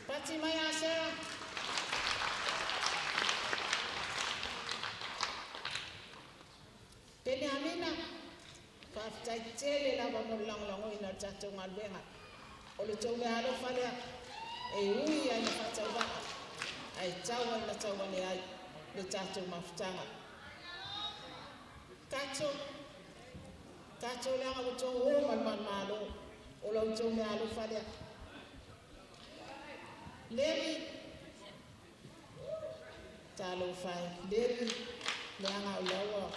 Pati mai a Sarah. Peniamina, faafetai tele lava mo le lagolagoina o le tatou galuega. O le tou mea alofa lea, e ui ai na faatauvaa, ae tau ai na tauane ai le tatou mafutaga. Tatou, tatou leaga ua tou o ma le manumalo, o la outou mea alofa lea. Levi, talofa e, Levi, leaga o lau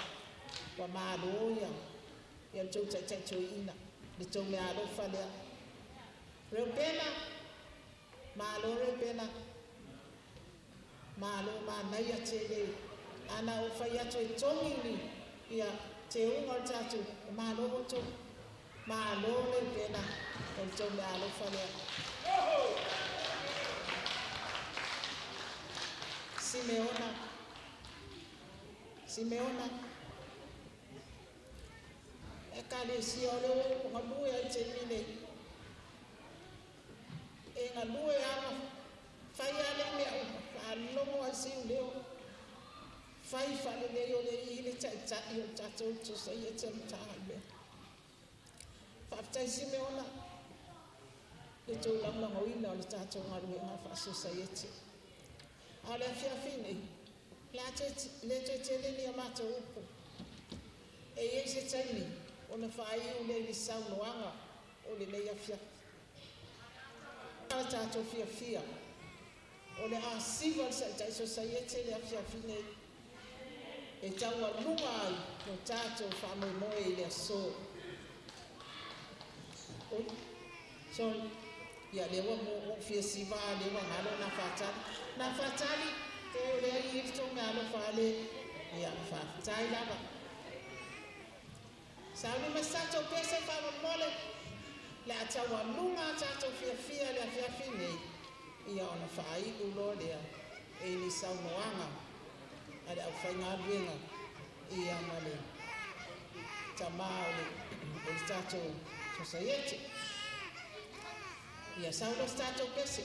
ua malo ia, ia le tou taitaitoiina, le tou mea alofa lea. Reubena, malo Reubena, malo manaia tele. Ana o fai atu e togi ni, ia te unga o le tatou, malo outou, malo Reubena, o le tou mea alofa lea. Simeona, Simeona, e ekalesia o le o galue ai te nei. E galue ama, fai ale mea uma, faalogo ai siu leo. Fai faalelei o le i le taʻitaʻi o le tatou sosaiete o le Matagaluega. Faafetai Simeona, le tou lagolagoina o le tatou galuega faasosaiete. A o le afiafi nei, le toe tele ni a matou upu. E iai se taimi ona faaiu lea i le saunoaga o lenei afiafi. A tatou fiafia, o le asiva le saʻitaʻi sosaiete le afiafi nei. E taualuga ai lo tatou faamoemoe i le aso. Oi, sorry. Ia lea ua mo fia siva lea ua galo na faatali. Na faatali, te o lea i le tou mea alofa ale. Ia, faafetai lava. Sauni ma se tatou pese faamolemole. Le a taualuga a tatou fiafia le afiafi nei. Ia ona faaiu loa lea e ni saunoaga a le aufaigaluega ia ma le tamā o le tatou sosaiete. Ia sau loa se tatou pese.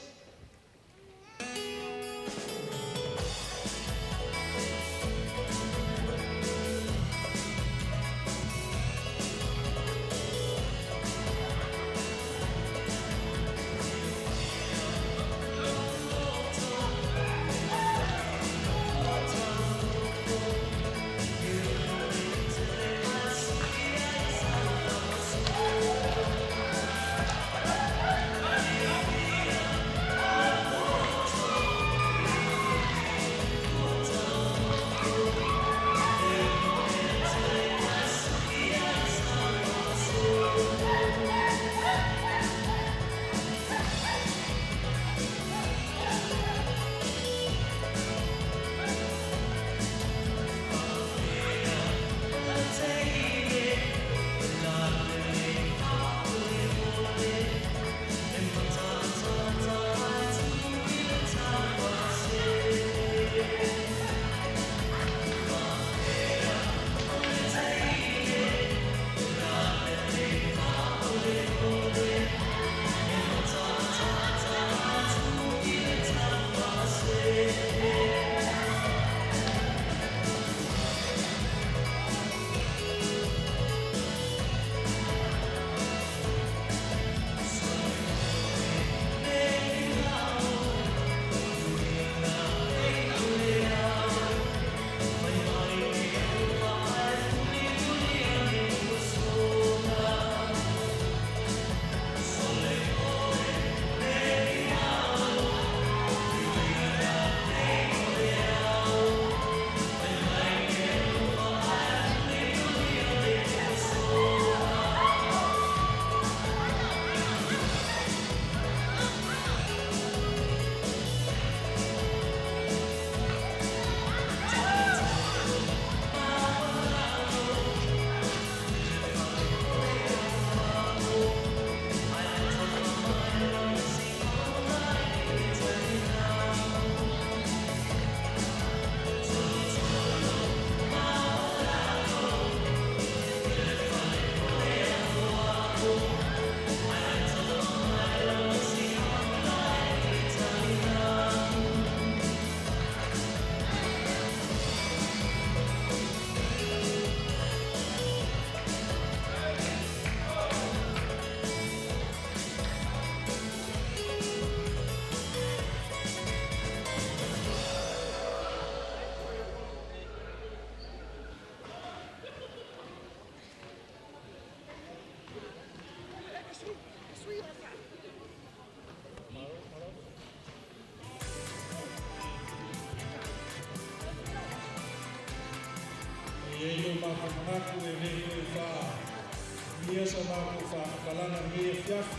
E ai lo matou manatu e lē toe faamia sa matou faamatalaga lenei afiafi.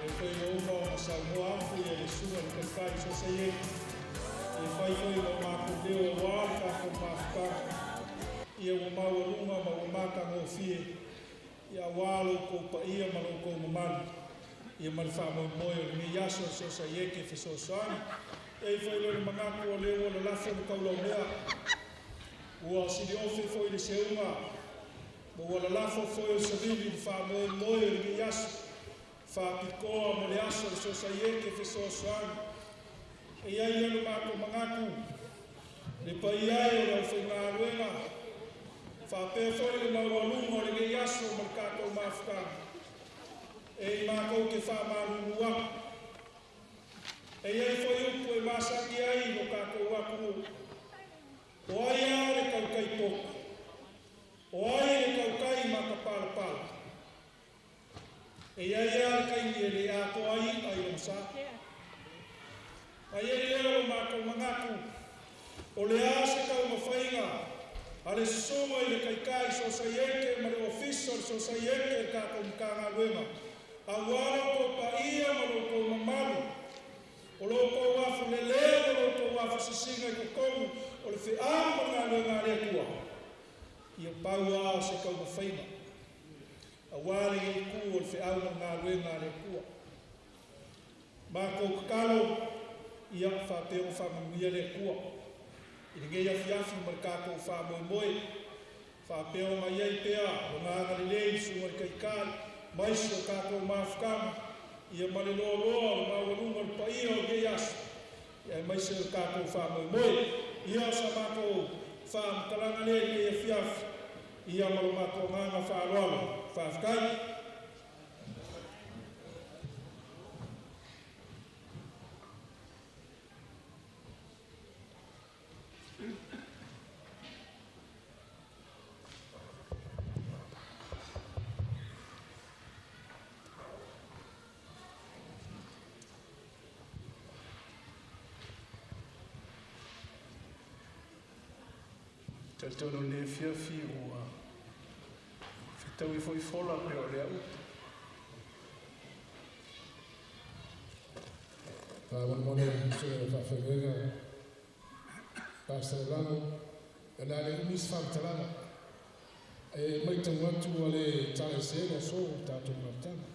E foi ua uma ona saunoa atu ia le susuga le Taitai Sosaiete e fai foi lo matou leo auā le tatou mafutaga ia ua maualuga ma ua matagofie ia auā lo outou paia ma lo outou mamalu ia ma le faamoemoe o lenei aso o le Sosaiete fesoasoani. E foi leo le manatu o lea ua lalafo le taulaumea ua siliofi foi le seuga ma ua lalafo foi o le savili le faamoemoe o lenei aso faapitoa mo le aso o le Sosaiete fesoasoani. E iai lea le matou manatu le paia ai o le aufaigaluega faapea foi le maualuga o lenei aso ma le tatou mafutaga e i matou te faamalulu atu. E iai foi upu e masani ai lo tatou atunuu o ai a le tautai poto o ai le tautai matapalapala e iai a le taimi e le atoa ai i'a i lona sa. A iai lea lo matou manatu o le a se taumafaiga a le susuga i le Taitai Sosaiete ma le Ofisa o le Sosaiete le tatou Matagaluega auā lo outou paia ma lo outou mamalu o lo outou afulelē ma lo outou afusisiga i totonu o le feau ma le galuega a le Atua ia pau a se taumafaiga auā lenei itu o le feau ma le galuega a le Atua. Matou tatalo ia faapea ona faamanuia le Atua i lenei afiafi ma le tatou faamoemoe faapea ona iai pea lona agalelei i susuga i le Taitai ma isi o tatou mafutaga ia ma le loaloa o le maualuga o le paia o lenei aso ia aemaise o le tatou faamoemoe. Ia o sa matou faamatalaga lea i lenei afiafi ia ma lo matou agaga faaaloalo. Faafetai. Talitonu le fiafi ua fetaui foi fola pe o le au. Faamolemole se faafeagaiga Pastor Lago e le a le umi se faamatalaga e maitau atu ua le talese le aso o tatou mafutaga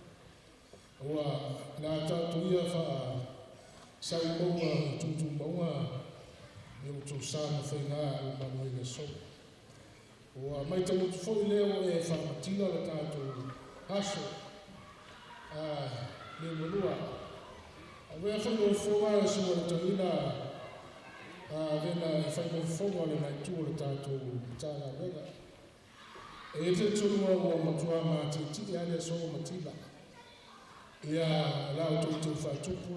ua le a tatou ia faa saumauga i tutumauga i outou sa ma faigā ua malu ai le aso. Ua maitau atu foi lea ua e faamatila le tatou aso le umalua. Avea foi lou fofoga le susuga le toeaina vena e fai mo fofoga o le naitu o le tatou Matagaluega. E i te toluga ua matua matietie a le aso matila. Ia la outou teu faatupu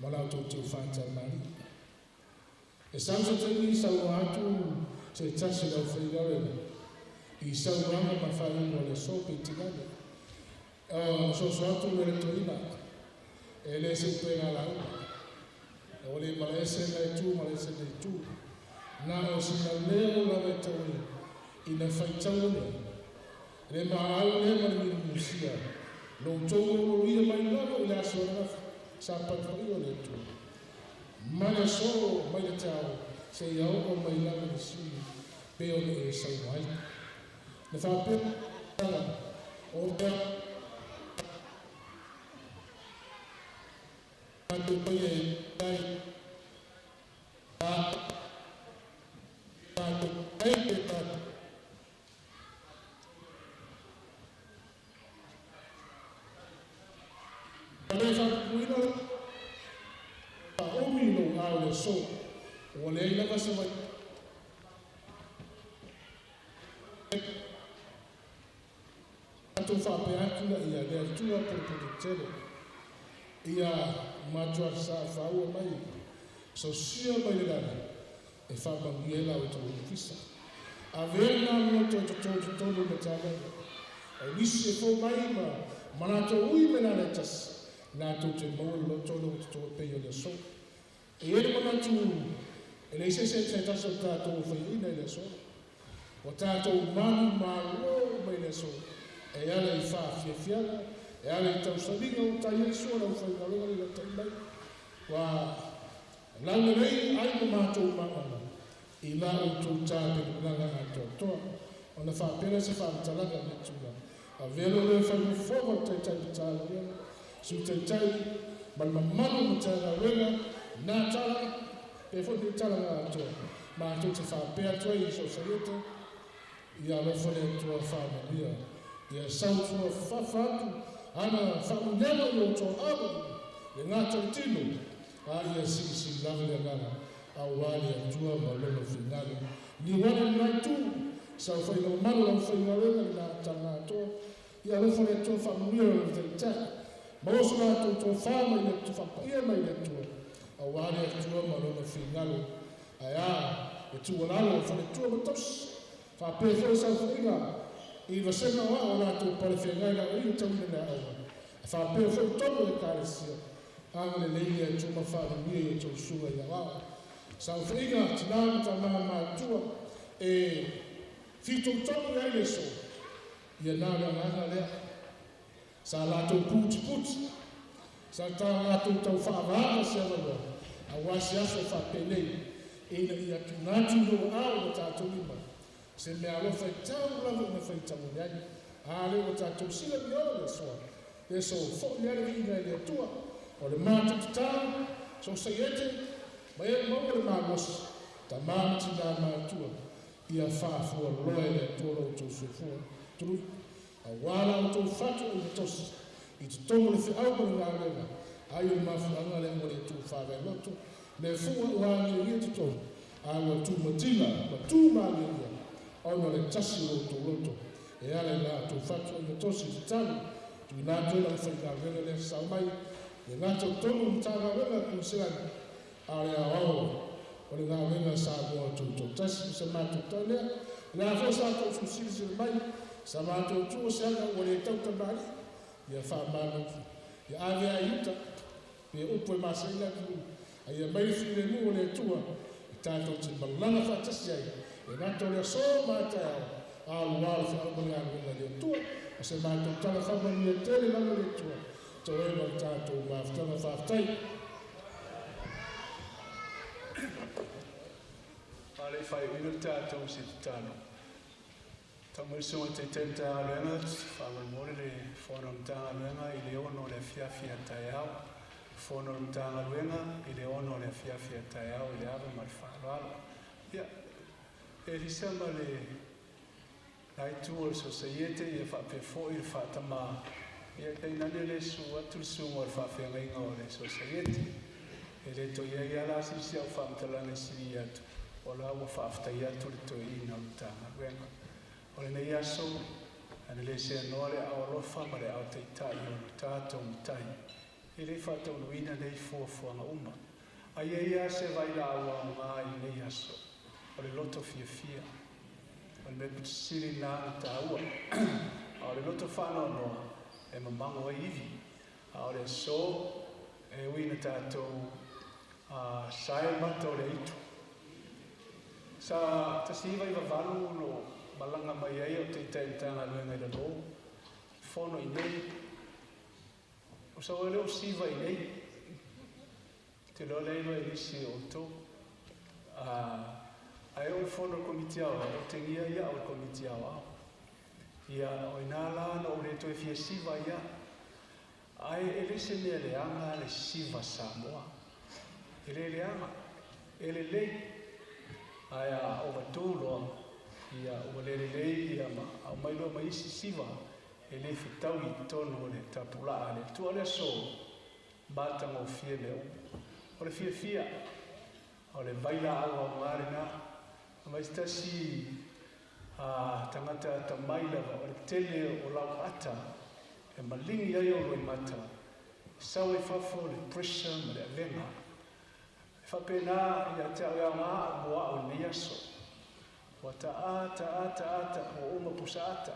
ma la outou teu faatamali. E sau se taimi saunoa atu se tasi o le aufaigaluega i saunoaga ma faaiuga o le aso pe itilale. Soso atu le toeaina e le se upega lauga. O le malaese na itu malaese na itu. Na o sina leo lava e tau e ina faitau le. Le maau le ma le mimusia. Lo outou o ia mai lava i le aso ananafi sa patupai o le Atua. Ma le aso mai le tao se ia oo mai lava le sui pe o le e saunoa ai. Le faapea o mea tatou paia e ai tatou ai pe tatou le faapupuina faaumi lou ao le aso ua leai lava se mai tatou faapea atu laia le Atua pulupulu tele ia matua sa faaua mai sosia mai le lagi e faamanuia ai la outou ofisa. Avea na loto e totonu totonu Matagaluega. O nisi e fou mai ma ma latou ui me na le tasi latou te maua le loto le ua toto pei o le aso. E i ai le manatu e leai se isi se tasi o tatou faiaina i le aso. Ua tatou malu malo mai le aso e ala i faafiafiaga e ala i tausaliga o tai ai sua lau faigaluega le latai mai. Ua laulelei ai ma matou maona i la outou tapenapenaga atoatoa. Ona faapea se faamatalaga le tulaga. Avea lo le faimafofoga o le taitai Matagaluega, Sui Taitai ma le mamalu o Matagaluega, na tala pe foi ni tala atoa. Matou te faapea atu ai i Sosaiete, ia alofa le Atua faamanuia. Ia sautua fafa atu ana faamuniaga i outou ava le gata o le tino, a ia silisili lava le agaga auā le Atua ma lona finagalo. Liuana lena itu, saofaiga mamalu lau faigaluega i la tala atoa. Ia alofa le Atua faamanuia lona taitai. Maua so latou tofā mai le Atua, faapaia mai le Atua, auā le Atua ma lona finagalo. Ae a le tuualalo o faletua ma tausi. Faapea foi saofaiga i vasega o ao latou palefeagai lau i le tauina le aoga. Faapea foi tonu o Ekalesia. Agalelei le Atua ma faamanuia i outou susuga i aoao. Saofaiga tinā ma tamā matua e fitoitonu i ai le aso. Ia na o le agaga lea. Sa latou putiputi. Sa tā latou tau faavaava se avanoa. Auā se aso faapenei. Ina ia tuuina atu i lou aao ma tatou lima. Se mea alofa e tau lava ina faitauina ai. A lea ua tatou silafia le asoa. Le aso fo'i ai le viiga i le Atua. O le matou tatalo, Sosaiete, ma e maua le malosi, tamā ma tinā matua, ia faafualoa e le Atua lo outou soifua tului. Auā la outou fatu o le tosi, i totonu o le feau ma le galuega, ai o le mafuaaga lea ua le tuufavae loto, le fua ua agiagia totonu, a ua tumatina ma tumalialia, ona o le tasi o lo outou loto, e ala i la outou fatu o le tosi i tatalo, tuuina atu ai lau faigaluega lea sao mai, le gata o tonu o Matagaluega a Kuiniselani, a o le aoao o le galuega Samoa tutoatasi. O se matou tau lea. O le a foi sa outou fusilisili mai, sa matou tu o se aga ua le tautamalii, ia faamalo, ia ave ai i uta, pe upu e masaina atunuu, a ia mai le filemu o le Atua, e tatou te malaga faatasi ai, e gata o le aso ma a taeao, a o luā o le feau ma le galuega a le Atua. O se matou tala faamanuia tele lava le Atua, toe ma le tatou mafutaga faafetai. A le faaiuina le tatou se tatalo. Tau mai le susuga taitai Matagaluega, faamolemole le fono o le Matagaluega i le 6 o le afiafi a taeao. Fono o le Matagaluega i le 6 o le afiafi a taeao i le ava ma le faaaloalo. Ia, Elisa ma le la itu o le Sosaiete, ia faapea foi le faatamā, ia tainane le susu atu le susuga o le faafeagaiga o le Sosaiete. E le toe i ai lava la se isi au faamatalaga e sili atu, o la ua faafetai atu le toeaina o le Matagaluega. O lenei aso, ana le seanoa le aao alofa ma le aao taitai o le tatou matai, e le faataunuuina nei fuafuaga uma. Ae i ai lava se vailaau aoga i lenei aso, o le loto fiafia. O le mea pito sili lena ona taua. A o le loto faanoanoa, e mamago ai ivi. A o le aso, e ui ina tatou sae mata o le aitu. Sa 1998 no malaga mai ai o taitai Matagaluega i lalo, fono i nei. O sa oe lea o siva i nei. Te loa lea iloa e nisi o outou. Ae o le fono o le komiti aoao, o tengia ia o le komiti aoao. Ia, o ina la na o le toe fia siva ia. Ae e le se mea leaga le siva Samoa. E le leaga, e lelei. Ae a overdue loa, ia ua le lelei ia ma aumai loa ma isi siva e le fetaui i totonu o le tapulaa a le Atua. O le aso, matagofie mea uma. O le fiafia, o le vailaau aoga lena. Mai se tasi tagata atamai lava, o le tele o lau ata e maligi ai o loimata, sau ai fafo le pressure ma le avega. E faapena ia te au e aoga au mo au i lenei aso. Ua ta ata ata ata ua uma pusa ata.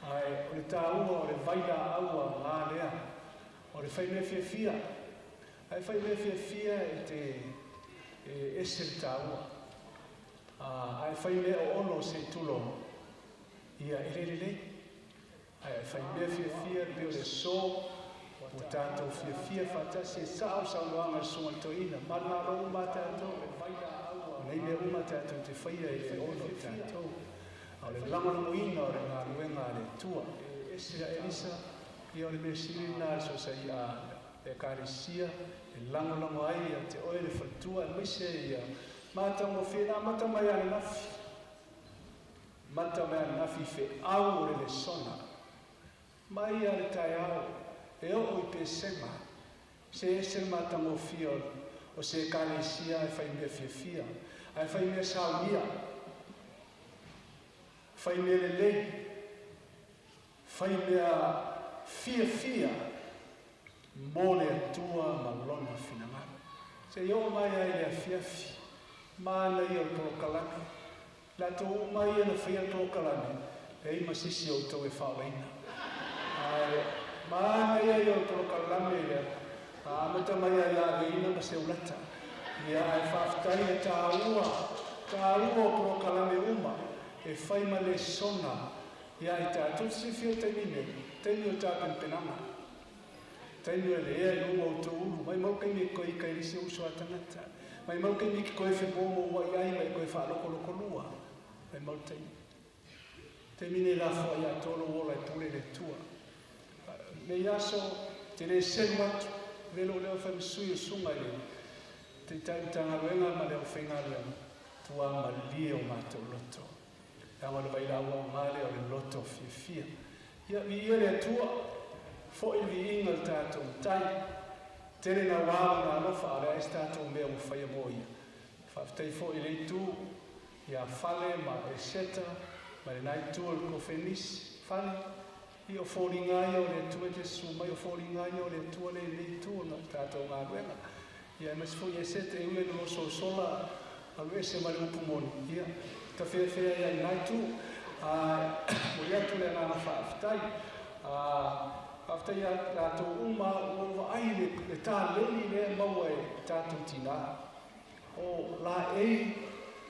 Ae o le taua o le vailaau aoga lea, o le fai mea fiafia. Ae fai mea fiafia e te e ese le taua. Ae Ae fai mea o ono se i tulo, ia e le lelei. Ae fai mea fiafia le pei o le aso, ua tatou fiafia faatasi e sa'o saunoaga a le susuga i le toeaina, manumalo uma a tatou. O nei mea uma tatou te faia e le ono i tatou, a o le lagolagoina o le galuega a le Atua. Ia Elisa, ia o le mea sili lena a le sosaia a le Ekalesia e lagolago ai ia te oe le faletua aemaise ia matagofie na amata mai ananafi, amata mai ananafi i feau o le lesona mai lava i le taeao e oo i Pesega. Se ese le matagofie o se Ekalesia ae fai mea fiafia, ae fai mea saunia, fai mea lelei, fai mea fiafia mo le Atua ma Lona finagalo. Se i oo mai lava i le afiafi, manaia o le polokalame. Latou uma ia na faia le polokalame, leai ma se isi o outou e faaolaina. Ae manaia ia o le polokalame lea, amata mai lava ia Aveina ma Seulata. Ia, ae faafetai le taua, taua o polokalame uma e fai ma lesona ia i tatou. Te silafia i le taimi nei, taimi o tapenapenaga, taimi o le ea i luga o outou ulu, maimau kaimi e koe ika i le isi uso a tagata, maimau kaimi e koe femoumoua i ai ma e koe faalokolokolua, maimau le taimi. Taimi nei lafoa ia atoa lou ola e pule i le Atua. Lenei aso, te le selu atu, avea lou leo e fai ma sui o susuga i le Taitai Matagaluega ma le aufaigaluega, tua malie o matou loto. Leaga o le vailaau aoga lea o le loto fiafia. Ia, viia le Atua, foi le viiga i le tatou Matai. Tele naua lona alofa, a o le a se tatou mea ua faia mo ia. Faafetai foi i le itu ia Fale ma Eseta ma lena itu o le Kofenisi. Fale, ia o foliga ia o le Atua e te susu mai, o foliga ia o le Atua lea i lenei itu o le tatou galuega. Ia aemaise foi Eseta e ui ai le sosola alu ese ma le upu moni, ia tafeafea ai i lena itu. Momoli atu le agaga faafetai. Faafetai ia latou uma ua ou vaai i le taleni lea e maua e tatou tinā. O laei,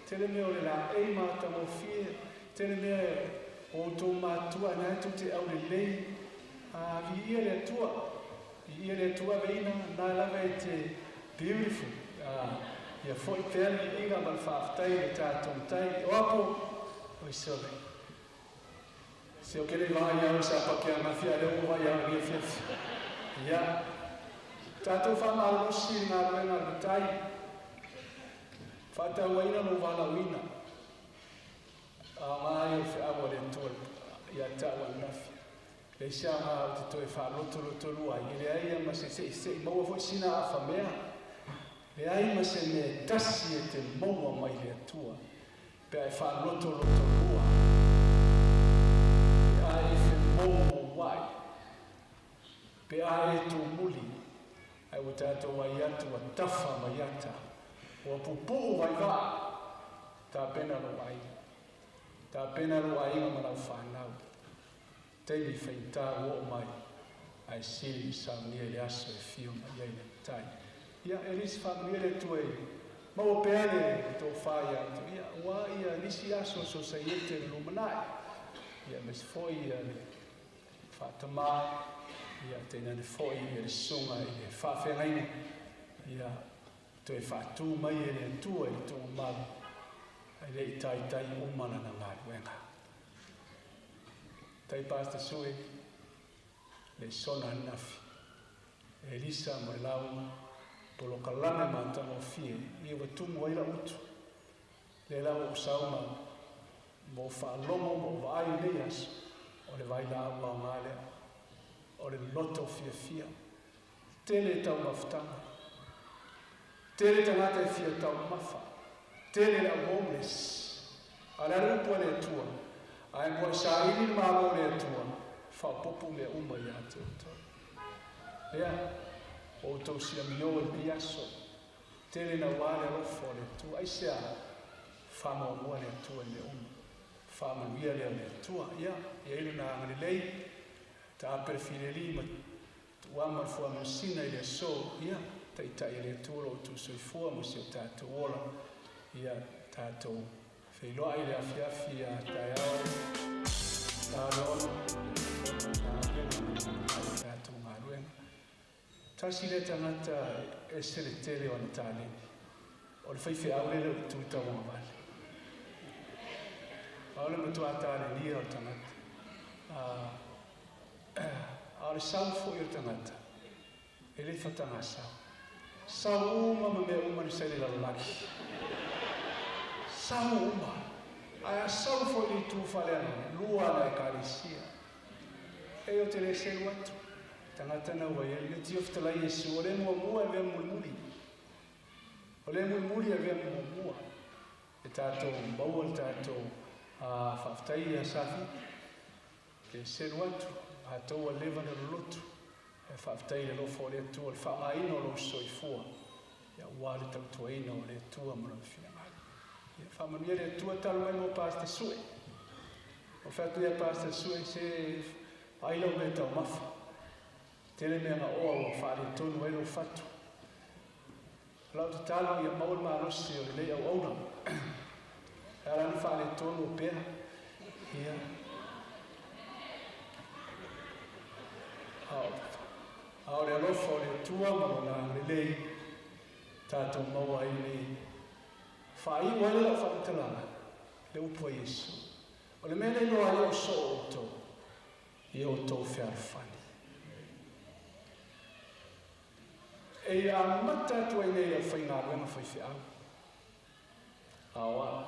tele mea o le laei matagofie, tele mea o outou matua na e tou te aulelei. Viia le Atua, viia le Atua aveina, na lava e te beautiful. Ia foi pea le viiga ma le faafetai i le tatou Matai. O Apo, oi sole. Se o ke le vaai au sa pa ke angafi a lea ua vaai au i le afiafi. Ia, tatou faamalolosi i le galuega a le Matai, faatauaina lou valaauina, aoga ai o le feau a le Atua ia te au ananafi. Leai se aoga ou te toe faalotolotolua ai, e leai ia ma se seisei maua foi sina afa mea. Leai ma se mea e tasi e te maua mai le Atua pe a e faalotolotolua, pe a e femoumouai, pe a e tumuli, ae ua tatou ai atu ua tafa mai ata, ua pupuu vaivaa. Tapena lou aiga. Tapena lou aiga ma lau fanau. Taimi faigata ua oo mai, ae sili ma saunia i le aso e afio mai ai le Matai. Ia, e le se faamanuia le Atua e maua pea le tofa ia outou, ia, aua ia nisi aso o sosaiete i le lumanai, ia, aemaise foi ia le faatamā, ia, tainane foi ia le susuga i le faafeagaiga, ia, toe faatū mai e le Atua i le tuugamau, ae le i taitai uma lana galuega. Tai Pastor Sue, le sona ananafi, Elisa mo le lauga, polokalame matagofie, ia ua tumu ai lau utu. Lea la ua ou sau ma ma ou faalogo ma ou vaai i lenei aso, o le vailaau aoga lea, o le loto fiafia. Tele taumafataga, tele tagata e fia taumafa, tele le au homeless. A o le a le upu a le Atua? Ae muai saili le Malo o le Atua, faaopoopo mea uma ia te outou. Lea, o outou siamio i lenei aso, tele naua le alofa o le Atua. Aisea? Faamuamua le Atua i mea uma. Faamanuia lea o le Atua. Ia, e i ai lona agalelei, taape le fileli ma tuuama le fuamasina i le aso. Ia, taitai e le Atua lo outou soifua ma si o tatou ola. Ia, tatou Feiloai le afiafi a taeao talono tatou galuega. Tasi le tagata e se le tele o ana taleni. O le faifeau lele o le tu tauagavale. A o le matuā talenia o le tagata. A o le sau foi o le tagata, e le fatagasau. Sau uma ma mea uma na sa i le lalolagi. Sau uma. Ae a sau foi i le itu faaleagaga, lua ana ekalesia. E ou te le selu atu. Tagata na ua i ai le tio fetalai Iesu, o le muamua e avea ma mulimuli. O le mulimuli e avea ma muamua. E tatou maua le tatou faafetai ia Safi. Te selu atu, matou ua leva na lolotu. E faafetai i le alofa o le Atua, le faaaogaina o lou soifua, ia aua le tautuaina o le Atua ma Lona finagalo. Ia faamanuia le Atua, talo mai mo Pastor Sue. O fai atu ia Pastor Sue, se vaai lau mea taumafa. Tele mea gaoa ua faaletonu ai lou fatu. O lau tatalo ia maua le malosi o lenei auauna. E ala ona faaletonu o pea. Ia. A o le alofa o le Atua ma Lona agalelei tatou maua ai le faaiu ai le lau faamatalaga, le upu a Iesu. O le mea lea e iloa ai o soo outou, ia outou fealofani. E amata atu ai nei le aufaigaluega faifeau. A o au,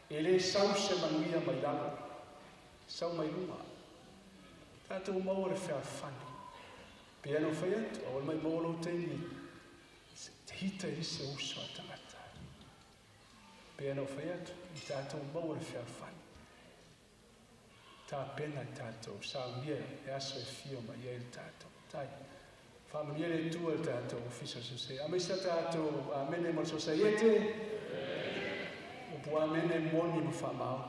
e le sau se manuia mai lalo, sau mai luga. Tatou maua le fealofani. Pei ona ou fai atu, aua le maimau lou taimi te hita i se uso a tagata. Pei ona ou fai atu, i tatou maua le fealofani. Tapena i tatou, saunia e aso e fio mai ai le tatou Matai. Faamanuia le Atua i le tatou Ofisa o le Sosaiete. Aemaise tatou Amene mo le Sosaiete. Upu Amene moni ma faamaoni.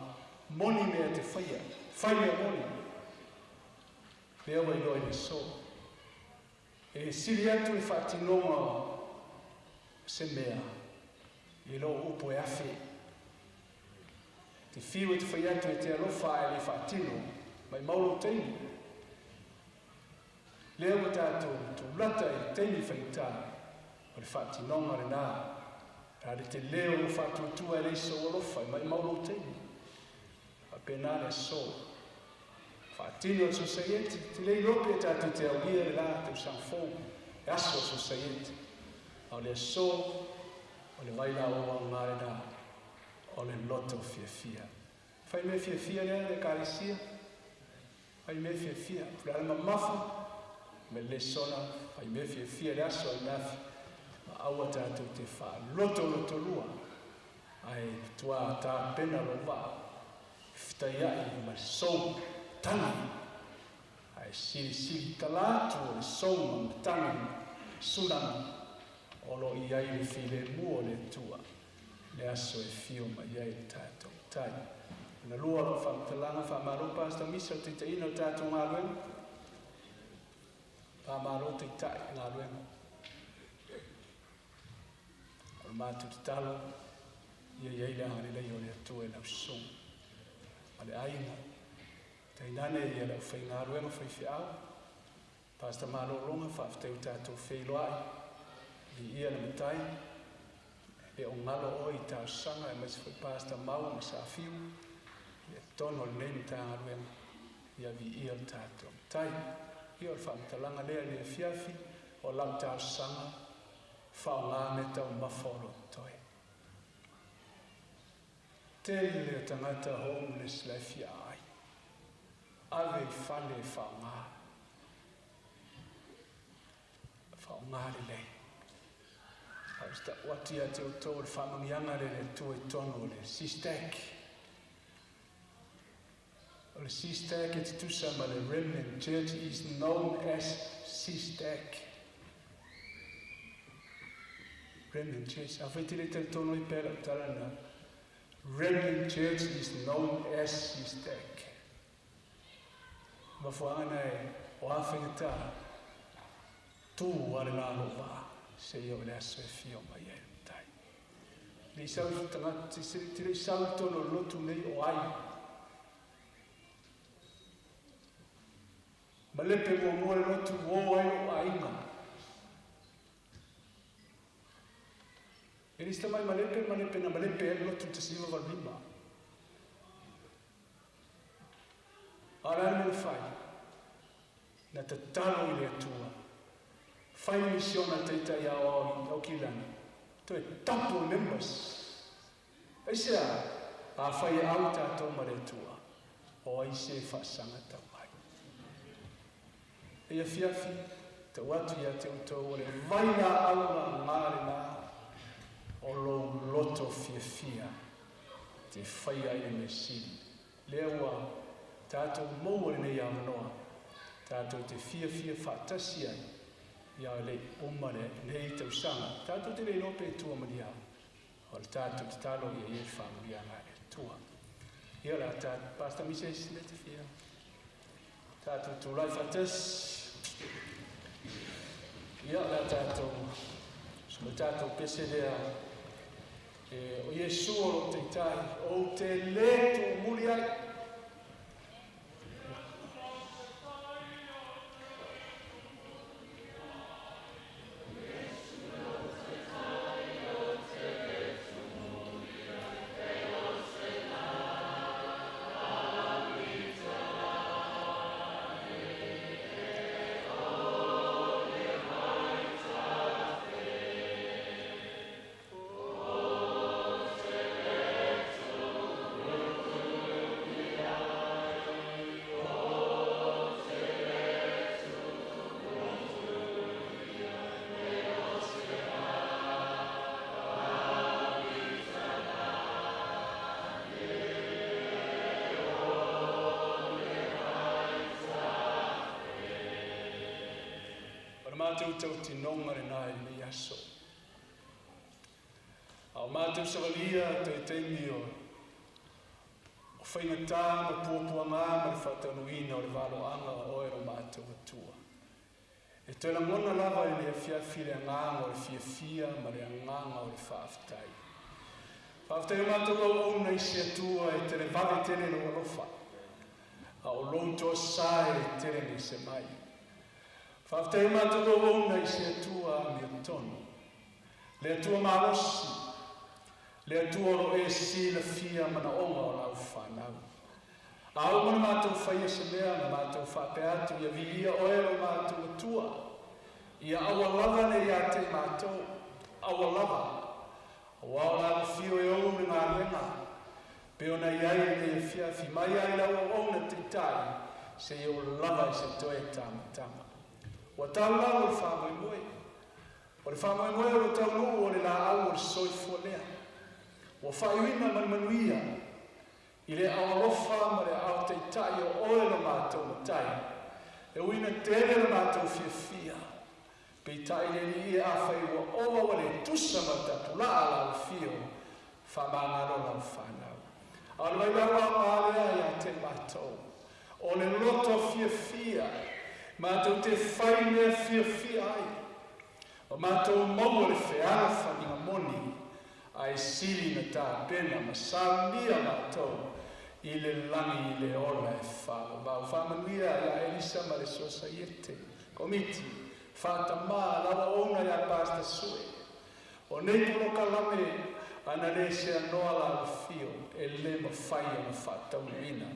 Moni mea e te faia. Fai mea moni. Lea ua iloa i le aso. E sili atu le faatinoga o se mea i lou upu e afe. Te fiu e te fai atu e te alofa ae le faatino, maimau lou taimi. Lea ua tatou tulata i le taimi faigata o le faatinoga lena. A le tele o lou faatuatua e leai sou alofa, e maimau lou taimi. Faapena le aso. Faatino e le Sosaiete, te le iloa pe tatou te aulia le la tausaga fou, le aso o le Sosaiete. A o le aso o le vailaau aoga lena o le loto fiafia. Fai mea fiafia lea le Ekalesia. Fai mea fiafia. O le a le mamafa ma le lesona, fai mea fiafia le aso ananafi, ma aua tatou te faalotolotolua, ae matua tapena lou vaa e fetaiai ma le sou matagi, ae silisili tala atu o le sou ma matagi ma sulagi o lo o i ai le filemu o le Atua i le aso e fio mai ai le tatou Tai. Ona lua o lau faamatalaga, faamalo Pastor Misa o le taitaiina o le tatou galuega. Faamalo taitai i galuega. O le matou tatalo, ia i ai le agalelei o le Atua i lau susuga ma le aiga. Tainane ia le aufaigaluega faifeau. Pastor Malologa, faafetai ua tatou feiloai. Viia le Matai. E le o galo oe i talosaga aemaise foi Pastor Mau ma Safiu i totonu o lenei Matagaluega. Ia viia le tatou Matai. Ia o le faamatalaga lea i le afiafi o lau talosaga, faaaoga mea taumafa o lo o totoe. Tele o tagata homeless la e fia ai. Ave i fale e faaaoga. Faaaoga lelei. A o se tau atu ia te outou o le faamanuiaga lea i le Atua i totonu o le CSTAC. O le CSTAC e tutusa ma le Remnant Church is known as CSTAC. Remnant Church. Afai te le talitonu ai pea lau tala na. Remnant Church is known as CSTAC. Mafuaaga na e o a faigata tu a le la lou vaa seia o le aso e fia mai ai le Matai. Le sau tagata te le sau tonu o lotu nei o ai. Malepe muamua le lotu o ai o aiga. E lista mai malepe, malepe na malepe e lotu te siva valima. Ara le fai. Na tatalo i le Atua. Fai le misiona teita ia o au kilani. Toe tapu members. Aisea, a fai au tātou ma le Atua. O ai se whaasanga tau mai. E fiafi, te watu ia te utou o le vaila aula ngā le o lo loto fiafia te whai ai le mesili. Lea ua tātou maua le nei avanoa, tātou te fiafia whaatasi ai ia le uma le nei tausanga. Tātou te le lope e tua mania, o le tātou te talo ia ia whamuria ngā e tua. Ia la tātou, Pastor Mises, le te fia. Tātou tūrai whaatasi. Ia la tātou, so tātou pese lea, o Iesu o lo teitai, o te le tō muri ai. Mātou tau tinonga le nai le aso. Au mātou savalia te teimi o whaingatā ma puapuanga ma le whaataunuina o le valoanga o e ro mātou atua. E te langona lava i le afiafi le anganga o le fiafia ma le anganga o le whaaftai. Whaaftai o mātou au au nei se atua e te le vave tele lo alofa. A o loutoa sa e tele nei se mai. Whaaftai mātou au au nei se atua mea tono. Le atua malosi, le atua ro e si la fia mana onga o lau whanau. Au mana mātou whaia se mea, na mātou whaapeatu ia viia oe ro mātou atua. Ia awa lava ne ia te mātou, awa lava. Awa o lau fio e ou le ngā renga. Pe ona iai le fiafi mai ai lau au na te tai, se i o lava i se toe tamatama. Ua tau lau o le whamoemoe. O le whamoemoe o le taunuu o le la au o le soifua lea. Ua whaiuina manumanuia i le awalofa ma le au teitai o oe lo mātou matai. E uina tele lo mātou fiafia. Peitai le li ia a whai ua owa wa le tusa ma tapulaa lau fio whamangaro lau whanau. A le mai lau a maalea ia te mātou. O le loto fiafia. Mātou te whai mea fiafia ai. O mātou maua le wheara whaninga moni a e sili na tā pena ma saunia mātou i le langi i le ola e whawa. Vau whamanuia ia Elisa ma le Sosaiete. Komiti, whātamā lawa ona ia Pasta Sue. O nei poloka lame ana le se anoa la fio e le mawhai o na whātaunuina.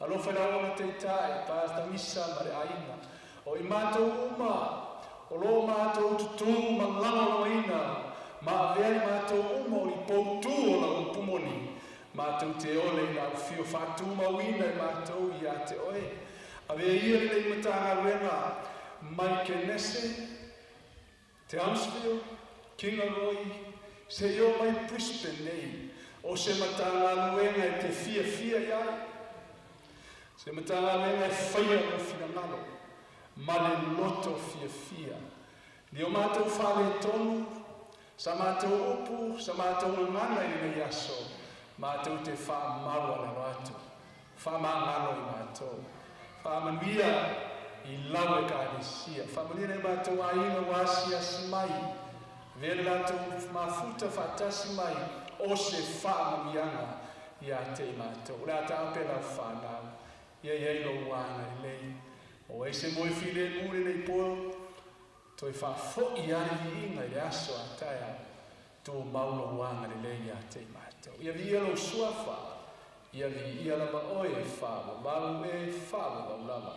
Alofa lau ona teitai, Pasta Misa ma le aina. O i mātou uma, o lo mātou tutu ma langa ma avea i mātou uma o li poutu o la upumoni. Mātou te ole i lau fio whātū mauina i mātou i a te oe. Avea ia le matanga ruenga mai Kenese, Townsville, Kingaroy, se i o mai Brisbane nei, o se matanga ruenga e te fia fia iai. Se matanga ruenga e whaia o finangalo, ma le loto fia fia. Ni o mātou whale tonu, sa mātou upu, sa mātou ngana i nei aso, mātou te whaamaua na rātou, whaamangalo i mātou, whaamanuia i lau e ka alesia, whaamanuia nei mātou ainga wasi asi mai, vele rātou mafuta whaatasi mai, o se faamanuiaga ia te i matou. O le a taape lau fanau, ia iai lou agalelei. O ai se moe filemu lenei po, toe faafo'i a le viiga i le aso a taeao, tumau lou agalelei ia te i matou. Ia viia lou suafa, ia viia lava oe e faavavau e faavavau lava.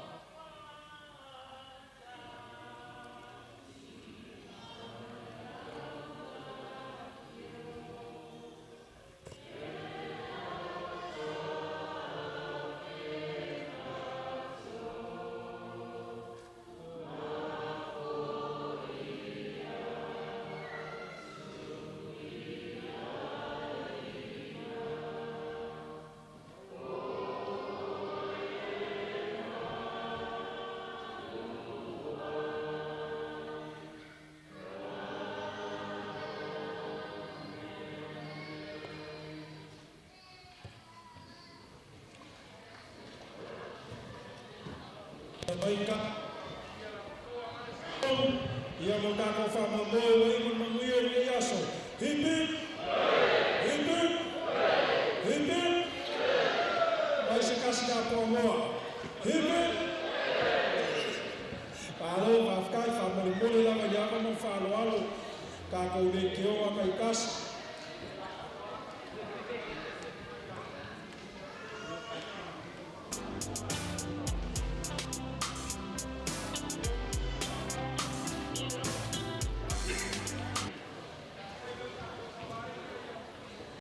Maika. Ia mo tākou whaamamoe wa i manuia i lenei aso. Hip hip! Hip hip! Hip hip! Mai se kasi ka poamoa. Hip hip! Malo, faafetai, faamolemole lava i ava ma faaaloalo tatou le keoa kaikasi.